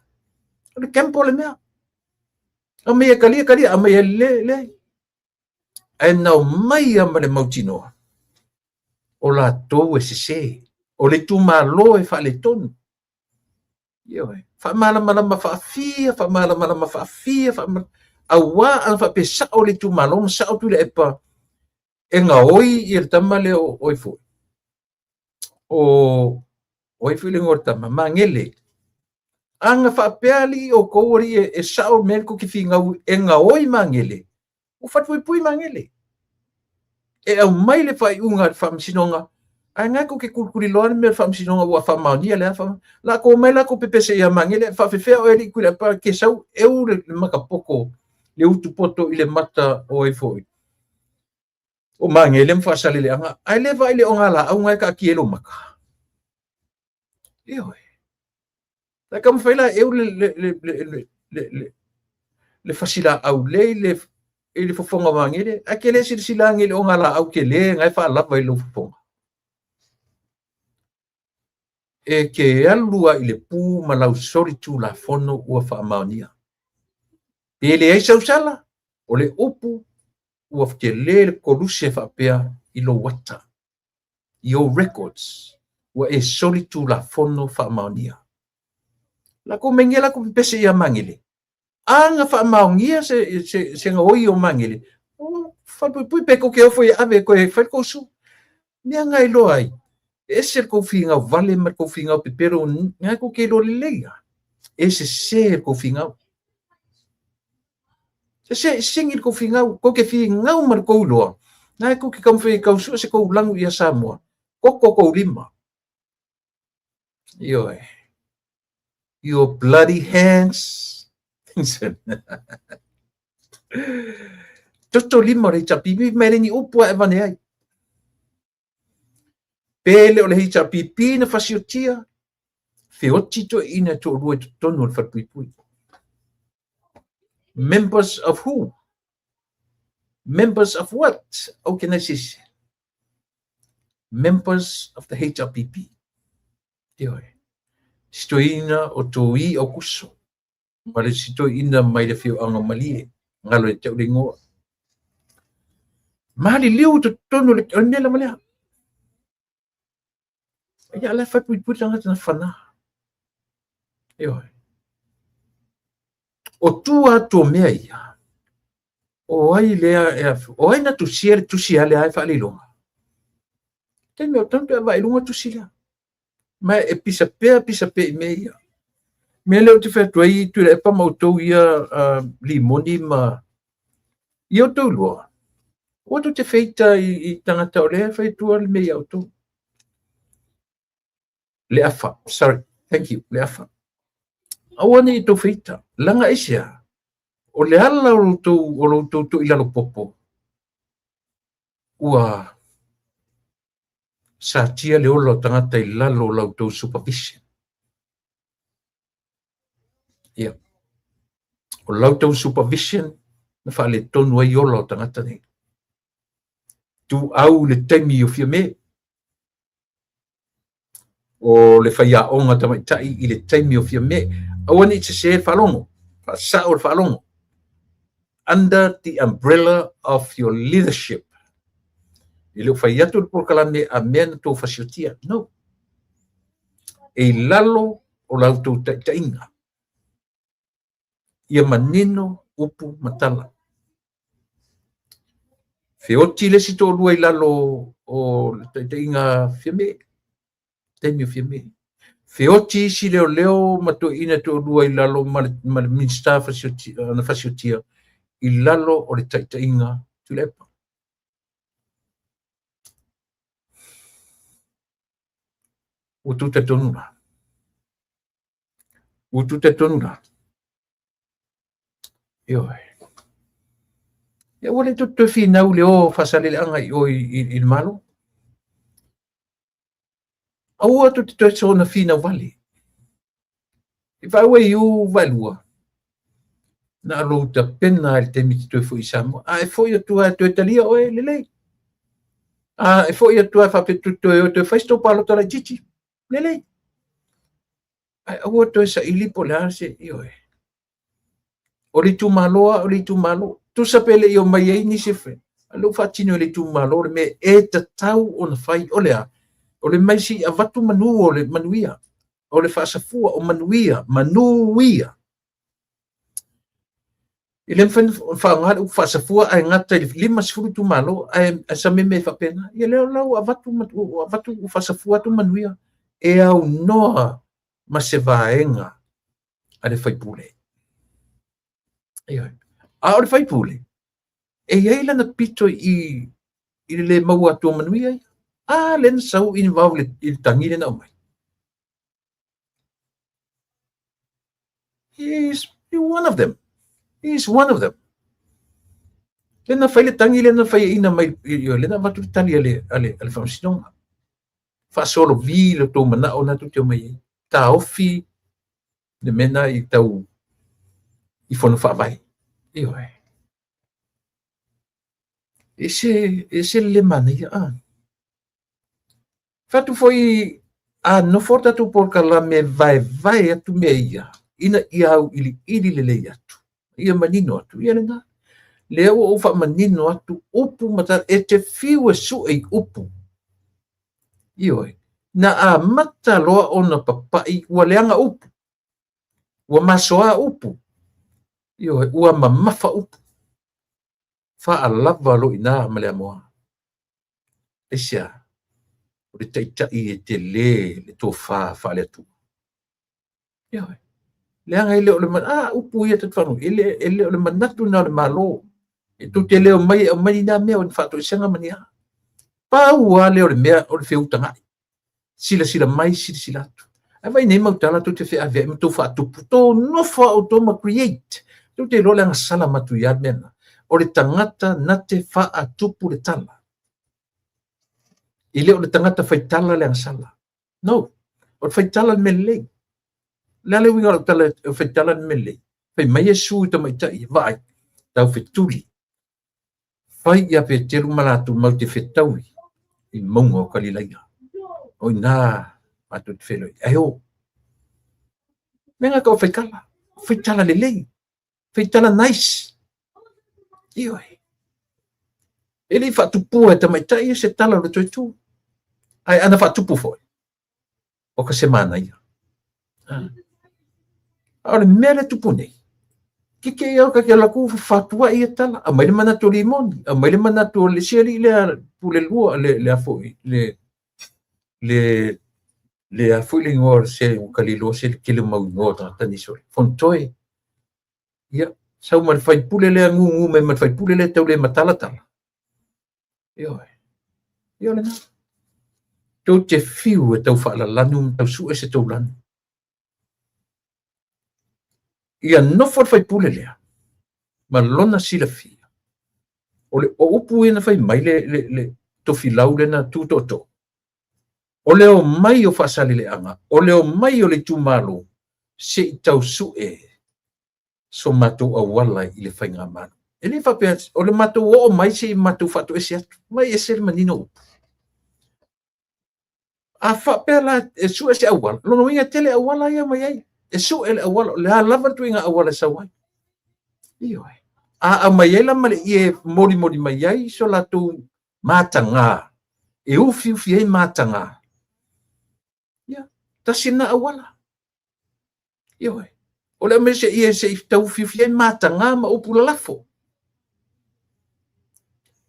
O le gamble le mea. Aumai e talia, talia, aumai e le, leai. Ae na omai lava ma le mautinoa, o latou e sese, o le itumalo e faaletonu. Ioe. Faamalamalama faafia, faamalamalama faafia, faamalamalama. Auā ana faapea sao le itumalo ma sao Tuilaepa e gaoi ia le tama lea o ai foi. O o ai foi le igoa o le tama, Magele. Ana faapea alii outou alii e, e sao mea tou te finau e gaoi Magele, ua falepuipui Magele. E aumai le faaiuga a le faamasinoga, ae na tou te tulituliloa le mea o le faamasinoga ua faamaonia le a fa latou omai latou pepese ia Magele, faafefea oe alii Tuilaepa ke sau eu le matapoto le utupoto i le mata o ai foi o Magele ma Faasaleleaga, ae le vaai le ogalaau na e taatia i lou mata. Ioe. Ae taumafai la e eu le, le, le, le, le, le, le, le fasilaau le i le, i le fofoga o Magele, ae ke le silasila ane i le ogalaau tele na e faalava i lou fofoga. E te alu lava i le pu ma lau solitulafono ua faamaonia. Pe leai sau sala, o le upu ua tele le koluse faapea i lou ata, i ou records, ua e solitulafono faamaonia. Latou mai nei latou pepese ia Magele. A na faamaonia se, se, se gaoi o Magele, o falepuipui pe tou te ofo e ave e toe fai le tou su. Mea na iloa ai, e ese le tou finau vale ma le tou finau pepelo, na tou te iloa lelei lava. E sese le tou finau. Se segi le tou finau, tou te finau ma le tou iloa, na e tou te taumafai e tau sue se tou lanu ia Samoa, koko tou lima. Ioe. Your bloody hands. Toto lima o le HRPP, mai le ni upu a e vane ai. Pe le o le HRPP na fasiotia, feoti toeaiina e toalua i totonu o le falepuipui. Members of who? Members of what organization? Members of the HRPP. Ioe. Si toeaina o Toi Aukuso ma le si toeaina mai le afioaga o Malie, galo ia te au le igoa. Maliliu i totonu o le mea lava lea. Ia la e faipuipui le tagata na fanā. Ioe. O tua atu o mea ia, o ai lea e, o ai na tusia le tusi a lea e faaleiloga? Taimi o tanu pe vaai i luga tusi lea. Ma e pisa pea, pisa pea i mea ia. Mea lea ou te fai atu ai, Tuilaepa ma outou ia Limoni ma ia outou loa, aua tou te feita i tagata o lea e fai atua le mea ia outou. Le afa, sorry, thank you, le afa. Aua ne i outou feita, laga aisea, o le ala o lo outou toilalo popo, ua satia le ola o tagata i lalo o la outou supervision. Ia. O la outou supervision na faaletonu ai ola o tagata nei. Tuau le taimi o Fiame, o le faiaoga tamaitai i le taimi o Fiame, aua ne i sese le faalogo, faasao le faalogo. Under the umbrella of your leadership. E le o fai atu le polokalame a mea na tou fasiotia. No. E i lalo o la outou taitaiga. Ia manino upu ma tala. Feoti le isi toalua i lalo o le taitaiga Fiame, taimi o Fiame. Feoti isi leoleo ma toeaiina toalua i lalo ma le Minisita na fasiotia i lalo o le taitaiga Tuilaepa. Ua outou talitonu la? Ua outou talitonu la? Ioe. Ia ua le tou toe finau le o Faasaleleaga i o i le Malo. Aua tou te toe soona finau vale. If I were you, Vaelua, na o lou tapena i le taimi e te toe foi i Samoa. A e foi atu lava e toe talia oe, lelei. A e foi atu lava e faapea toe toe o toe fai se tou palota laitiiti, lelei. Ae aua toe saili po o le a se, ioe. O le itumalo lava o le itumalo. Tusa pe le i omai ai nisi e fai. A lea ua faatino e le itumalo le mea e tatau ona fai. O le a? O le mai se i avatu manu o le manuia. O le faasafua o manuia, manuia. E le mafai ona faaaoga le upu faasafua ae gata i le 50 itumalo ae sameme ai faapena. Ia lea la ua avatu, ua avatu, ua faasafua atu manuia e aunoa ma se vaega a le faipule. Ioe. A o le faipule, e i ai lana pito i le le maua atu o manuia ia. A lea na sau involve i le tagi lea na aumai. He is one of them. He is one of them. Lea na fai le tagi lea na faiaina mai, lea na avatu le tali a le Faamasinoga. Faasolovi lo tou manao na tou te omai ai. Taofi le mea na i tau i fono faavae. Ioe. E ese le le manaia. Ah. Fai atu foi a nofo tatou polokalame vaevae atu mea ia, ina ia auiliili lelei atu, ia manino atu, ia lena. Lea ua ou faamanino atu upu ma tala, e te fiu e sue i upu. Ioe, na amata loa ona papai ua leaga upu, ua masoa upu, ioe, ua mamafa upu. Faalava loa i ina ma le amoa. Aisea? O le taitai e tele le tofa faale-Atua. Ioe. Leaga e le o le upu ia tatou faalogo, e le o le manatu lena o le Malo. E tou te le omai e aumai ni na mea o ni faatoesega ma ni a. Pau lava lea o le mea o le feutagai. Silasila mai, silasila atu. Ae vaai nei mau tala tou te feaveai ma tou faatupu, tou nofo lava outou ma create. Tou te iloa le agasala matuia le mea lena. O le tagata na te faatupu le tala. E le o le tagata faitala le agasala. No. O le faitala le mea lelei. O le a le uiga o lau tala o faitala le mea lelei? Fai mai Iesu i tamaitai, vaai, taufetuli. Fai ia Peteru ma latou mau te fetaui i mauga o Kalilaia. O ina matou te feiloai. Ae o. Mea nga ka o faitala. Faitala lelei. Faitala nice. Ioe. E le i faatupua e tamaitai ia se tala o le toe tu. Ae ana faatupu foi, o ka se manaia. A o le mea lea tupu nei, kike ia o ka ke laku fatuai ia tala, aumai le manatu o Limoni, aumai le manatu o le isi alii lea pule lua, le, le a foi, le, le, le a foi le igoa o se ua kaliloa se le tele mau igoa o tagata nei sole, Fonotoe. Ia, sau ma le faipule lea gugu mai ma le faipule lea tau le matalatala. Ioe. Ia o lena. Tou te fiu e tau faalalanu ma tau sue se tou lanu. Ia nofo le faipule lea ma lona silafia. O le o upu ia na fai mai le, le, le tofilau lea na tu tootoo. O le omai o Faasaleleaga, o le omai o le itumalo, se i tau sue so matou auala i le faigamalo. E le faapea, o le matou oo mai se i matou faatoese atu, mai ese le manino o upu. A faapea la e sue se auala, lona uiga e tele auala ia mai ai. E sue le auala, o le a lava le ituaiga auala e sau ai. Ioe. A aumai ai la ma le ie molimoli mai ai so latou mataga, e ufiufi ai mataga. Ia, tasi lena auala. Ioe. O le aumai se ie se i taufiufi ai mataga ma upu lalafo.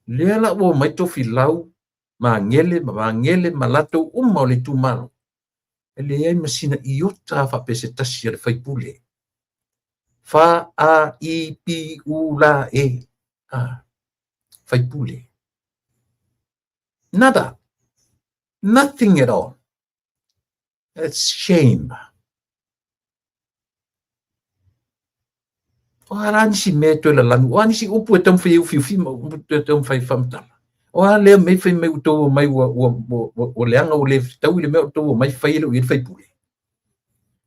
Lea la ua omai Tofilau, Magele ma Magele ma latou uma o le itumalo. E leai ma sina iota faapea se tasi a le faipule. Fa A I P U la E. A. Faipule. Nada. Nothing at all. That's shame. O a la nisi mea e toe lalanu, o a nisi upu e taumafai e ufiufi ma upu e taumafai e faamatala. O a lea mea fai mai ua tou omai ua, ua, ua, ua, ua leaga ua le fetaui le mea o tou omai fai e le o i ai le faipule.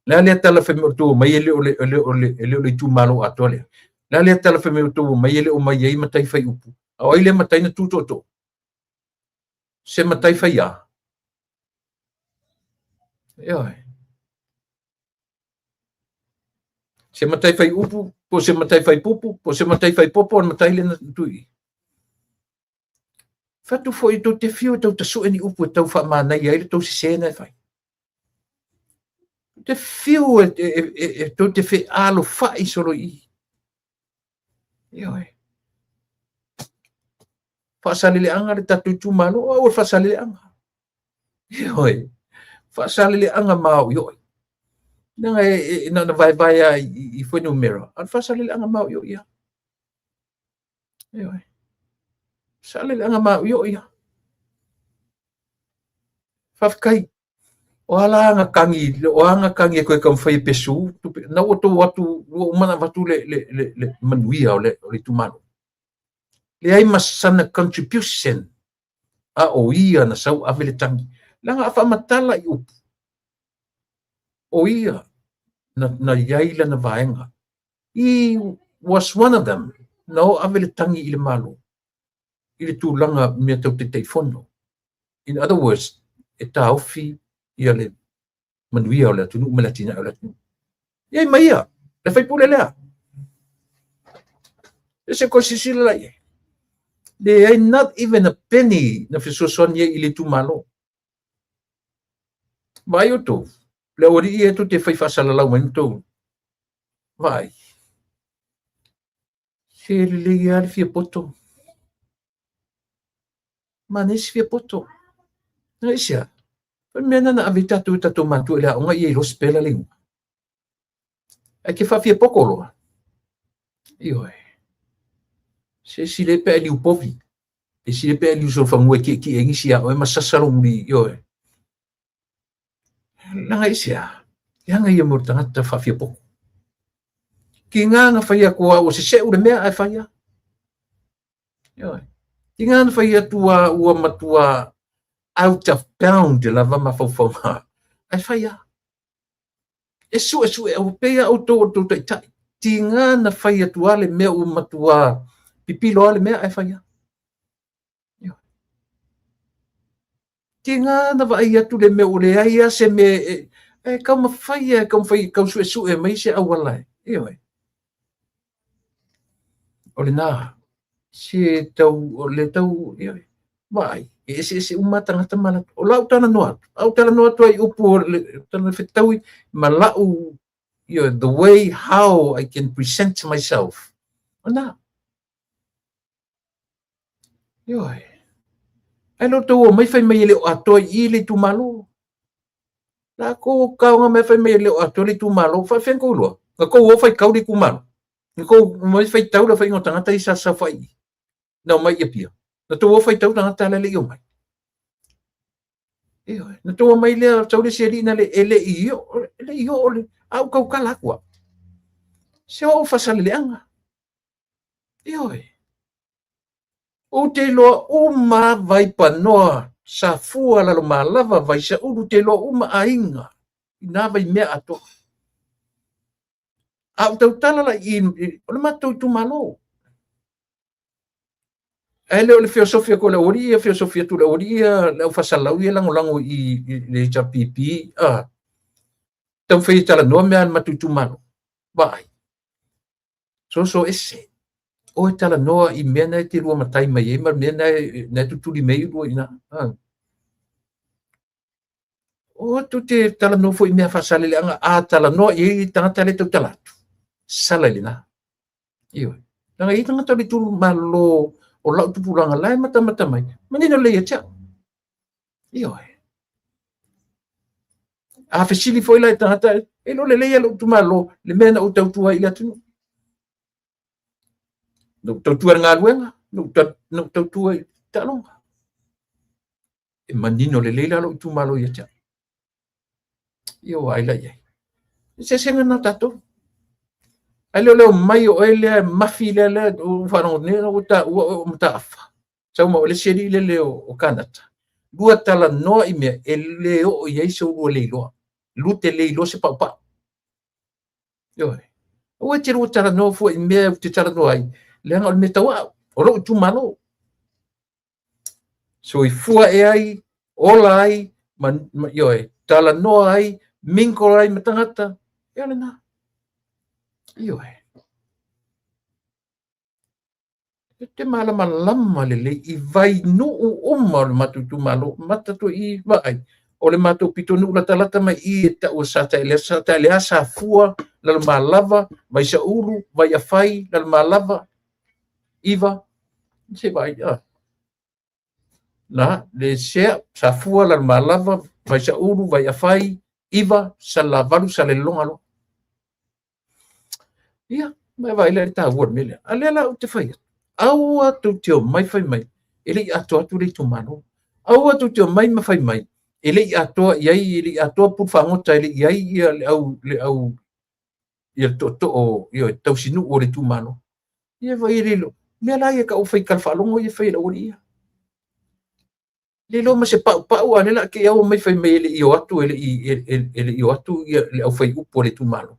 Le a lea tala fai mai o tou omai e le o le, e le o le, e le o le itumalo atoa lea. Le a lea tala fai mai o tou omai e le o mai ai matai fai upu. A o ai lea matai na tu tootoo? Se matai fai a? Ioe. Se matai fai upu, po se matai fai pupu, po se matai fai popo, o le matai lea na tui. Fatu foi tou te fiu e tau tasue ni upu e tau faamanaia ai le tou sesē na e fai. Te fiu e, e, e, e tou te fealofai solo i i. Ioe. Faasaleleaga le tatou itumalo, o au o le faasaleleaga. Ioe. Faasaleleaga maoiooi. Leaga e, e, e na ona vaevae lava i, i fuainumera, a o le faasaleleaga maoiooi lava. Ioe. Saleleaga maoiooi lava. Faafetai. O a la aga tagi, o a aga tagi e toe taumafai e pesu, tupe, na ua tou atu, ua uma ona avatu le, le, le, le manuia o le, o le itumalo. Leai ma sana contribution a o ia na sau ave le tagi. Leaga a faamatala i upu, o ia na, na iai lana vaega. He was one of them na o ave le tagi i le Malo i le tulaga mea tau Taitaifono. In other words, e taofi ia le manuia o le atunuu ma le atinae o le atunuu. I ai ma ia, le faipule lea. E se koe silasila la i ai. Leai, not even a penny na fesoasoani ai i le itumalo. Vaai outou, le aualii ia tou te fai faasalalau mai ma tou. Vaai. Se lelei lava le fia poto. Manaia si fia poto. Na aisea? O le mea lena na ave ai tatou e tatou matua i le aoga ia iloa sipela le igoa. Ae ke faafia poto loa. Ioe. Se isi le pe a liu povi. E isi le pe a liu solofanua e kiekie ai nisi ia oe ma sasa lou muli. Ioe. Leaga aisea? Leaga ia mo le tagata faafiapoto. Tiga na fai atu a ua seseu le mea ae fai lava. Ioe. Tiga na fai atu a ua matua out of bound lava mafaufauga ae fai lava. E suesue au pei lava outou o le tou taitai. Tiga na fai atu a le mea ua matua pipilo a le mea ae fai lava. Tiga na vaai atu le mea ua leai lava se mea e, e taumafai lava e taumafai e tau suesue mai se auala e, ioe. O lena, se tau, o le tau, ioe, vaai, e eseese uma tagata ma latou. O lau talanoa atu, a ou talanoa atu ai i upu o le talanoa fetaui ma lau, ioe, the way how I can present myself. O lena. Ioe. Ae le o tou omai fai mai e le o atoa i i le itumalo. La kou kaoga mai fai mai e le o atoa le itumalo. Faafefea kou iloa? Na tou o faitau le itumalo. Na tou omai faitau le faiga o tagata ia sa saofai i i. Na omai i Apia. Na tou o faitau tagata la e le i omai. Ioe. Na tou omai lea sau le isi alii na le e le i oo, e le i oo le, a ou tautala atu au. Se oo faasaleleaga. Ioe. Ou te iloa uma Vaipanoa, Safua, Lalomalava, Vaisaulu, ou te iloa uma aiga i nā vaimea atoa. A ou tautala la i, o le matou itumalo. Ae le o le feosofi atu o le aualii ia, feosofi atu le aualii ia, le au faasalalau ia lagolago i, i le HRPP, a, taumafai e talanoa mea a le matou itumalo. Vaai. Soso ese. Oe talanoa i mea na e te lua matai mai ai ma mea na e, na e tutuli mai ai lua i ina. Ah. O atu te talanoa foi i mea faasaleleaga, a talanoa i ai tagata le tautala atu. Sala i lena. Ioe. Leaga e i ai tagata o le itumalo o lau tupulaga la e matamata mai, manino lelei ia te au. Ioe. A fesili foi la i tagata, e iloa lelei lava lou itumalo, le mea na ou tautua ai i le atunuu. Na ou tautua i le galuega, na ou tautua i taaloga. E manino lelei la lou itumalo ia te au. Ia ua vaai la i ai. Eseesega na o tatou. Ae le o le omai o oe lea e mafi lea lea ua faalogo nei ua taua oe o mataafa. Sau ma o le isi alii lele o Kanata. Lua talanoa i mea e le oo i ai se ulua le iloa. Lua te le iloa se paupau. Ioe. Aua e te lua talanoa fua i mea ou te talanoa ai, leaga o le mea tau au, o lou itumalo. Soifua ea ai, ola ai, ma, ma, ioe, talanoa ai, mingle ai ma tagata, ia o lena. Ioe. E te malamalama lelei i vainuu uma o le matou itumalo, mata atu i i, vaai, o le matou pitonuu latalata mai i i e tau o Sataelea, Sataelea, Safua, Lalomalava, Vaisaulu, Vaiafai, Lalomalava, Iva, se vaai, ah. Na, le sea, Safua, Lalomalava, Vaisaulu, Vaiafai, Iva, Salelavalu, Salelologa loa. Ia, ma e vaai la i le taua o le mea lea. A lea la ou te fai atu, aua tou te omai fai mai, e le i atoa atu le itumalo. Aua tou te omai ma fai mai, e le i atoa i ai, e le i atoa pulu fagota, e le i ai ia le au, le au, ia le tootoo, ia tausinuu o le itumalo. Ia vai e le iloa. Mea la ia ka ou fai tala faalogo ia fai e le aualii ia. Le iloa ma se paupau a lea la te i au mai fai mai e le i o atu e le i e le i o atu ia le au fai upu a le itumalo.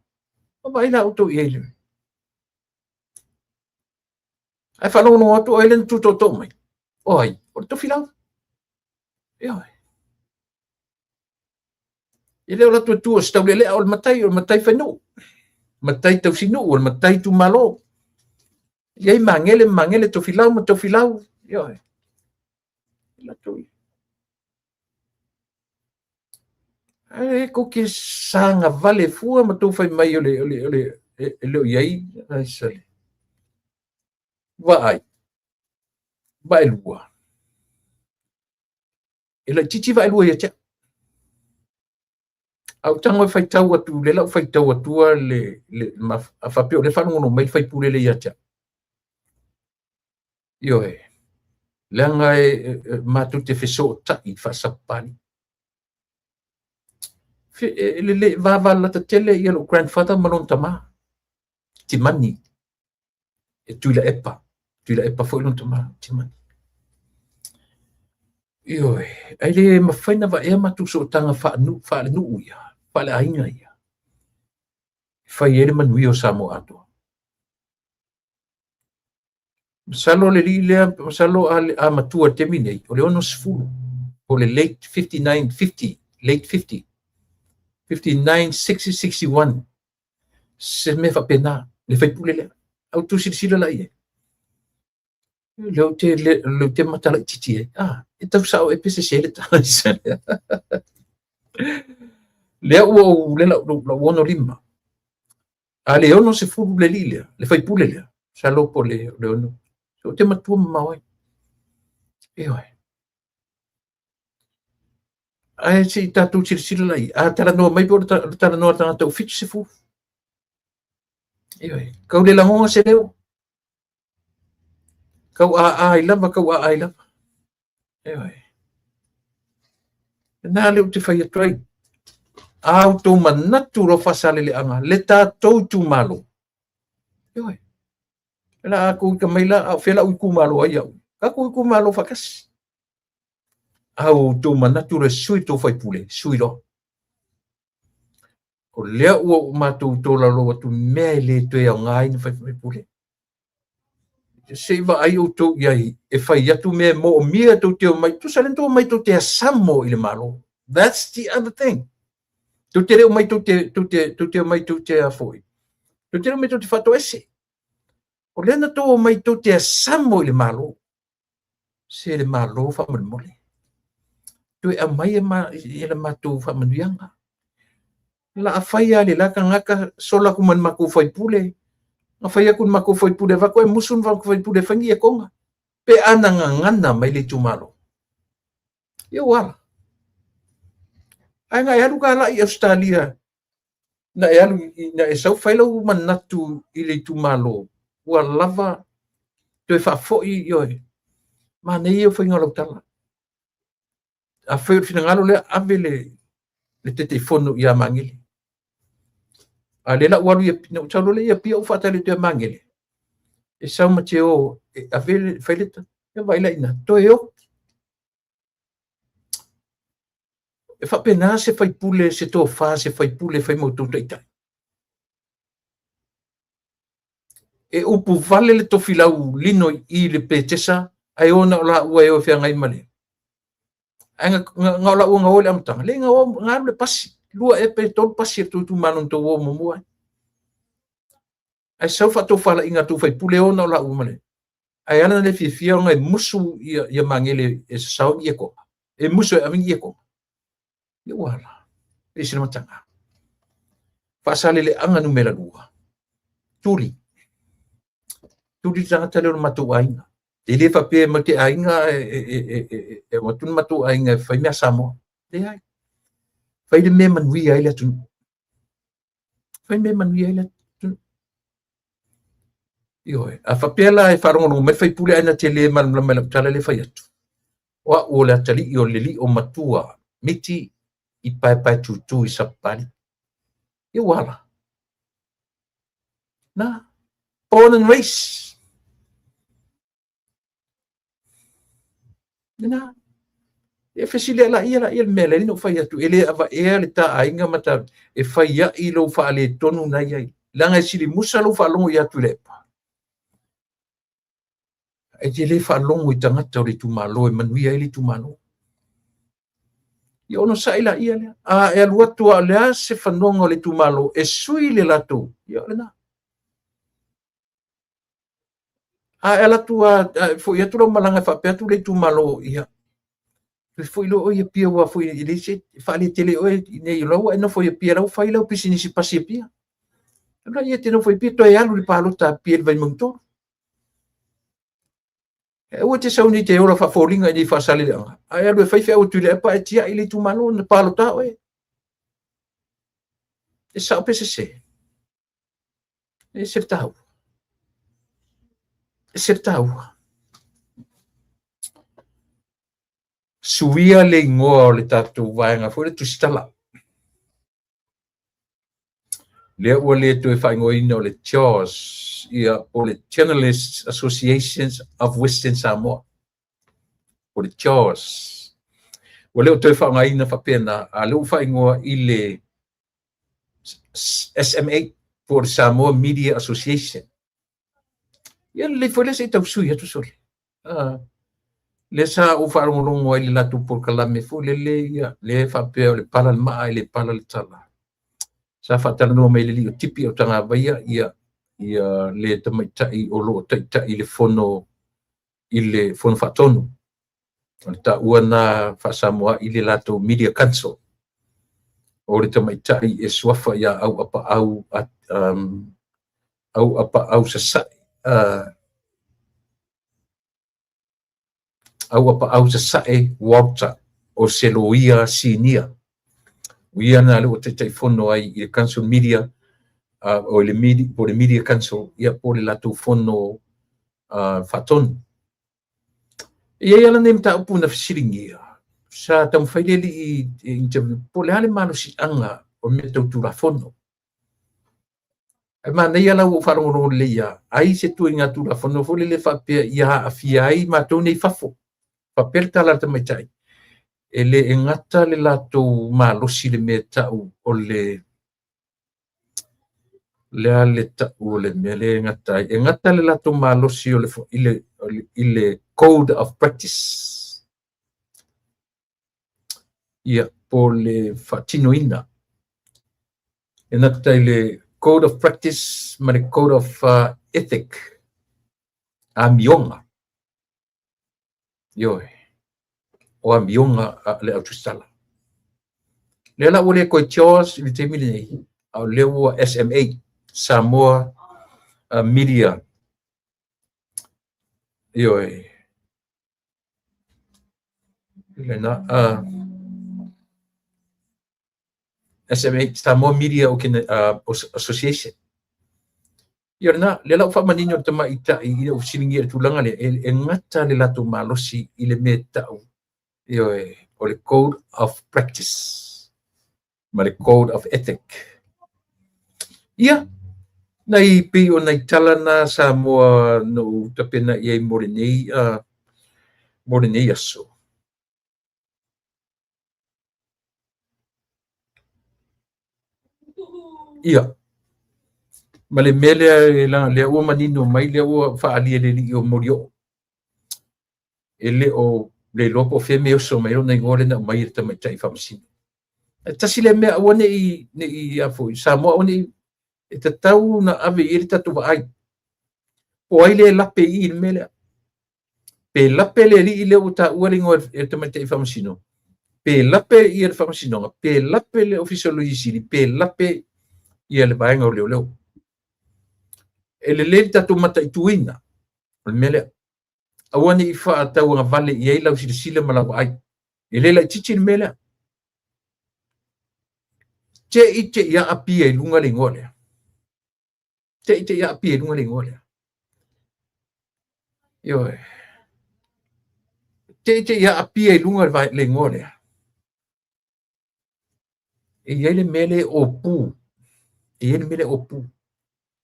Ma vaai la outou i ai le. Ae faalogologo atu o ai le na tu tootoo mai. O ai? O le Tofilau. Ioe. E le o latou tu o se taulelea o le matai, o le matai fainuu, matai tausinuu, o le matai itumalo. E i ai Magele ma Magele, Tofilau ma Tofilau, ioe. Latou ia. Ae tou te sagavale fua ma tou fai mai o le, o le, o le, e le o i ai, ai sale. Vaai, vaelua. E laitiiti vaelua ia te au. A ou tago e faitau atu, le lau faitau atua le, le, a faapea o lea e faalogologo mai le faipule lea ia te au. Ioe, leaga e, e, matou te fesootai faasapapalii. E, le vavalata tele ia lou grandfather ma lona tama, Timani. E Tuilaepa, Tuilaepa foi lona tama, Timani. Ioe, ae le mafai na vaea matou sootaga faalenuu ia, faaleaiga ia, e fai ai le manuia o Samoa atoa. Masalo le alii lea, masalo a matua i le taimi nei, o le 60. Po le late 59, 50, late 50, 59, 60, 61, se mea faapena, le faipule lea. Au tu silasila la i ai. Lea ou te, lea ou te matalaititi ai. Ah, e tau sao e pe sese le tala i sa lea. Lea ua ou, lea lau, lau 65. A le 60 le alii lea, le faipule lea, masalo po o le, le ono. Ou te matua mamao ai. Ioe. Ae se i tatou silasila la i, a talanoa mai po o le talanoa a le tagata ua 70. Ioe. Kau le lagona se leo. Kau aai lava, kau aai lava. Ioe. Lena lea ou te fai atu ai. A outou manatu loa Faasaleleaga, le tatou itumalo. Ioe. La a kou ika mai la, a o fea lau itumalo ai au. Tatou itumalo faatasi. A outou manatu loa e sui tou faipule, sui loa. O lea ua ou matou tolaulau atu mea e le toe aoga ai ni faipule. Se i vaai outou i ai e fai atu mea e moomia tou te omai. Tusa lea na tou omai tou te asamo i le Malo. That's the other thing. Tou te le omai tou te, tou te, tou te omai tou te a foi. Tou te le omai tou te faatoese. O lea na tou omai tou te asamo i le Malo. Se le Malo faamolemole. Toe aumai e ma, i le matou faamanuiaga. La a fai lava le la tagata sola atu ma le matou faipule, na fai atu le matou faipule, avatu e musu le matou faipule e fai ni etoga. Pe a na gagana mai le itumalo. Ia ua ala. Ae na e alu ta la i Ausetalia, na e alu, na e sau fai lau manatu i le itumalo, ua lava toe faafoi, ioe, manaia ia o faiga o lau tala. Afai o le finagalo lea, ave le, le Taitaifono ia Magele. A lea la ua alu i, na ou sau loa lea i Apia ou faatali atu ia Magele, e sau ma te o e ave le, fai le, ia vaai la i ina, toe oki. E faapena se faipule, se tofa, se faipule e fai ma outou taitai. E upu vale le tofilau lino i i le Petesa, ae o na o laua e o e feagai ma le. Ae na, na, na o laua na o i le amataga. Le na o, na alu le pasi. Lua ea pe tolu pasi a le tou itumalo na tou o muamua ai. Ae sau faatofalaiga a tou faipule o na o laua ma le. Ae ala na le fiafia ona e musu ia, ia Magele e sasao ni etoga. E musu e ave ni etoga. Ia ua ala. E ese le mataga. Faasaleleaga numera 2. Tuli. Tuli le tagata lea o le matou aiga. E le faapea matou te aiga e o atu le matou aiga e fai mea Samoa. Leai. Fai le mea e manuia ai le atunuu. Fai mea e manuia ai le atunuu. Ioe. A faapea la e faalogologo mai le faipule ae na te le malamalama i lau tala lea e fai atu. O au o le atalii o le lio matua Miti i Paepaetūtū i Sapapalii. Ia ua ala. Na, born and raised. Lena. E fesili la ia la ia le mea lea na ou fai atu, e le avaea le ta aiga ma ta, e fai ai lou faaletonu na i ai. Leaga e sili musa lou faalogo ia Tuilaepa. E te le faalogo i tagata o le itumalo e manuia ai le itumalo. Ia onosai la ia lea. A e alu atu a o le a se fanoga o le itumalo e sui le latou, ia o lena. A e alu atu a, a foi atu lau malaga e faapea atu le itumalo, ia, toe foi loa oe i Apia aua foi e leai se faaletele oe i inei o la ua e nofo i Apia, la ua fai lau pisinisi pasi i Apia. Alu laia e te nofo i Apia, toe alu i le palota a Apia i le Vaimauga 3. E aua e te sau nei te ola faafoliga i nei Faasaleleaga, ae alu e fai feau a Tuilaepa ae tiai le itumalo na palota oe. E sao pe sese? E ese le taua. E ese le taua. Suia le igoa o le tatou vaega foi le Tusitala. Lea ua le toe faaigoaina o le JAWS, ia, po o le Journalists Associations of Western Samoa, po o le JAWS. Ua le o toe faaaogaina faapena, a lea ua faaigoa i le SMA, po o le Samoa Media Association. Ia lelei foi lea se i tau sui atu sole. Lea sa ou faalogologo ai i le latou polokalame foi lele, ia, lea e faapea o le pala le maa e le pala le tala. Sa faatalanoa mai e le alii o Tipi Autagavaia, ia, ia le tamaitai o lo o taitai i le fono i le fono faatonu. O le taua na faasamoa i le latou Media Council. O le tamaitai e suafa ia Auapaau, Auapaau Sasae, Auapaau Sasae Walter, o se loia sinia. O ia na le ua taitaifono ai i le Council Media, o le media, po le Media Council, ia po le latou fono faatonu. E i ai lava lenei mataupu na fesiligia, sa taumafai le alii e interview, po o le a le malosiaga o mea tau Tulafono. Ae manaia la ua ou faalogologo lelei lava, ai se ituaiga Tulafono foi lele faapea ia aafia ai matou nei i fafo. Faapea le tala a le tamaitai, e le e gata le latou malosi i le mea e tau o le le a le tau o le mea lea e gata ai. E gata le latou malosi o le, i le, i le Code of Practice. Ia, po le faatinoina. E gata i le Code of Practice ma le Code of Ethic, amioga. Ioe, o amioga a le autusitala. Lea la ua le toe CHOS i le taimi lenei, a o lea ua SMA, Samoa Media. Ioe. Lena, SMA, Samoa Media Association. Ia lena, lea la ua faamanino le tamaitai ina ua fesiligia i le tulaga lea, e gata le latou malosi i le mea e tau, ioe, o le Code of Practice ma le Code of Ethic. Ia, nai pei o nai tala na Samoa na ou tapena i ai mo lenei, mo lenei aso. Ia, ma le mea lea e leaga lea ua manino mai lea ua faaalia e le alii o Molioo. E le o le iloa po o fea mea e oso mai ai lona igoa lea na aumai e le tamaitai faamasino. Ae tasi lea mea aua ne i, ne i a foi, Samoa aua ne i, e tatau ona ave i ai le tatou vaai. Po o ai lea e lape i i i le mea lea. Pe lape le alii lea ua taua le igoa e le tamaitai faamasino, pe lape ia le faamasinoga, pe lape le Ofisa o le Loia Sili, pe lape ia le vaega o leoleo. E lelei le tatou mataituina o le mea lea. Aua ne i faatauagavale i ai lau silasila ma lau vaai. E le laitiiti le mea lea. Te i te i aapia i luga le igoa lea. Te i te i aapia i luga le igoa lea. Ioe. Te i te i aapia i luga le igoa lea. E i ai le mea lea e opu. E i ai le mea lea e opu.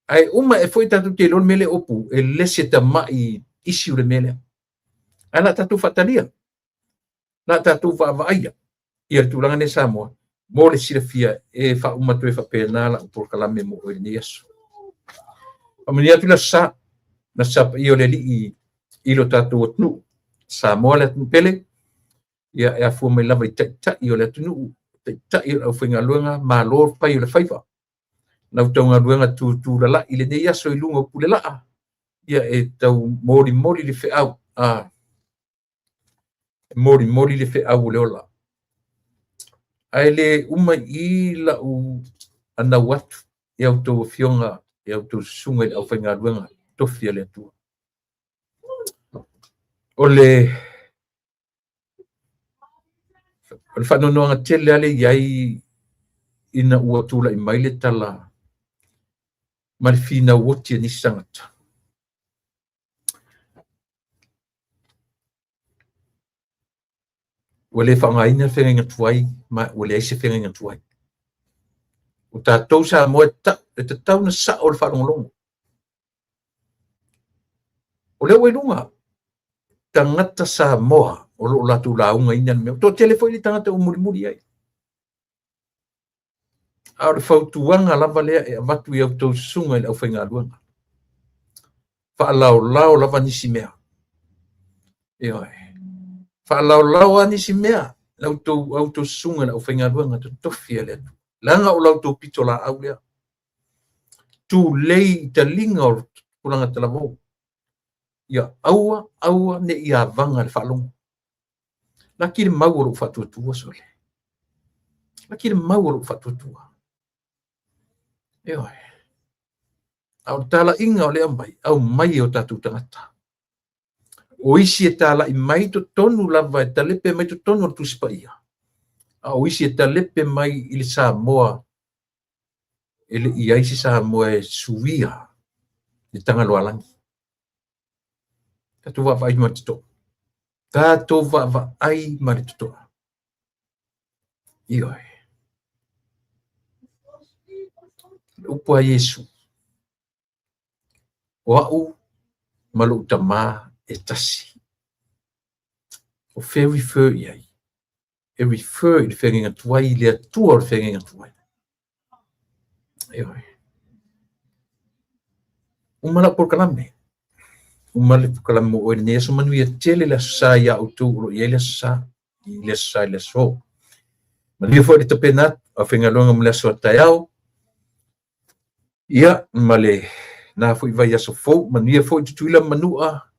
Ae uma e foi tatou te iloa le mea lea e opu, e le se tamai issue le mea lea. Ae la tatou faatalia. La tatou vaavaaia ia le tulaga nei Samoa mo le silafia e faauma atu ai faapena lau polokalame mo oe i lenei aso. Faamanuia atu le aso Sa, le Aso Sa paia o le Alii i lo tatou atunuu, Samoa le atunuu pele, ia e afua mai lava i taitai o le atunuu, taitai o le aufaigaluega, malo fai o le faiva. Lau taugaluega tutulalai i lenei aso i luga o Pulelaa, ia e tau molimoli le feau, a e molimoli le feau o le ola. Ae le uma i i lau anau atu i a outou afioga, i a outou susuga i le aufaigaluega tofi a le Atua. O le o le faanoanoaga tele lava le i ai ina ua tulai mai le tala ma le finau oti a nisi tagata. Ua le faaaogaina le feagaiga tuai ma ua leai se feagaiga tuai. O tatou Samoa e tatau ona sao le faalogologo. O lea ua i luga tagata Samoa o lo o latou laugaina le mea. Toatele foi le tagata ua mulimuli ai. A o le fautuaga lava lea e avatu i a outou susuga i le aufaigaluega. Faalaolao lava nisi mea. Ioe. Faalaolao lava nisi mea, la outou, a outou susuga i le aufaigaluega totofi a le Atua, leaga o la outou pitolaau lea. Tulei i taliga o tupulaga talavou, ia aua, aua ne i avaga le faalogo. Laki le mau o lou faatuatua, sole. Laki le mau o lou faatuatua. Ioe. A o le talaiga o lea aumai, aumai e o tatou tagata. O isi e talai mai totonu lava, e talepe mai totonu o le Tusi Paia, a o isi e talepe mai i le Samoa e le i ai se Samoa e suia le Tagaloaalagi. Tatou vaavaai ma le totoa. Tatou vaavaai ma le totoa. Ioe. Le upu a Iesu, o au ma lou Tamā e tasi. O fea e refer i ai? E refer i le feagaiga tuai, i le Atua o le feagaiga tuai. Ioe. Uma lau polokalame. Uma le polokalame mo oe lenei aso. Manuia tele le Aso Sa iā outou o lo o i ai le Aso Sa, i le Aso Sa i le aso. Manuia foi le tapena atu aufaigaluega mo le aso a taeao. Ia, ma lena foi vaiaso fou. Manuia foi Tutuila ma Manua,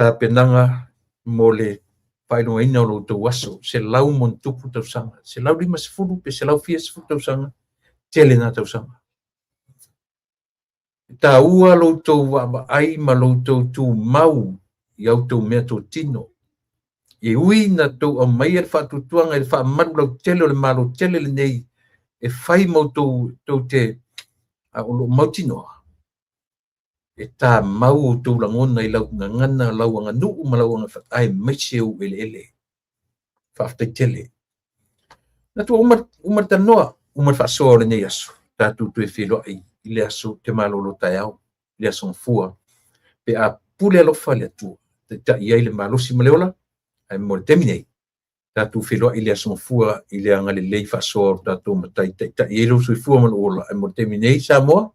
tapenaga mo le faailogaina o lo outou aso, 100+ tausaga, 150 pe 140 tausaga, tele na tausaga. E taua lo outou vaavaai ma lo outou tumau i a outou meatotino. E ui ina outou aumaia le faatuatuaga i le faamalu lautele o le Malo tele lenei e fai ma outou tou te, a o lo o mautinoa e tamau outou lagona i lau gagana, lau aganuu ma lau agafai, aemaise ou eleele. Faafetai tele. Manatu ua uma, uma le talanoa, uma le faasoa o lenei aso. Tatou toe feiloai i le aso te malolo taeao, i le aso Gafua, pe a pule alofa le Atua, taitai ai le malosi ma le ola, ae mo le taimi nei, tatou feiloai i le aso Gafua i le agalelei faasoa o le tatou Matai, taitai ai lou soifua ma lou ola, ae mo le taimi nei Samoa,